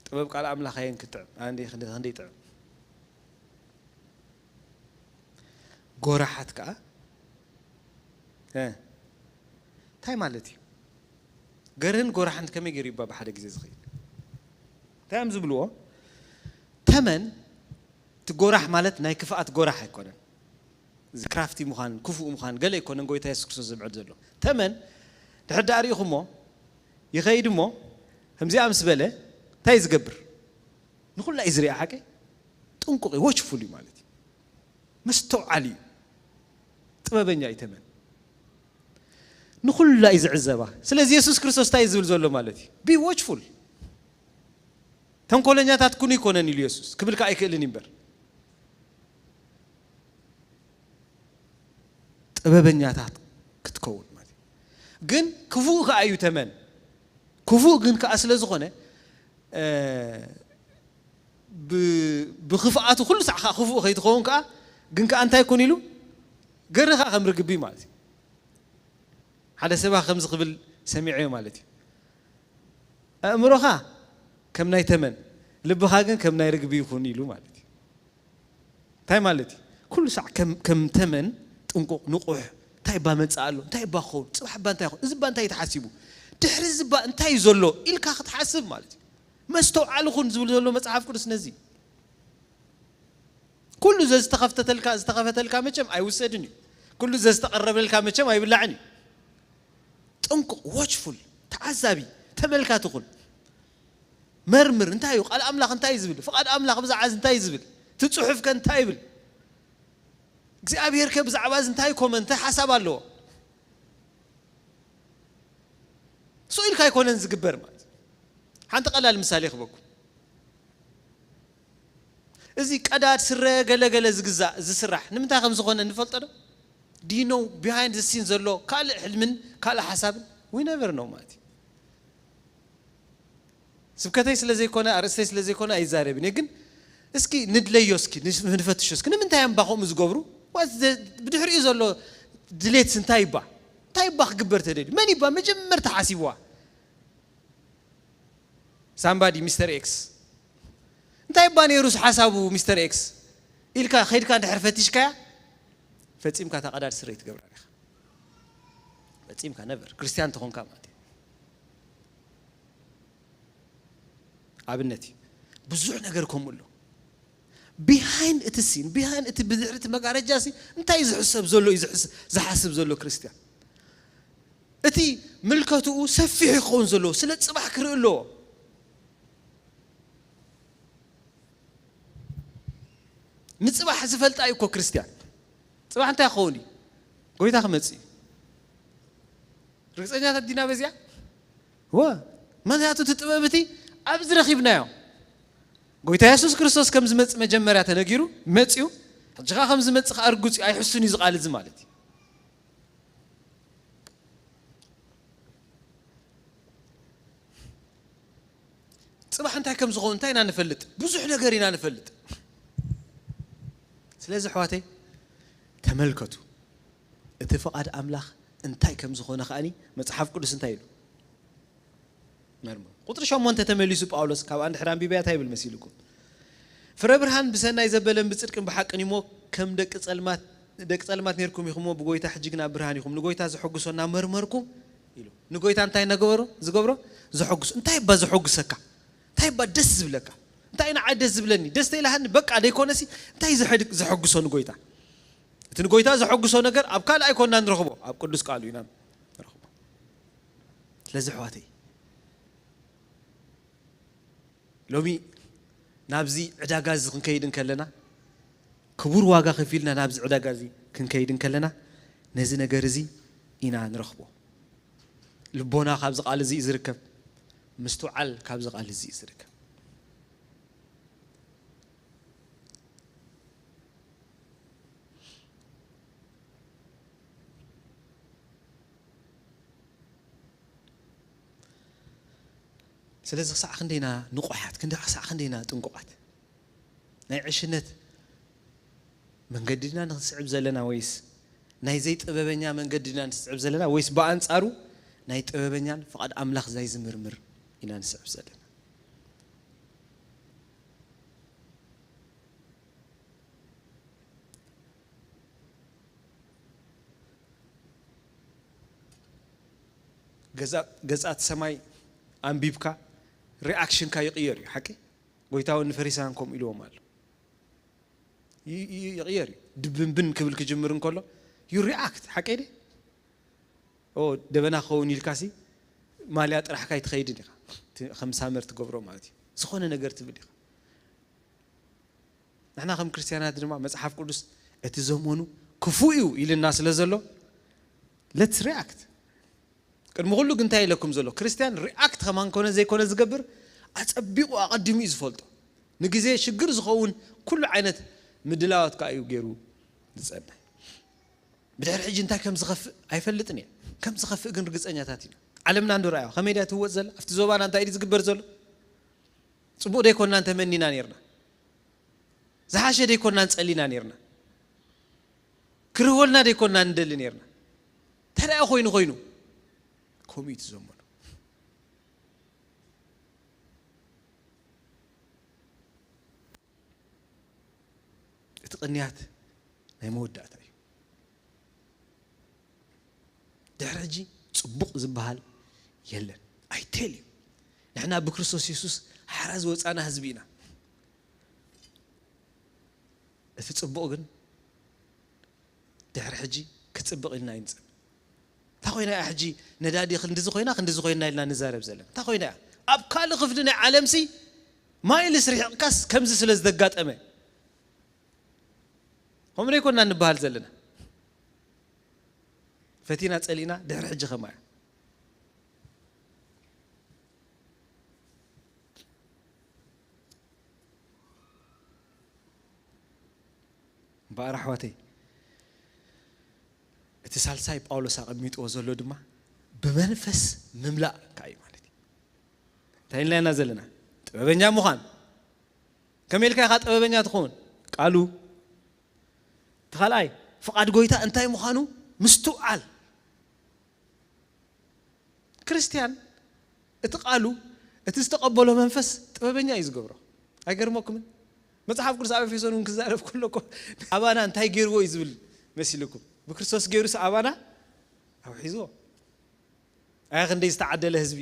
ጥበብ ቃል ኣምላኽ ኣየን ክትጥዕም! ኣየ ክንደይ፣ ክንደይ ጥዕም! ጎራሓት ከኣ፣ እ፣ እንታይ ማለት እዩ? ገርህን ጎራሕን ከመይ ገይሩ ይባ ብሓደ ግዜ ዝኽእል? እንታይ እዮም ዝብልዎ? ተመን፣ እቲ ጎራሕ ማለት ናይ ክፍኣት ጎራሕ ኣይኮነን። እዚ ክራፍቲ ምዃን፣ ክፉእ ምዃን ገለ ኣይኮነን ጎይታ የሱስ ክርስቶስ ዘምዕድ ዘሎ። ተመን፣ ድሕር ደኣ ርኢኹሞ፣ ይኸይድ እሞ፣ ከምዚኣ ምስ በለ፣ እንታይ እዩ ዝገብር? ንኹላ እዩ ዝሪኣ፣ ሓቀይ? ጥንቁቕ እዩ፣ ዎችፉል እዩ ማለት እዩ። መስተውዓሊ እዩ። ጥበበኛ እዩ ተመን። ንኹላ እዩ ዝዕዘባ። ስለዚ የሱስ ክርስቶስ እንታይ እዩ ዝብል ዘሎ ማለት እዩ? Be watchful። ተንኮለኛታት ኩኑ ኣይኮነን ኢሉ የሱስ ክብል ከኣ ኣይክእልን እዩ እምበር። ጥበበኛታት ክትከውን ማለት እዩ። ግን ክፉእ ከኣ እዩ ተመን። ክፉእ ግን ከኣ ስለ ዝኾነ፣ እ፣ ብ-፣ ብኽፍኣቱ ኩሉ ሳዕ ከኣ ክፉእ ከይትኸውን ከኣ፣ ግን ከኣ እንታይ ኩን ኢሉ? ገርህ ከኣ ከም ርግቢ ማለት እዩ። ሓደ ሰባ ከምዚ ክብል ሰሚዐዮ ማለት እዩ። ኣእምሮኻ ከም ናይ ተመን፣ ልብኻ ግን ከም ናይ ርግቢ ይኹን ኢሉ ማለት እዩ። እንታይ ማለት እዩ? ኩሉ ሳዕ ከም፣ ከም ተመን ጥንቁቕ፣ ንቑሕ፣ እንታይ እባ መጽእ ኣሎ? እንታይ እባ ክኸውን? ጽባሕ እባ እንታይ ይኸውን? እዚ እባ እንታይ እዩ ተሓሲቡ? ድሕሪ እዚ እባ እንታይ እዩ ዘሎ? ኢልካ ክትሓስብ ማለት እዩ። መስተውዓሊ ኩን ዝብል ዘሎ መጽሓፍ ቅዱስ ነዚ። ኩሉ ዘዝተኸፍተተልካ፣ ዝተኸፈተልካ መቸም ኣይውሰድን እዩ። ኩሉ ዘዝተቐረበልካ መቸም ኣይብላዕን እዩ። ጥንቁቕ፣ ዎችፉል፣ ተዓዛቢ፣ ተመልካቲ ኩን። መርምር፣ እንታይ እዩ? ቃል ኣምላኽ እንታይ እዩ ዝብል? ፍቓድ ኣምላኽ ብዛዕባ እዚ እንታይ እዩ ዝብል? እቲ ጽሑፍ ከ እንታይ ይብል? እግዚኣብሔር ከ ብዛዕባ እዚ እንታይ ኮመንት፣ እንታይ ሓሳብ ኣለዎ? ስኡ ኢልካ ኣይኮነን ዝግበር ማለት እዩ። ሓንቲ ቀላል ምሳሌ ክበኩም። እዚ ቀዳድ ስረ ገለገለ ዝግዛእ፣ ዝስራሕ፣ ንምንታይ ከም ዝኾነ ንፈልጦ ዶ? Do you know behind the scene ዘሎ ካልእ ሕልምን ካልእ ሓሳብን? We never know ማለት እዩ። ስብከተይ ስለ ዘይኮነ፣ ኣርእስተይ ስለ ዘይኮነ ኣይዛረብን እየ፣ ግን እስኪ ንድለዮ እስኪ፣ ንሽ-፣ ንፈትሾ እስኪ። ንምንታይ እዮም እባ ከምኡ ዝገብሩ? What's the፣ ብድሕሪኡ ዘሎ ድሌትስ እንታይ ይባ? እንታይ ይባ ክግበር ተደልዩ? መን ይባ መጀመርታ ሓሲብዋ? Somebody፣ ሚስተር ኤክስ። እንታይ እባ ነይሩስ ሓሳቡ ሚስተር ኤክስ? ኢልካ ከይድካ እንድሕር ፈቲሽካያ፣ ፈጺምካ እታ ቀዳድ ስረ ኣይትገብራን ኢኻ። ፈጺምካ፣ ነቨር። ክርስትያን ተኾንካ ማለት እዩ። ኣብነት እዩ። ብዙሕ ነገር ከምኡ ኣሎ። Behind እቲ scene, behind እቲ ብድሕሪ እቲ መጋረጃ ሲ እንታይ እዩ ዝሕሰብ ዘሎ እዩ ዝሕስ- ዝሓስብ ዘሎ ክርስቲያን? እቲ ምልከትኡ ሰፊሕ ይኸውን ዘለዎ ስለ ጽባሕ ክርኢ ኣለዎ። ንጽባሕ ዝፈልጣ እዩ እኮ ክርስቲያን። ጽባሕ እንታይ ክኸውን እዩ? ጎይታ ክመጽእ እዩ። ርግጸኛታት ዲና በዚኣ ወ ምክንያቱ እቲ ጥበብ እቲ ኣብዚ ረኺብናዮ። ጎይታ የሱስ ክርስቶስ ከም ዝመጽእ መጀመርያ ተነጊሩ፣ መጽዩ። ሕጂ ኸዓ ከም ዝመጽእ ኸዓ ርጉጽ እዩ፣ ኣይሕሱን እዩ እዚ ቃል እዚ ማለት እዩ። ጽባሕ እንታይ ከም ዝኸውን እንታይ ኢና ንፈልጥ? ብዙሕ ነገር ኢና ንፈልጥ። ስለዚ ኣሕዋተይ ተመልከቱ፣ እቲ ፍቓድ ኣምላኽ እንታይ ከም ዝኾነ ከኣኒ መጽሓፍ ቅዱስ እንታይ ኢሉ? መርምሩ። ቁጽሪ ሸሞንተ ተመሊሱ ጳውሎስ ካብ እንድሕር ኣንቢበያ እንታይ ይብል መሲልኩም? ፍረ ብርሃን ብሰናይ ዘበለን ብጽድቅን ብሓቅን እዩሞ ከም ደቂ ጸልማት ደቂ ጸልማት ነርኩም ኢኹምሞ ብጎይታ ሕጂ ግና ብርሃን ኢኹም። ንጎይታ ዘሐጉሶ እናመርመርኩም ኢሉ። ንጎይታ እንታይ እናገበሮ ዝገብሮ ዘሐጉሶ። እንታይ እባ ዘሐጉሰካ? እንታይ እባ ደስ ዝብለካ? እንታይ ንዓይ ደስ ዝብለኒ? ደስ ተይልሃኒ በቃ ደይኮነሲ እንታይ ዘሐድ- ዘሐጉሶ ንጎይታ? እቲ ንጎይታ ዘሐጉሶ ነገር ኣብ ካልእ ኣይኮንና ንረኽቦ፣ ኣብ ቅዱስ ቃሉ ኢና ንረኽቦ። ስለዚ ኣሕዋተይ ሎሚ ናብዚ ዕዳጋ እዚ ክንከይድ እንከለና፣ ክቡር ዋጋ ከፊልና ናብዚ ዕዳጋ እዚ ክንከይድ እንከለና፣ ነዚ ነገር እዚ ኢና ንረኽቦ። ልቦና ካብዚ ቃል እዚ እዩ ዝርከብ። ምስትውዓል ካብዚ ቃል እዚ እዩ ዝርከብ። ስለዚ ክሳዕ ክንደይና ንቑሓት፣ ክንደ ክሳዕ ክንደይና ጥንቁቓት? ናይ ዕሽነት መንገዲ ድና ንስዕብ ዘለና ወይስ ናይ ዘይጥበበኛ መንገዲ ድና ንስዕብ ዘለና ወይስ ብኣንጻሩ ናይ ጥበበኛን ፍቓድ ኣምላኽ ዘይዝምርምር ኢና ንስዕብ ዘለና? ገጻ- ገጻት ሰማይ ኣንቢብካ ሪኣክሽንካ ይቕየር እዩ። ሓቂ ጎይታ እውን ንፈሪሳውያን ከምኡ ኢልዎም ኣሎ። ይ- ይ- ይቕየር እዩ። ድብንብን ክብል ክጅምር እንከሎ you react ሓቂ ደ ኦ ደበና ክኸውን ኢልካሲ ማልያ ጥራሕካ ኣይትኸይድን ኢኻ። እቲ ከም ሳመር ትገብሮ ማለት እዩ። ዝኾነ ነገር ትብል ኢኻ። ንሕና ከም ክርስትያናት ድማ መጽሓፍ ቅዱስ እቲ ዘመኑ ክፉእ እዩ ኢልና ስለ ዘሎ let's react። ቅድሚ ኩሉ ግን እንታይ ኢለኩም ዘሎ ክርስትያን ሪኣክት ከማን ኮነ ዘይኮነ ዝገብር ኣጸቢቑ ኣቐዲሙ እዩ ዝፈልጦ። ንግዜ ሽግር ዝኸውን ኩሉ ዓይነት ምድላዋት ከኣ እዩ ገይሩ ዝጸንሕ። ብድሕሪ ሕጂ እንታይ ከም ዝኸፍእ ኣይፈልጥን እየ። ከም ዝኸፍእ ግን ርግጸኛታት ኢና። ዓለምና እንዶ ረኣዮ ከመይ ድያ ትህወጽ ዘላ? ኣብቲ ዞባና እንታይ ድዩ ዝግበር ዘሎ? ጽቡቕ ደይኮንና እንተመኒና ነይርና፣ ዝሓሸ ደይኮንና ንጸሊና ነይርና፣ ክርህወልና ደይኮንና ንደሊ ነይርና። እንታይ ደኣ ኮይኑ ኮይኑ ከምኡ እዩ እቲ ዘመኑ። እቲ ቅንያት ናይ መወዳእታ እዩ። ድሕሪ ሕጂ ጽቡቕ ዝበሃል የለን። ኣይቴል እዩ። ንሕና ብክርስቶስ የሱስ ሓራ ዝወጻና ህዝቢ ኢና። እቲ ጽቡቕ ግን ድሕሪ ሕጂ ክጽብቕ ኢልና ኣይንጽብ። እንታይ ኮይና እያ ሕጂ ነዳዲ ክንድዚ ኮይና ክንድዚ ኮይና ኢልና ንዛረብ ዘለና እንታይ ኮይና እያ? ኣብ ካልእ ክፍሊ ናይ ዓለምሲ ማይልስ ርሒቕካስ ከምዚ ስለ ዝተጋጠመ ከምኡ ደይኮና ንበሃል ዘለና። ፈቲና ጸሊእና ድሕሪ ሕጂ ከማያ እምበኣር ኣሕዋተይ፣ እቲ ሳልሳይ ጳውሎስ ኣቐሚጥዎ ዘሎ ድማ ብመንፈስ ምምላእ ከኣ እዩ ማለት እዩ። እንታይ ኢልና ኢና ዘለና? ጥበበኛ ምዃን። ከመይ ኢልካ ኢኻ ጥበበኛ ትኸውን? ቃሉ። እቲ ካልኣይ ፍቓድ ጎይታ እንታይ ምዃኑ ምስትውዓል። ክርስትያን እቲ ቃሉ እቲ ዝተቐበሎ መንፈስ ጥበበኛ እዩ ዝገብሮ። ኣይገርመኩምን? መጽሓፍ ቅዱስ ኣብ ኤፌሶን እውን ክዛረብ ከሎ እኮ ኣባና እንታይ ገይርዎ እዩ ዝብል መሲልኩም? ብክርስቶስ ገይሩስ ኣባና ኣውሒዝዎ። ኣያ ክንደይ ዝተዓደለ ህዝቢ፣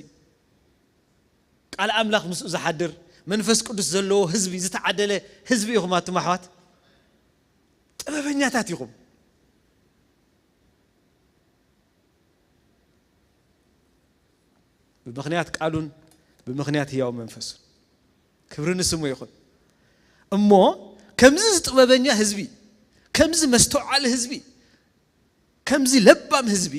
ቃል ኣምላኽ ምስኡ ዝሓድር፣ መንፈስ ቅዱስ ዘለዎ ህዝቢ፣ ዝተዓደለ ህዝቢ ኢኹም ኣቱም ኣሕዋት። ጥበበኛታት ኢኹም። ብምኽንያት ቃሉን ብምኽንያት ህያው መንፈሱን። ክብሪ ንስሙ ይኹን። እሞ ከምዚ ዝጥበበኛ ህዝቢ፣ ከምዚ መስተውዓሊ ህዝቢ፣ ከምዚ ለባም ህዝቢ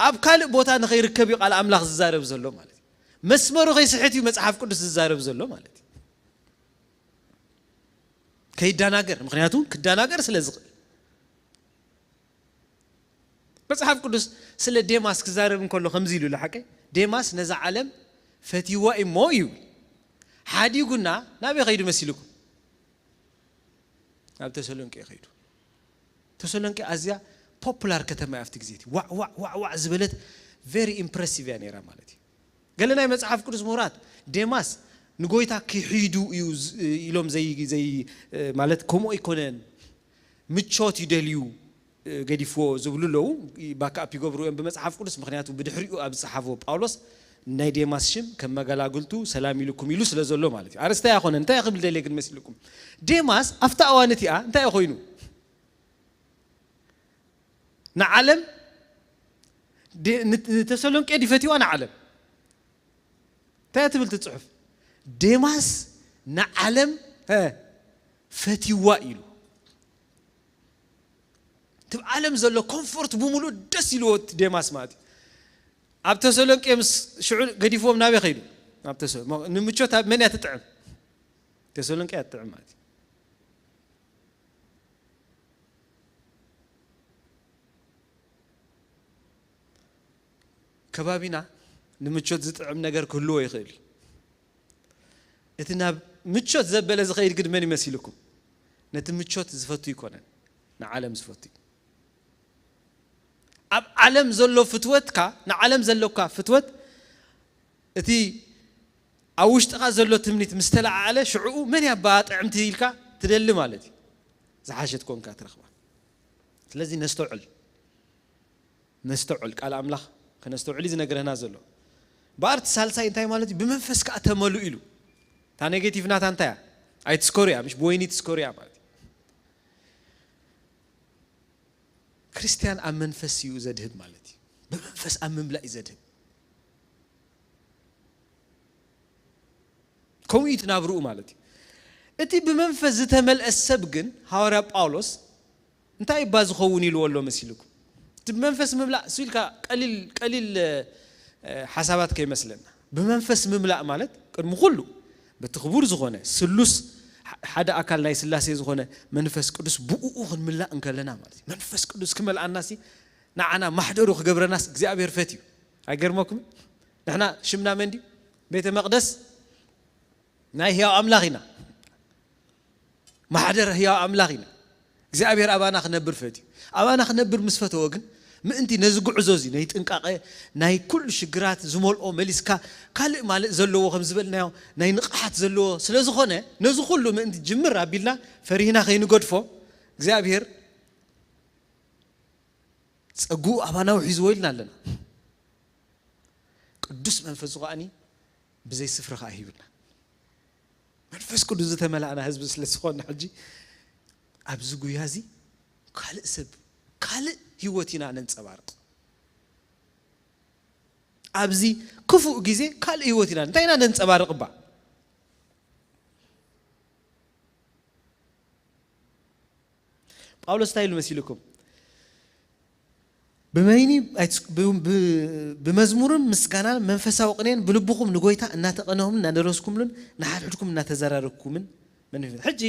ኣብ ካልእ ቦታ ንኸይርከብ እዩ ቃል ኣምላኽ ዝዛረብ ዘሎ ማለት እዩ። መስመሩ ከይስሕት እዩ መጽሓፍ ቅዱስ ዝዛረብ ዘሎ ማለት እዩ። ከይዳናገር፣ ምኽንያቱ ክዳናገር ስለ ዝኽእል። መጽሓፍ ቅዱስ ስለ ዴማስ ክዛረብ እንከሎ ከምዚ ኢሉ፣ ሓቀይ ዴማስ ነዛ ዓለም ፈቲዋ እሞ እዩ። ሓዲጉና ናበይ ኸይዱ መሲልኩም? ናብ ተሰሎንቄ ኸይዱ። ተሰሎንቄ ኣዝያ ፖፑላር ከተማ እያ ኣብቲ ግዜ እቲ። ዋዕ ዋዕ ዋዕ ዋዕ ዝበለት፣ ቨሪ ኢምፕረሲቭ እያ ነይራ ማለት እዩ። ገለ ናይ መጽሓፍ ቅዱስ ምሁራት ዴማስ ንጎይታ ክሒዱ እዩ ዝ-፣ ኢሎም ዘይ-፣ ዘይ-፣ ማለት ከምኡ ኣይኮነን፣ ምቾት ይደልዩ፣ ገዲፍዎ ዝብሉ ኣለዉ። ባካፕ ይገብሩ እዮም ብመጽሓፍ ቅዱስ፣ ምኽንያቱ ብድሕሪኡ ኣብ ዝጸሓፎ ጳውሎስ ናይ ዴማስ ሽም ከም መገላግልቱ ሰላም ኢልኩም ኢሉ ስለ ዘሎ ማለት እዩ። ኣርእስታይ ኣይኮነን፣ እንታይ ክብል ደልየ ግን መሲልኩም? ዴማስ ኣብታ እዋን እቲኣ እንታይ ኮይኑ? ንዓለም ድ-፣ ን-፣ ንተሰሎንቄ ድዩ ፈትዋ ንዓለም? እንታይ ትብል እቲ ጽሑፍ? ዴማስ ንዓለም፣ እ፣ ፈትዋ ኢሉ። እቲ ዓለም ዘሎ ኮምፎርት ብምሉእ ደስ ኢልዎ እቲ ዴማስ ማለት እዩ። ኣብ ተሰሎንቄ ምስ ሽዑ ገዲፍዎም ናበይ ከይዱ? ኣብ ተሰ-፣ ሞ-፣ ንምቾት ኣብ መን እያ ትጥዕም? ተሰሎንቄ እያ ትጥዕም ማለት እዩ። ከባቢና ንምቾት ዝጥዕም ነገር ክህልዎ ይኽእል እዩ። እቲ ናብ ምቾት ዘበለ ዝኸይድ ግን መን ይመሲልኩም? ነቲ ምቾት ዝፈቱ ይኮነን፣ ንዓለም ዝፈቱ እዩ። ኣብ ዓለም ዘሎ ፍትወትካ፣ ንዓለም ዘሎካ ፍትወት፣ እቲ ኣብ ውሽጥኻ ዘሎ ትምኒት ምስ ተለዓዓለ፣ ሽዕኡ መን እያ እባ ጥዕምቲ ኢልካ ትደሊ ማለት እዩ። ዝሓሸት ኮንካ ትረኽባ። ስለዚ ነስተውዕል። ነስተውዕል፣ ቃል ኣምላኽ ከነስተውዕል እዩ ዝነግረና ዘሎ። ብኣርቲ ሳልሳይ እንታይ ማለት እዩ? ብመንፈስ ከኣ ተመሉ ኢሉ። እታ ኔጌቲቭ ናታ እንታይ እያ? ኣይትስከሩ እያ፣ ምሽ ብወይኒ ትስከሩ እያ ማለት እዩ። ክርስትያን ኣብ መንፈስ እዩ ዘድህብ ማለት እዩ። ብመንፈስ ኣብ ምምላእ እዩ ዘድህብ። ከምኡ እዩ እቲ ናብርኡ ማለት እዩ። እቲ ብመንፈስ ዝተመልአ ሰብ ግን፣ ሃዋርያ ጳውሎስ እንታይ እባ ዝኸውን ኢልዎ ኣሎ መሲልኩም? እቲ ብመንፈስ ምምላእ እሱ ኢልካ ቀሊል፣ ቀሊል፣ እ፣ ሓሳባት ከይመስለና። ብመንፈስ ምምላእ ማለት ቅድሚ ኩሉ በቲ ክቡር ዝኾነ ስሉስ፣ ሓ-፣ ሓደ ኣካል ናይ ስላሴ ዝኾነ መንፈስ ቅዱስ ብእኡ ክንምላእ እንከለና ማለት እዩ። መንፈስ ቅዱስ ክመልኣናሲ ንዓና ማሕደሩ ክገብረናስ እግዚኣብሔር ፈትዩ። ኣይገርመኩም? ንሕና ሽምና መን ድዩ? ቤተ መቕደስ ናይ ህያው ኣምላኽ ኢና። ማሕደር ህያው ኣምላኽ ኢና። እግዚኣብሔር ኣባና ክነብር ፈትዩ። ኣባና ክነብር ምስ ፈተወ ግን፣ ምእንቲ ነዚ ጉዕዞ እዚ፣ ናይ ጥንቃቐ፣ ናይ ኩሉ ሽግራት ዝመልኦ መሊስካ ካልእ ማልእ ዘለዎ ከም ዝበልናዮ፣ ናይ ንቕሓት ዘለዎ ስለ ዝኾነ፣ ነዚ ኩሉ ምእንቲ ጅምር ኣቢልና ፈሪህና ከይንገድፎ፣ እግዚኣብሔር ጸግኡ ኣባና ውሒዝዎ ኢልና ኣለና። ቅዱስ መንፈሱ ከኣኒ ብዘይ ስፍራ ከኣ ሂብና። መንፈስ ቅዱስ ዝተመላእና ህዝቢ ስለ ዝኾንና፣ ሕጂ ኣብዚ ጉያ እዚ ካልእ ሰብ፣ ካልእ ህይወት ኢና ነንጸባርቕ። ኣብዚ ክፉእ ግዜ ካልእ ህይወት ኢና፣ እንታይ ኢና ነንጸባርቕ እባ? ጳውሎስ እንታይ ኢሉ መሲልኩም? ብመይኒ ኣይትስ-፣ ብ-፣ ብ-፣ ብመዝሙርን ምስጋናን መንፈሳዊ ቅኔን ብልብኹም ንጎይታ እናተቐነኹምን እናደረስኩምሉን ንሓድሕድኩም እናተዘራረብኩምን መንፈስ። ሕጂ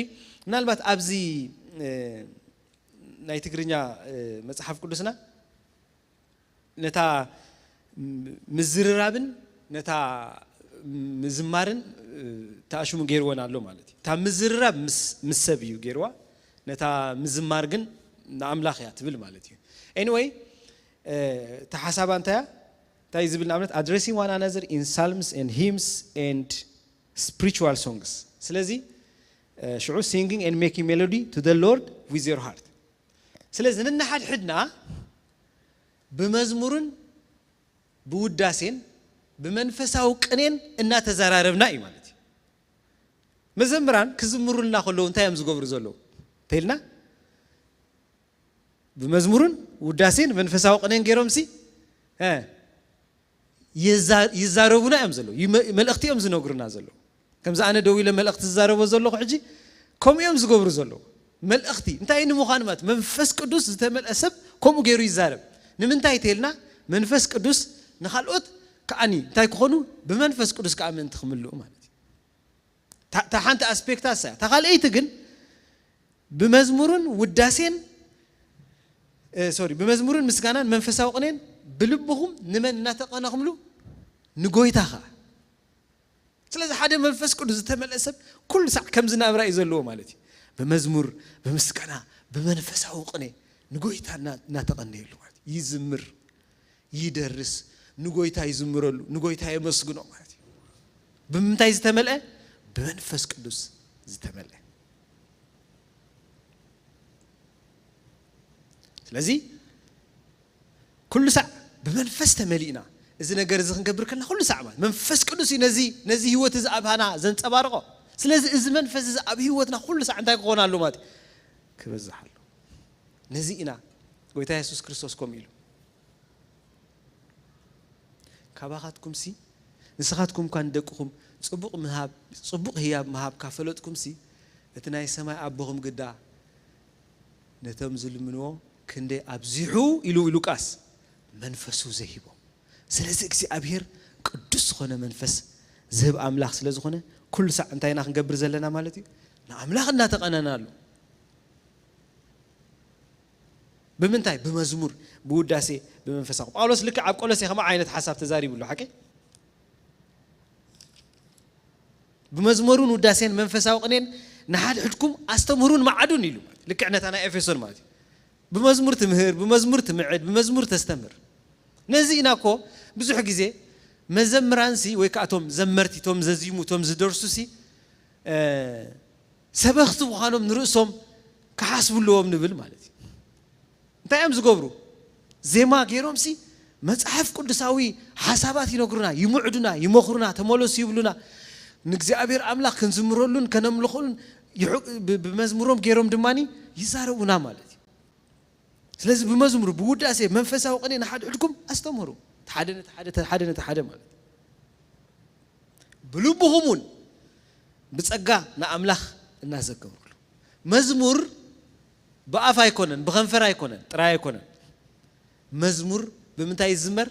ምናልባት ኣብዚ፣ እ፣ ናይ ትግርኛ፣ እ፣ መጽሓፍ ቅዱስና ነታ ም-፣ ምዝርራብን ነታ ምዝማርን፣ እ፣ ተኣሽሙ ገይርወን ኣሎ ማለት እዩ። እታ ምዝርራብ ምስ፣ ምስ ሰብ እዩ ገይርዋ፣ ነታ ምዝማር ግን ንኣምላኽ እያ ትብል ማለት እዩ። ኤኒወይ፣ እ፣ እታ ሓሳባ እንታይ እያ? እንታይ ዝብል ንኣብነት፣ addressing one another in psalms and hymns and spiritual songs። ስለዚ፣ እ፣ ሽዑ singing and making melody to the Lord with your heart። ስለዚ ንንሓድሕድና ብመዝሙርን ብውዳሴን ብመንፈሳዊ ቅኔን እናተዘራረብና እዩ ማለት እዩ። መዘምራን ክዝምሩልና ከለዉ እንታይ እዮም ዝገብሩ ዘለዉ? ተልና ብመዝሙርን ውዳሴን መንፈሳዊ ቅኔን ገይሮምሲ፣ እ፣ ይዛ-፣ ይዛረቡና እዮም ዘለዉ። ይመ-፣ መልእኽቲ እዮም ዝነግሩና ዘለዉ። ከምዚ ኣነ ደው ኢለ መልእኽቲ ዝዛረቦ ዘለኹ ሕጂ፣ ከምኡ እዮም ዝገብሩ ዘለዉ። መልእኽቲ እንታይ ንምዃን ማለት፣ መንፈስ ቅዱስ ዝተመልአ ሰብ ከምኡ ገይሩ ይዛረብ። ንምንታይ ተልና፣ መንፈስ ቅዱስ ንኻልኦት ከኣኒ እንታይ ክኾኑ፣ ብመንፈስ ቅዱስ ከኣ ምእንቲ ክምልኡ ማለት እዩ። እታ፣ እታ ሓንቲ ኣስፔክት እሳ እያ። እታ ካልኣይቲ ግን ብመዝሙርን ውዳሴን፣ እ፣ ሶሪ፣ ብመዝሙርን ምስጋናን መንፈሳዊ ቅኔን ብልብኹም ንመን እናተቐነኹምሉ፣ ንጎይታ ኸዓ። ስለዚ ሓደ መንፈስ ቅዱስ ዝተመልአ ሰብ ኩሉ ሳዕ ከምዚ ናብራ እዩ ዘለዎ ማለት እዩ። ብመዝሙር፣ ብምስጋና፣ ብመንፈሳዊ ቅኔ ንጎይታ እና-፣ እናተቐነየሉ ማለት እዩ። ይዝምር፣ ይደርስ፣ ንጎይታ ይዝምረሉ፣ ንጎይታ የመስግኖ ማለት እዩ። ብምንታይ ዝተመልአ? ብመንፈስ ቅዱስ ዝተመልአ። ስለዚ ኩሉ ሳዕ ብመንፈስ ተመሊእና እዚ ነገር እዚ ክንገብር ከለና ኩሉ ሳዕ ማለት መንፈስ ቅዱስ እዩ ነዚ፣ ነዚ ህይወት እዚ ኣብሃና ዘንጸባርቆ። ስለዚ እዚ መንፈስ እዚ ኣብ ህይወትና ኩሉ ሳዕ እንታይ ክኾን ኣሎ ማለት እዩ? ክበዝሕ ኣሎ። ነዚ ኢና ጎይታ የሱስ ክርስቶስ ከምኡ ኢሉ። ካባኻትኩምሲ ንስኻትኩም እኳ ንደቅኹም ጽቡቕ ምሃብ፣ ጽቡቕ ህያብ ምሃብ ካፈለጥኩምሲ፣ እቲ ናይ ሰማይ ኣቦኹም ግዳ ነቶም ዝልምንዎ ክንደይ ኣብዚሑ ኢሉ ሉቃስ መንፈሱ ዘይሂቦም። ስለዚ እግዚኣብሔር ቅዱስ ዝኾነ መንፈስ ዝህብ ኣምላኽ ስለ ዝኾነ፣ ኩሉ ሳዕ እንታይ ኢና ክንገብር ዘለና ማለት እዩ? ንኣምላኽ እናተቐነናሉ። ብምንታይ? ብመዝሙር፣ ብውዳሴ፣ ብመንፈሳዊ። ጳውሎስ ልክዕ ኣብ ቆሎሴ ከምኡ ዓይነት ሓሳብ ተዛሪቡ ኣሎ፣ ሓቂ? ብመዝሙርን ውዳሴን መንፈሳዊ ቅኔን ንሓድሕድኩም ኣስተምህሩን መዓዱን ኢሉ። ልክዕ ነታ ናይ ኤፌሶን ማለት እዩ። ብመዝሙር ትምህር፣ ብመዝሙር ትምዕድ፣ ብመዝሙር ተስተምህር። ነዚ ኢና እኮ ብዙሕ ግዜ መዘምራንሲ ወይ ከዓ እቶም ዘመርቲ፣ እቶም ዘዚሙ፣ እቶም ዝደርሱሲ፣ እ፣ ሰበኽቲ ምዃኖም ንርእሶም ክሓስቡ ኣለዎም ንብል ማለት እዩ። እንታይ እዮም ዝገብሩ? ዜማ ገይሮምሲ መጽሓፍ ቅዱሳዊ ሓሳባት ይነግሩና፣ ይምዕዱና፣ ይመኽሩና፣ ተመለሱ ይብሉና። ንእግዚኣብሔር ኣምላኽ ክንዝምረሉን ከነምልኹሉን ይሑ-፣ ብ-፣ ብመዝሙሮም ገይሮም ድማኒ ይዛረቡና ማለት እዩ። ስለዚ ብመዝሙር፣ ብውዳሴ፣ መንፈሳዊ ቅኔ ንሓድሕድኩም ኣስተምህሩ። እቲ ሓደ ነቲ ሓደ፣ እቲ ሓደ ነቲ ሓደ ማለት እዩ። ብልብኹም እውን ብጸጋ ንኣምላኽ እናዘከርኩሉ። መዝሙር ብኣፍ ኣይኮነን፣ ብኸንፈር ኣይኮነን፣ ጥራይ ኣይኮነን። መዝሙር ብምንታይ ይዝመር?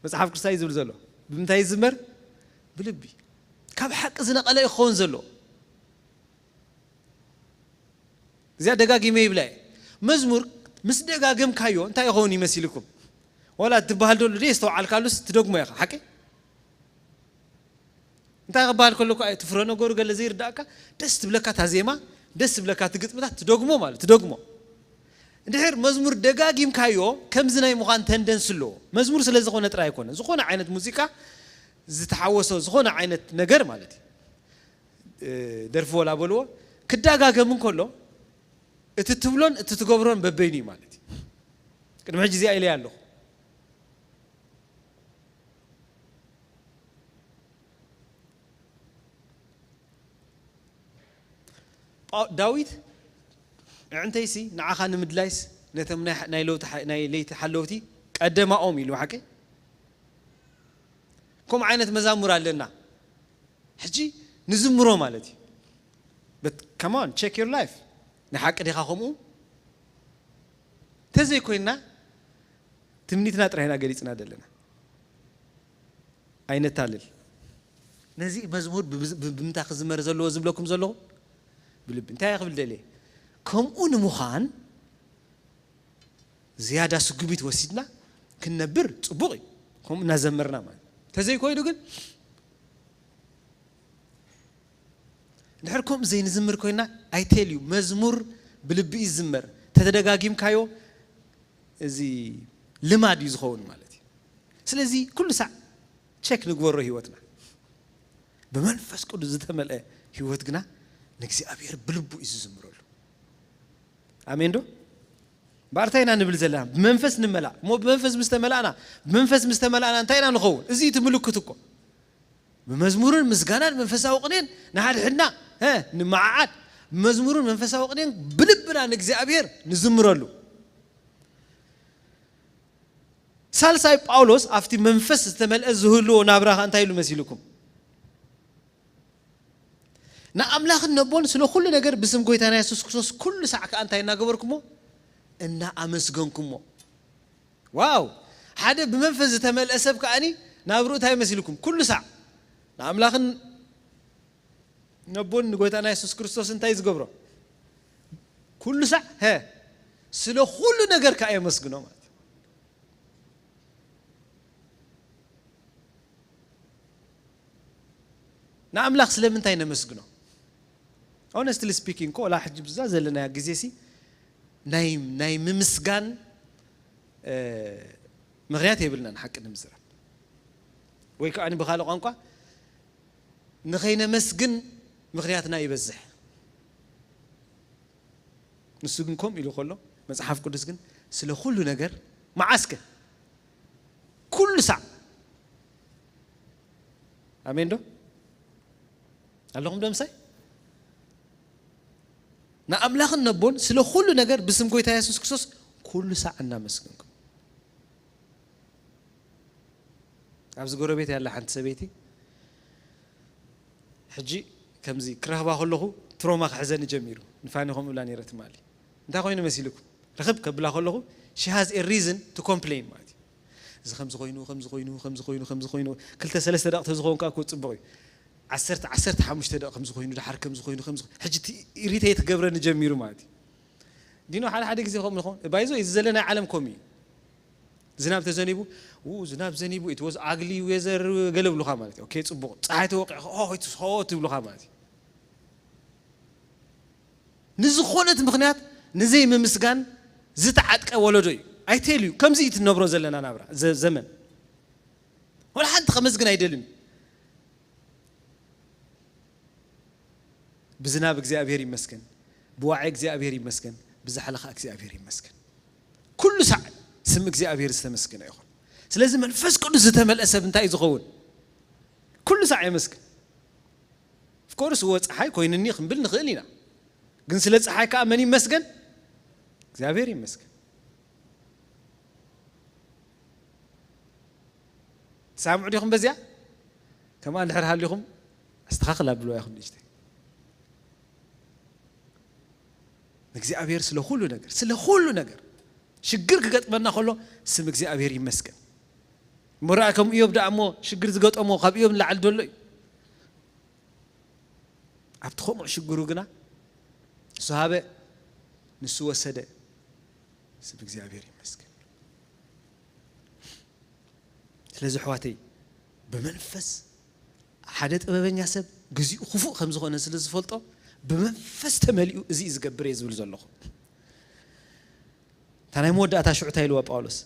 መጽሓፍ ቅዱስ እንታይ እዩ ዝብል ዘሎ? ብምንታይ ይዝመር? ብልቢ። ካብ ሓቂ ዝነቐለ እዩ ክኸውን ዘሎ። እዚኣ ደጋጊመ ይብላ እየ። መዝሙር ምስ ደጋገምካዮ እንታይ ይኸውን ይመሲልኩም? ዋላ ትበሃል ደሎ ደይ ዝተውዓልካሉስ ትደግሞ ኢኻ፣ ሓቂ? እንታይ ክበሃል ከሎ እኮ እቲ ፍረ ነገሩ ገለ ዘይርዳእካ፣ ደስ ትብለካ እታ ዜማ፣ ደስ ትብለካ እቲ ግጥምታት ትደግሞ ማለት፣ ትደግሞ። እንድሕር መዝሙር ደጋጊምካዮ፣ ከምዚ ናይ ምዃን ተንደንስ ኣለዎ። መዝሙር ስለ ዝኾነ ጥራይ ኣይኮነ፣ ዝኾነ ዓይነት ሙዚቃ ዝተሓወሶ ዝኾነ ዓይነት ነገር ማለት እዩ። እ፣ ደርፊ ወላ በልዎ፣ ክዳጋገም እንከሎ፣ እቲ ትብሎን እቲ ትገብሮን በበይኑ እዩ ማለት እዩ። ቅድሚ ሕጂ እዚኣ ኢለያ ኣለኹ። ጳው-፣ ዳዊት፣ "ኣዕንተይሲ ንዓኻ ንምድላይስ ነቶም ናይ፣ ናይ ለውቲ ሓ-፣ ናይ ለይቲ ሓለውቲ ቀደማኦም" ኢሉ፣ ሓቂ? ከምኡ ዓይነት መዛሙር ኣለና። ሕጂ ንዝምሮ ማለት እዩ። But come on, check your life. ንሓቂ ዲኻ ከምኡ? ተዘይኮይና ትምኒትና ጥራይ ኢና ገሊጽና ዘለና። ኣይነታልል። ነዚ መዝሙር ብ-፣ ብ-፣ ብምንታይ ክዝመር ዘለዎ ዝብለኩም ዘለኹ? ብልቢ። እንታይ ክብል ደልየ? ከምኡ ንምዃን ዝያዳ ስጉሚት ወሲድና ክንነብር ጽቡቕ እዩ። ከምኡ እናዘመርና ማለት። ተዘይኮይኑ ግን፣ እንድሕር ከምኡ ዘይንዝምር ኮይና፣ I tell you፣ መዝሙር ብልቢ እዩ ዝዝመር። ተተደጋጊምካዮ፣ እዚ ልማድ እዩ ዝኸውን ማለት እዩ። ስለዚ ኩሉ ሳዕ ቸክ ንግበሮ ህይወትና። ብመንፈስ ቅዱስ ዝተመልአ ህይወት ግና ንእግዚኣብሔር ብልቡ እዩ ዝዝምረሉ። ኣሜን ዶ? እምበኣር እንታይ ኢና ንብል ዘለና? ብመንፈስ ንመላእ። እሞ ብመንፈስ ምስ ተመላእና፣ ብመንፈስ ምስ ተመላእና እንታይ ኢና ንኸውን? እዚ እዩ እቲ ምልክት እኮ። ብመዝሙርን ምስጋናን መንፈሳዊ ቅኔን ንሓድሕድና ሀ ንመዓዓድ፣ ብመዝሙርን መንፈሳዊ ቅኔን ብልብና ንእግዚኣብሔር ንዝምረሉ። ሳልሳይ ጳውሎስ ኣብቲ መንፈስ ዝተመልአ ዝህልዎ ናብራኻ እንታይ ኢሉ መሲልኩም? ንኣምላኽን ነቦን ስለ ኩሉ ነገር ብስም ጎይታና የሱስ ክርስቶስ ኩሉ ሳዕ ከኣ እንታይ እናገበርኩሞ? እናኣመስገንኩሞ። ዋው! ሓደ ብመንፈስ ዝተመልአ ሰብ ከኣኒ ናብርኡ እንታይ መሲልኩም? ኩሉ ሳዕ ንኣምላኽን ነቦን ንጎይታና የሱስ ክርስቶስ እንታይ ዝገብሮ? ኩሉ ሳዕ ሀ ስለ ኩሉ ነገር ከኣ የመስግኖ ማለት እዩ። ንኣምላኽ ስለምንታይ ነመስግኖ? Honestly speaking እኮ ወላ ሕጂ ብዛ ዘለናያ ግዜ ሲ ናይ ናይ ምምስጋን እ፣ ምኽንያት የብልናን ሓቂ ንምዝራብ። ወይ ከኣ ብኻልእ ቋንቋ ንኸይነመስግን ምኽንያትና ይበዝሕ። ንሱ ግን ከምኡ ኢሉ ከሎ መጽሓፍ ቅዱስ ግን ስለ ኩሉ ነገር መዓስከ ኩሉ ሳዕ ኣሜን ዶ ኣለኹም ዶ ምሳይ? ንኣምላኽን ነቦን ስለ ኩሉ ነገር ብስም ጎይታ የሱስ ክርስቶስ ኩሉ ሳዕ እናመስገንኩም። ኣብዚ ጎረቤት ያለ ሓንቲ ሰበይቲ ሕጂ ከምዚ ክረኽባ ከለኹ ትሮማ ክሕዘኒ ጀሚሩ። ንፋኒ ከምኡ ኢላ ነይረ ትማሊ። እንታይ ኮይኑ መሲልኩም? ርኽብ ከብላ ከለኹ she has a reason to complain ማለት እዩ። እዚ ከምዚ ኮይኑ ከምዚ ኮይኑ ከምዚ ኮይኑ ከምዚ ኮይኑ ክልተ ሰለስተ ደቂ ተዝኸውን ከዓ ክው ፅቡቕ እዩ። ዓሰርተ ዓሰርተ ሓሙሽተ ደቂ ከምዚ ኮይኑ ድሓር ከምዚ ኮይኑ ከምዚ ኮይኑ ሕጂ ኢሪቴት ክገብረኒ ጀሚሩ ማለት እዩ። ዲኖ ሓደ ሓደ ግዜ ከምኡ ይኸውን ባይዞ እዚ ዘለና ዓለም ኮም እዩ። ዝናብ ተዘኒቡ ው ዝናብ ዘኒቡ it was ugly weather ገለ ብሉኻ ማለት እዩ። ኦኬ ፅቡቕ ፀሓይ ተወቂዑ ኦ it's hot ይብሉኻ ማለት እዩ። ንዝኾነት ምኽንያት ንዘይ ምምስጋን ዝተዓጥቀ ወለዶ እዩ። ኣይቴል እዩ ከምዚ እዩ ትነብሮ ዘለና ናብራ ዘ- ዘመን ወላ ሓንቲ ከመስግን ኣይደልን እዩ። ብዝናብ እግዚኣብሔር ይመስገን፣ ብዋዒ እግዚኣብሔር ይመስገን፣ ብዛሕሊ ከዓ እግዚኣብሔር ይመስገን። ኩሉ ሳዕ ስም እግዚኣብሔር ዝተመስገነ ይኹን። ስለዚ መንፈስ ቅዱስ ዝተመልአ ሰብ እንታይ እዩ ዝኸውን? ኩሉ ሳዕ የመስግን። ኦፍኮርስ እወ ፀሓይ ኮይንኒ ክንብል ንኽእል ኢና። ግን ስለ ፀሓይ ከዓ መን ይመስገን? እግዚኣብሔር ይመስገን። ትሰምዑ ዲኹም በዚኣ? ከምኣ እንድሕር ሃሊኹም ኣስተኻኽል ኣብልዋ ኢኹም ንእሽተይ። እግዚኣብሔር ስለ ኩሉ ነገር ስለ ኩሉ ነገር ሽግር ክገጥመና ከሎ ስም እግዚኣብሔር ይመስገን። እሞ ረኣ ከም እዮብ ደኣ እሞ ሽግር ዝገጠሞ ካብ እዮብ ንላዕሊ ደሎ እዩ። ኣብቲ ከምኡ ሽግሩ ግና ንሱ ሃበ ንሱ ወሰደ። ስም እግዚኣብሔር ይመስገን። ስለዚ ኣሕዋተይ ብመንፈስ ሓደ ጥበበኛ ሰብ ግዚኡ ክፉእ ከም ዝኾነ ስለ ዝፈልጦ ብመንፈስ ተመሊኡ እዚ እዩ ዝገብር እየ ዝብል ዘለኹ። እታ ናይ መወዳእታ ሽዑ እንታይ ኢልዋ ጳውሎስ?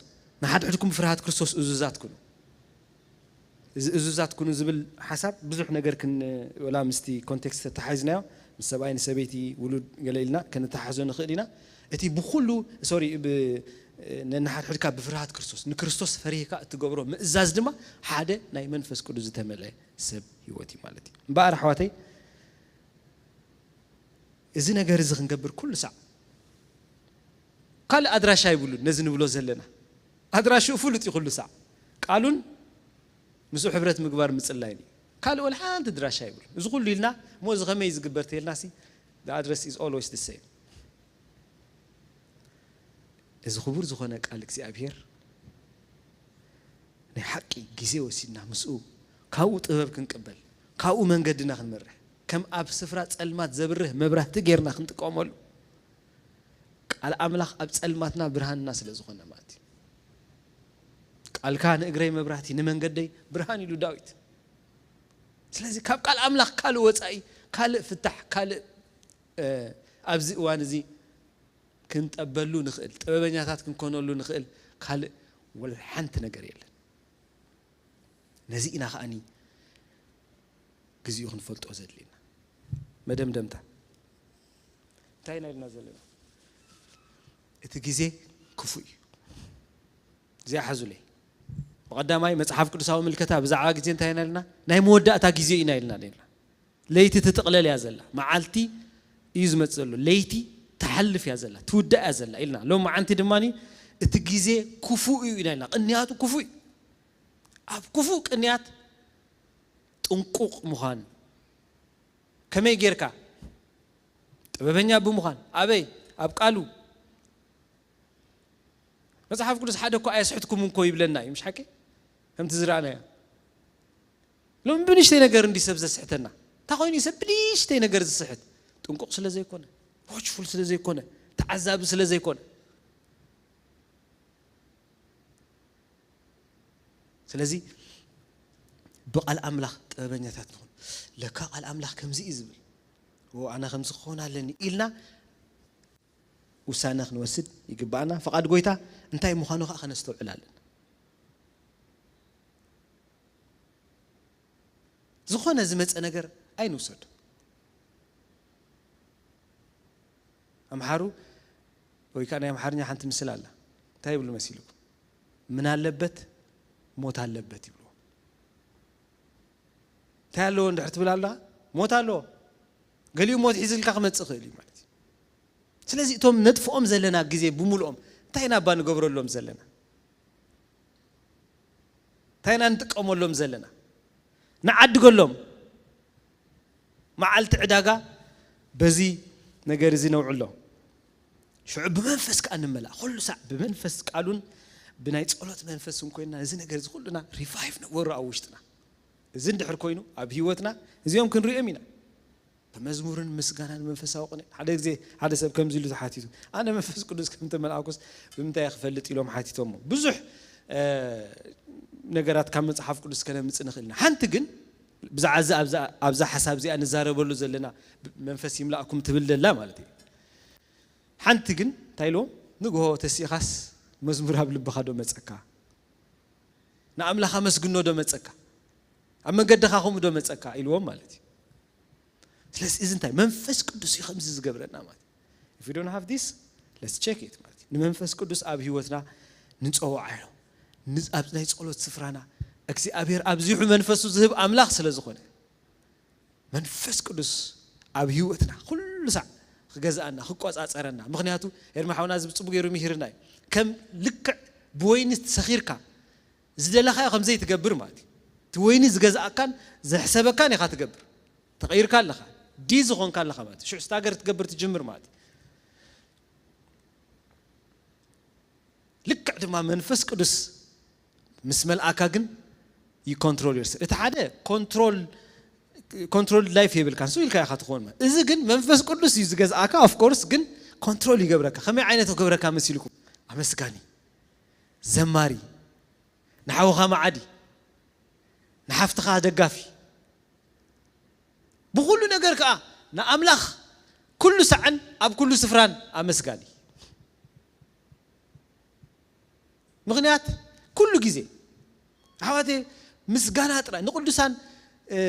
ንሓድሕድኩም ብፍርሃት ክርስቶስ እዙዛት ኩኑ። እዚ እዙዛት ኩኑ ዝብል ሓሳብ ብዙሕ ነገር ክን ወላ ምስቲ ኮንቴክስት ተተሓሒዝናዮ ምስ ሰብኣይ ንሰበይቲ ውሉድ ገለ ኢልና ከነተሓሕዞ ንኽእል ኢና። እቲ ብኩሉ ሶሪ ነንሓድሕድካ ብፍርሃት ክርስቶስ ንክርስቶስ ፈሪህካ እትገብሮ ምእዛዝ ድማ ሓደ ናይ መንፈስ ቅዱስ ዝተመልአ ሰብ ህይወት እዩ ማለት እዩ። እምበኣር ኣሕዋተይ እዚ ነገር እዚ ክንገብር ኩሉ ሳዕ ካልእ ኣድራሻ ይብሉን ነዚ ንብሎ ዘለና ኣድራሽኡ ፍሉጥ እዩ። ኩሉ ሳዕ ቃሉን ምስኡ ሕብረት ምግባር ምጽላይን እዩ። ካልእ ወላ ሓንቲ ድራሻ ይብሉን። እዚ ኩሉ ኢልና እሞ እዚ ከመይ ዝግበር ተልና ሲ the address is always the same። እዚ ክቡር ዝኾነ ቃል እግዚኣብሔር ናይ ሓቂ ግዜ ወሲድና ምስኡ ካብኡ ጥበብ ክንቅበል ካብኡ መንገድና ክንመርሕ ከም ኣብ ስፍራ ጸልማት ዘብርህ መብራህቲ ጌርና ክንጥቀመሉ ቃል ኣምላኽ ኣብ ጸልማትና ብርሃንና ስለ ዝኾነ ማለት እዩ። ቃልካ ንእግረይ መብራህቲ ንመንገደይ ብርሃን ኢሉ ዳዊት። ስለዚ ካብ ቃል ኣምላኽ ካልእ ወጻኢ ካልእ ፍታሕ ካልእ ኣብዚ እዋን እዚ ክንጠበሉ ንኽእል ጥበበኛታት ክንኮነሉ ንኽእል ካልእ ወላ ሓንቲ ነገር የለን። ነዚ ኢና ከኣኒ ግዚኡ ክንፈልጦ ዘድልየና። መደምደምታ እንታይ ኢና ኢልና ዘለና? እቲ ግዜ ክፉእ እዩ። እዚኣ ሓዙለይ። ብቐዳማይ መጽሓፍ ቅዱሳዊ ምልከታ ብዛዕባ ግዜ እንታይ ኢና ኢልና? ናይ መወዳእታ ግዜ ኢና ኢልና ነርና። ለይቲ ትጥቕለል እያ ዘላ፣ መዓልቲ እዩ ዝመጽእ ዘሎ። ለይቲ ትሓልፍ እያ ዘላ፣ ትውዳእ እያ ዘላ ኢልና። ሎም መዓንቲ ድማ እቲ ግዜ ክፉእ እዩ ኢና ኢልና። ቅንያቱ ክፉእ እዩ። ኣብ ክፉእ ቅንያት ጥንቁቕ ምዃን። ከመይ ጌርካ? ጥበበኛ ብምዃን። ኣበይ? ኣብ ቃሉ። መጽሓፍ ቅዱስ ሓደ እኮ ኣየስሕትኩም እንኮ ይብለና እዩ፣ ምሽ ሓቂ? ከምቲ ዝረኣናዮ። ሎም ብንሽተይ ነገር እንዲ ሰብ ዘስሕተና። እንታይ ኮይኑ እዩ ሰብ ብንሽተይ ነገር ዝስሕት? ጥንቁቕ ስለ ዘይኮነ፣ ዎችፉል ስለ ዘይኮነ፣ ተዓዛቢ ስለ ዘይኮነ። ስለዚ ብቃል ኣምላኽ ጥበበኛታት ንኹን። ለካ ቃል ኣምላኽ ከምዚ እዩ ዝብል፣ ዎ ኣነ ከምዚ ክኾን ኣለኒ ኢልና ውሳነ ክንወስድ ይግባኣና። ፍቓድ ጎይታ እንታይ ምዃኑ ከዓ ከነስተውዕል ኣለና። ዝኾነ ዝመፀ ነገር ኣይንውሰዱ። ኣምሓሩ ወይ ከዓ ናይ ኣምሓርኛ ሓንቲ ምስል ኣላ። እንታይ ይብሉ መሲልኩም? ምን ኣለበት ሞት ኣለበት ይብሉ። እንታይ ኣለዎ እንድሕር ትብል ኣላ? ሞት ኣለዎ። ገሊኡ ሞት ሒዝልካ ክመፅእ ይኽእል እዩ ማለት እዩ። ስለዚ እቶም ነጥፍኦም ዘለና ግዜ ብምልኦም እንታይ ኢና እባ ንገብረሎም ዘለና? እንታይ ኢና ንጥቀመሎም ዘለና? ንዓድገሎም። መዓልቲ ዕዳጋ በዚ ነገር እዚ ነውዕሎ። ሽዑ ብመንፈስ ከኣ ንመላእ። ኩሉ ሳዕ ብመንፈስ ቃሉን ብናይ ጸሎት መንፈስን ኮይንና እዚ ነገር እዚ ኩሉና ሪቫይቭ ንግበሮ ኣብ ውሽጥና። እዚ እንድሕር ኮይኑ ኣብ ህይወትና እዚኦም ክንሪኦም ኢና። ብመዝሙርን ምስጋናን መንፈሳዊ ቅኔ። ሓደ ግዜ ሓደ ሰብ ከምዚ ኢሉ ተሓቲቱ፣ "ኣነ መንፈስ ቅዱስ ከም ተመልኣኩስ ብምንታይ እየ ክፈልጥ?" ኢሎም ሓቲቶሞ። ብዙሕ፣ እ፣ ነገራት ካብ መጽሓፍ ቅዱስ ከነምጽእ ንኽእል ኢና። ሓንቲ ግን ብዛዕባ እዚ ኣብዛ፣ ኣብዛ ሓሳብ እዚኣ ንዛረበሉ ዘለና መንፈስ ይምላእኩም ትብል ዘላ ማለት እዩ። ሓንቲ ግን እንታይ ኢልዎም? ንግሆ ተሲኻስ መዝሙር ኣብ ልብኻ ዶ መጸካ? ንኣምላኽ ኣመስግኖ ዶ መጸካ? ኣብ መንገድኻ ከምኡ ዶ መጸካ? ኢልዎም ማለት እዩ። ስለዚ እዚ እንታይ? መንፈስ ቅዱስ እዩ ከምዚ ዝገብረና ማለት እዩ። If we don't have this, let's check it ማለት እዩ። ንመንፈስ ቅዱስ ኣብ ህይወትና ንጸውዓዮ። ንዝ-፣ ኣብ ናይ ጸሎት ስፍራና እግዚኣብሔር ኣብዚሑ መንፈሱ ዝህብ ኣምላኽ ስለ ዝኾነ መንፈስ ቅዱስ ኣብ ህይወትና ኩሉ ሳዕ ክገዝኣና፣ ክቆጻጸረና። ምኽንያቱ ኤርሚ ሓውና እዚ ብጽቡቅ ገይሩ ምሂርና እዩ። ከም ልክዕ ብወይኒ ሰኺርካ ዝደለኻዮ ከም ዘይትገብር ማለት እዩ። እቲ ወይኒ ዝገዝኣካን ዘሕሰበካን ኢኻ ትገብር። ተቐይርካ ኣለኻ። ዲ ዝኾንካ ኣለኻ ማለት እዩ። ሽዑ ስታገር ትገብር ትጅምር ማለት እዩ። ልክዕ ድማ መንፈስ ቅዱስ ምስ መልኣካ ግን you control yourself። እቲ ሓደ ኮንትሮል፣ ኮንትሮል ላይፍ የብልካን፣ ስው ኢልካ ኢኻ ትኾን ማለት። እዚ ግን መንፈስ ቅዱስ እዩ ዝገዝኣካ። ኦፍ ኮርስ ግን ኮንትሮል ይገብረካ። ከመይ ዓይነት ክገብረካ መሲልኩም? ኣመስጋኒ፣ ዘማሪ፣ ንሓውኻ መዓዲ፣ ንሓፍትኻ ደጋፊ፣ ብኹሉ ነገር ከኣ ንኣምላኽ ኩሉ ሳዕን ኣብ ኩሉ ስፍራን ኣመስጋኒ። ምኽንያት ኩሉ ግዜ ኣሕዋቴ ምስጋና ጥራይ ንቅዱሳን፣ እ፣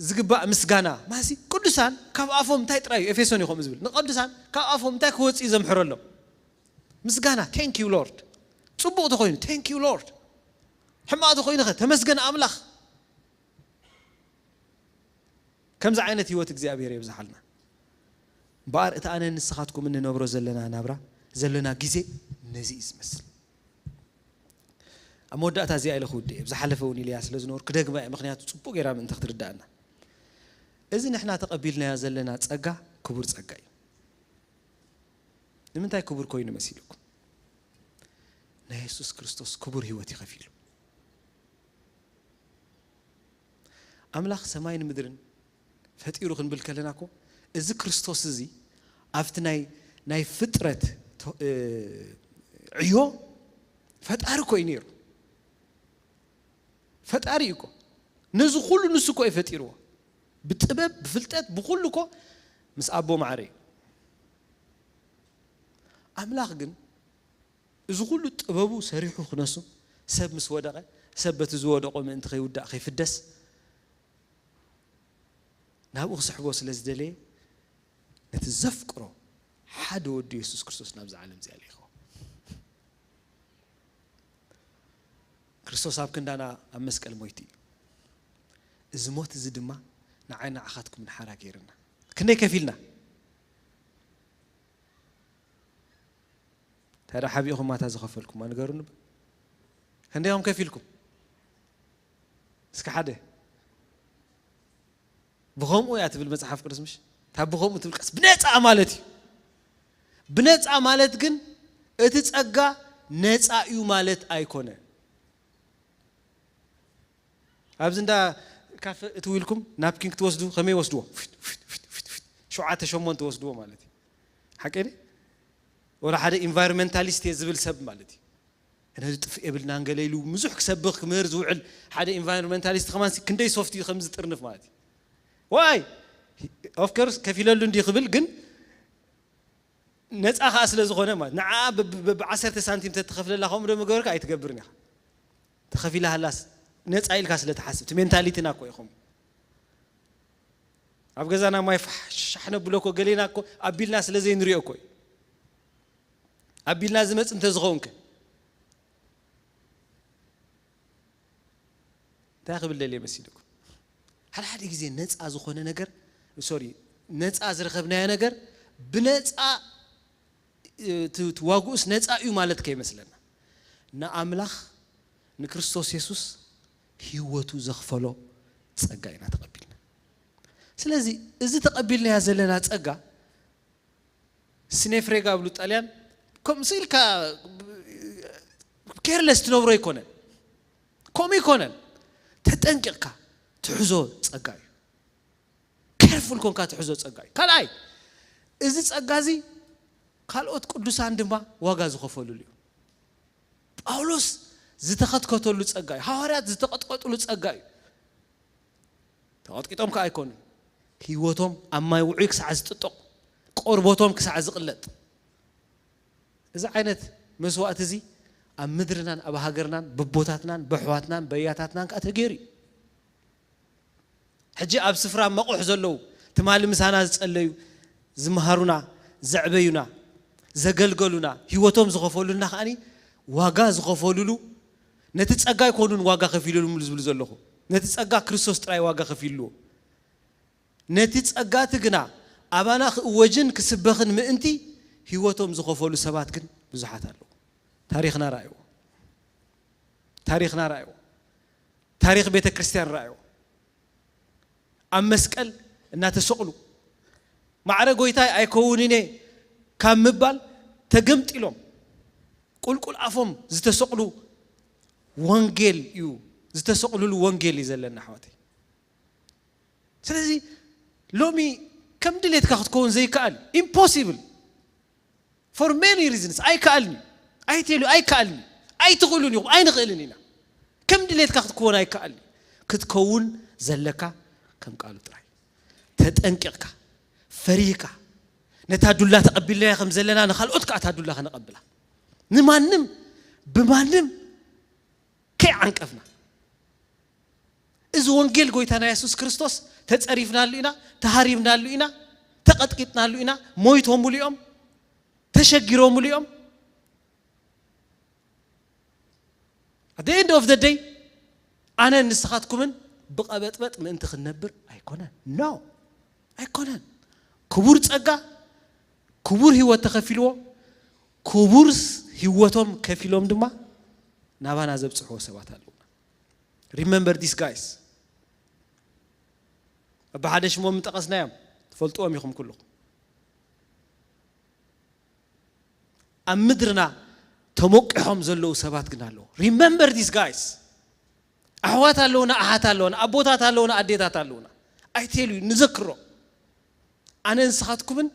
ዝግባእ ምስጋና ማሲ። ቅዱሳን ካብ ኣፎም እንታይ ጥራይ እዩ? ኤፌሶን ይኸም ዝብል ንቅዱሳን ካብ ኣፎም እንታይ ክወፅእ እዩ ዘምሕረሎም? ምስጋና። Thank you Lord። ፅቡቕ ተኾይኑ thank you Lord፣ ሕማቕ ተኾይኑ ኸ ተመስገን ኣምላኽ። ከምዚ ዓይነት ህይወት እግዚኣብሔር የብዝሓልና። እምበኣር እቲ ኣነ ንስኻትኩም እንነብሮ ዘለና ናብራ፣ ዘለና ግዜ ነዚ እዩ ዝመስል። ኣብ መወዳእታ እዚኣ ኢለ ክውድእ እየ። ብዝሓለፈ እውን ኢለያ ስለ ዝነበርኩ ክደግማ እየ፣ ምኽንያቱ ጽቡቕ ገይራ ምእንቲ ክትርድኣና። እዚ ንሕና ተቐቢልናዮ ዘለና ጸጋ ክቡር ጸጋ እዩ። ንምንታይ ክቡር ኮይኑ መሲልኩም? ናይ የሱስ ክርስቶስ ክቡር ህይወት እዩ ከፊሉ። ኣምላኽ ሰማይን ምድርን ፈጢሩ ክንብል ከለና እኮ፣ እዚ ክርስቶስ እዚ ኣብቲ ናይ፣ ናይ ፍጥረት ቶ-፣ እ፣ ዕዮ ፈጣሪ እኮ እዩ ነይሩ። ፈጣሪ እዩ እኮ። ነዚ ኩሉ ንሱ እኮ እዩ ፈጢርዎ። ብጥበብ፣ ብፍልጠት፣ ብኩሉ እኮ ምስ ኣቦ ማዕረ እዩ። ኣምላኽ ግን እዚ ኩሉ ጥበቡ ሰሪሑ ክነሱ፣ ሰብ ምስ ወደቐ፣ ሰብ በቲ ዝወደቆ ምእንቲ ከይውዳእ፣ ከይፍደስ፣ ናብኡ ክስሕቦ ስለ ዝደለየ፣ ነቲ ዘፍቅሮ ሓደ ወዱ የሱስ ክርስቶስ ናብዛ ዓለም እዚኣ ልኢኽዎ። ክርስቶስ ኣብ ክንዳና ኣብ መስቀል ሞይቱ እዩ። እዚ ሞት እዚ ድማ ንዓይ ንዓኻትኩም ንሓራ ገይርና። ክንደይ ከፊልና? ታዲያ ሓቢእኹም ማታ ዝኸፈልኩም ኣንገሩኒ። ክንደይኹም ከፊልኩም? እስከ ሓደ። ብኸምኡ እያ ትብል መጽሓፍ ቅዱስ፣ ምሽ? እታ ብኸምኡ ትብል ቀስ ብነጻ ማለት እዩ። ብነጻ ማለት ግን እቲ ጸጋ ነጻ እዩ ማለት ኣይኮነ። ኣብዚ እንዳ ካፈ እትው ኢልኩም ናፕኪን ክትወስዱ ከመይ ወስድዎ? ፍት፣ ፍት፣ ፍት፣ ፍት፣ ፍት። ሸውዓተ ሸሞንተ ወስድዎ ማለት እዩ። ሓቂ ድዩ? ወላ ሓደ ኢንቫይሮንመንታሊስት እየ ዝብል ሰብ ማለት እዩ። ነዚ ጥፍእ የብልናን ገለ ኢሉ ብዙሕ ክሰብኽ ክምህር ዝውዕል ሓደ ኢንቫይሮንመንታሊስት ከማን ክንደይ ሶፍት እዩ ከም ዝጥርንፍ ማለት እዩ። ዋይ ኦፍ ኮርስ ከፊለሉ እንዲ ክብል ግን ነፃ ከዓ ስለ ዝኾነ ማለት ንዓ ብዓሰርተ ሳንቲም ተትኸፍለላ ከምኡ ዶ ምግበርካ ኣይትገብርን ኢኻ። ተኸፊላ ሃላስ ነፃ ኢልካ ስለ ትሓስብ እቲ ሜንታሊቲና እኮ ኢኹም ኣብ ገዛና ማይ ፋሕ ሻሕ ነብሎ እኮ ገሌና እኮ ኣቢልና ስለ ዘይንሪኦ እኮ እዩ። ኣቢልና ዝመፅ እንተዝኸውን ከ እንታይ ክብል ደልየ መሲልኩም? ሓደ ሓደ ግዜ ነፃ ዝኾነ ነገር ሶሪ ነፃ ዝረኸብናዮ ነገር ብነፃ እቲ ዋግኡስ ነፃ እዩ ማለት ከይመስለና ንኣምላኽ ንክርስቶስ የሱስ ህይወቱ ዘኽፈሎ ጸጋ ኢና ተቐቢልና። ስለዚ እዚ ተቐቢልናያ ዘለና ጸጋ ስኔፍሬጋ ብሉ ጣልያን ከምዚ ኢልካ ኬርለስ ትነብሮ ኣይኮነን። ከምኡ ኣይኮነን። ተጠንቂቕካ ትሕዞ ጸጋ እዩ። ኬርፉል ኮንካ ትሕዞ ጸጋ እዩ። ካልኣይ እዚ ጸጋ እዚ ካልኦት ቅዱሳን ድማ ዋጋ ዝኸፈልሉ እዩ። ጳውሎስ ዝተኸትከተሉ ጸጋ እዩ። ሃዋርያት ዝተቐጥቀጥሉ ጸጋ እዩ። ተቐጥቂጦም ከኣ ኣይኮኑን። ህይወቶም ኣብ ማይ ውዑይ ክሳዕ ዝጥጦቕ፣ ቆርበቶም ክሳዕ ዝቕለጥ። እዚ ዓይነት መስዋእቲ እዚ ኣብ ምድርናን ኣብ ሃገርናን በቦታትናን በሕዋትናን በያታትናን ከኣ ተገይሩ እዩ። ሕጂ ኣብ ስፍራ መቑሕ ዘለዉ ትማሊ ምሳና ዝጸለዩ ዝመሃሩና ዘዕበዩና ዘገልገሉና ህይወቶም ዝኸፈሉልና ከኣኒ ዋጋ ዝኸፈሉሉ ነቲ ጸጋ ኣይኮኑን ዋጋ ከፊሉሉ ዝብሉ ዘለኹ ነቲ ጸጋ ክርስቶስ ጥራይ ዋጋ ከፊልዎ ነቲ ጸጋ እቲ ግና ኣባና ክእወጅን ክስበኽን ምእንቲ ህይወቶም ዝኸፈሉ ሰባት ግን ብዙሓት ኣለዉ። ታሪኽና ረኣይዎ። ታሪኽና ረኣይዎ። ታሪኽ ቤተ ክርስቲያን ረኣይዎ። ኣብ መስቀል እናተሰቕሉ ማዕረ ጎይታይ ኣይከውንን እየ ካብ ምባል ተገምጢሎም ቁልቁል ኣፎም ዝተሰቕሉ ወንጌል እዩ። ዝተሰቕሉሉ ወንጌል እዩ ዘለና ኣሕዋተይ። ስለዚ ሎሚ ከም ድሌትካ ክትከውን ዘይከኣል ኢምፖሲብል for many reasons ኣይከኣልን እዩ። ኣይትሉ ኣይከኣልን እዩ። ኣይትኽእሉን ኢኹም ኣይንኽእልን ኢና። ከም ድሌትካ ክትከውን ኣይከኣልን እዩ። ክትከውን ዘለካ ከም ቃሉ ጥራይ ተጠንቂቕካ ፈሪህካ ነታ ዱላ ተቐቢልናያ ከም ዘለና ንኻልኦት ከዓ እታ ዱላ ከነቐብላ ንማንም ብማንም ከይዓንቀፍና እዚ ወንጌል ጎይታና የሱስ ክርስቶስ ተጸሪፍናሉ ኢና፣ ተሃሪምናሉ ኢና፣ ተቐጥቂጥናሉ ኢና፣ ሞይቶምሉ እዮም፣ ተሸጊሮምሉ እዮም። At the end of the day ኣነን ንስኻትኩምን ብቐበጥበጥ ምእንቲ ክንነብር ኣይኮነን። No ኣይኮነን። ክቡር ጸጋ፣ ክቡር ህይወት ተኸፊልዎ፣ ክቡር ህይወቶም ከፊሎም ድማ ናባና ዘብጽሕዎ ሰባት ኣለዉ። Remember these guys. በብሓደ ሽሞም ምጠቐስናዮም ትፈልጥዎም ኢኹም ኩልኹም። ኣብ ምድርና ተሞቂሖም ዘለዉ ሰባት ግን ኣለዉ። Remember these guys. ኣሕዋት ኣለዉና፣ ኣሓት ኣለዉና፣ ኣቦታት ኣለዉና፣ ኣዴታት ኣለዉና። ኣይቴሉ ንዘክሮ። ኣነ ንስኻትኩምን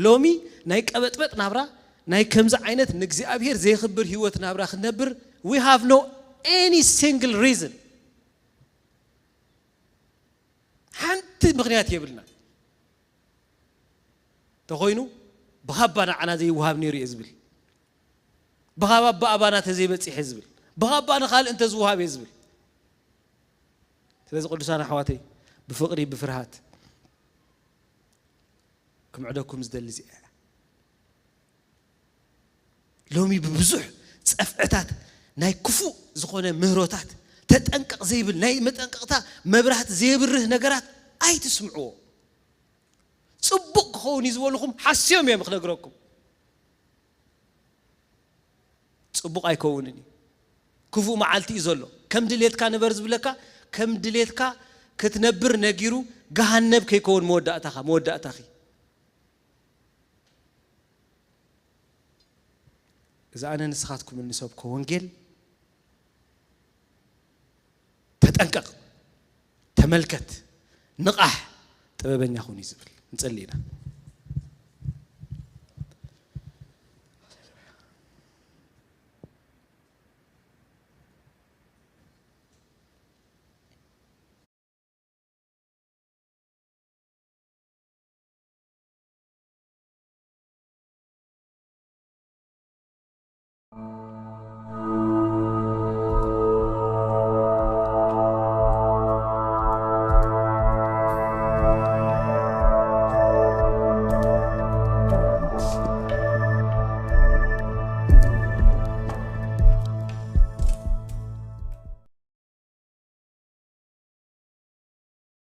ሎሚ ናይ ቀበጥበጥ ናብራ ናይ ከምዚ ዓይነት ንእግዚኣብሔር ዘይኽብር ህይወት ናብራ ክንነብር we have no any single reason ሓንቲ ምኽንያት የብልና ተኾይኑ ብኻባ ንዓና ዘይወሃብ ነይሩ እየ ዝብል ብኻባ ኣባ ኣባና ተዘይበፂሐ ዝብል ብኻባ ንኻልእ እንተዝወሃብ እየ ዝብል ስለዚ ቅዱሳን ኣሕዋተይ ብፍቕሪ ብፍርሃት ክምዕደኩም ዝደሊ እዚኣ እያ ሎሚ ብብዙሕ ፀፍዕታት ናይ ክፉእ ዝኾነ ምህሮታት፣ ተጠንቀቕ ዘይብል ናይ መጠንቀቕታ መብራህቲ ዘየብርህ ነገራት ኣይትስምዕዎ። ጽቡቕ ክኸውን እዩ ዝበልኹም ሓስዮም እዮም ክነግረኩም። ጽቡቕ ኣይከውንን እዩ። ክፉእ መዓልቲ እዩ ዘሎ። ከም ድሌትካ ንበር ዝብለካ፣ ከም ድሌትካ ክትነብር ነጊሩ፣ ገሃነብ ከይከውን መወዳእታኻ፣ መወዳእታኺ። እዚ ኣነ ንስኻትኩም እንሰብኮ ወንጌል፣ ተጠንቀቕ፣ ተመልከት፣ ንቓሕ፣ ጥበበኛ ኩን እዩ ዝብል። ንጸሊ ኢና።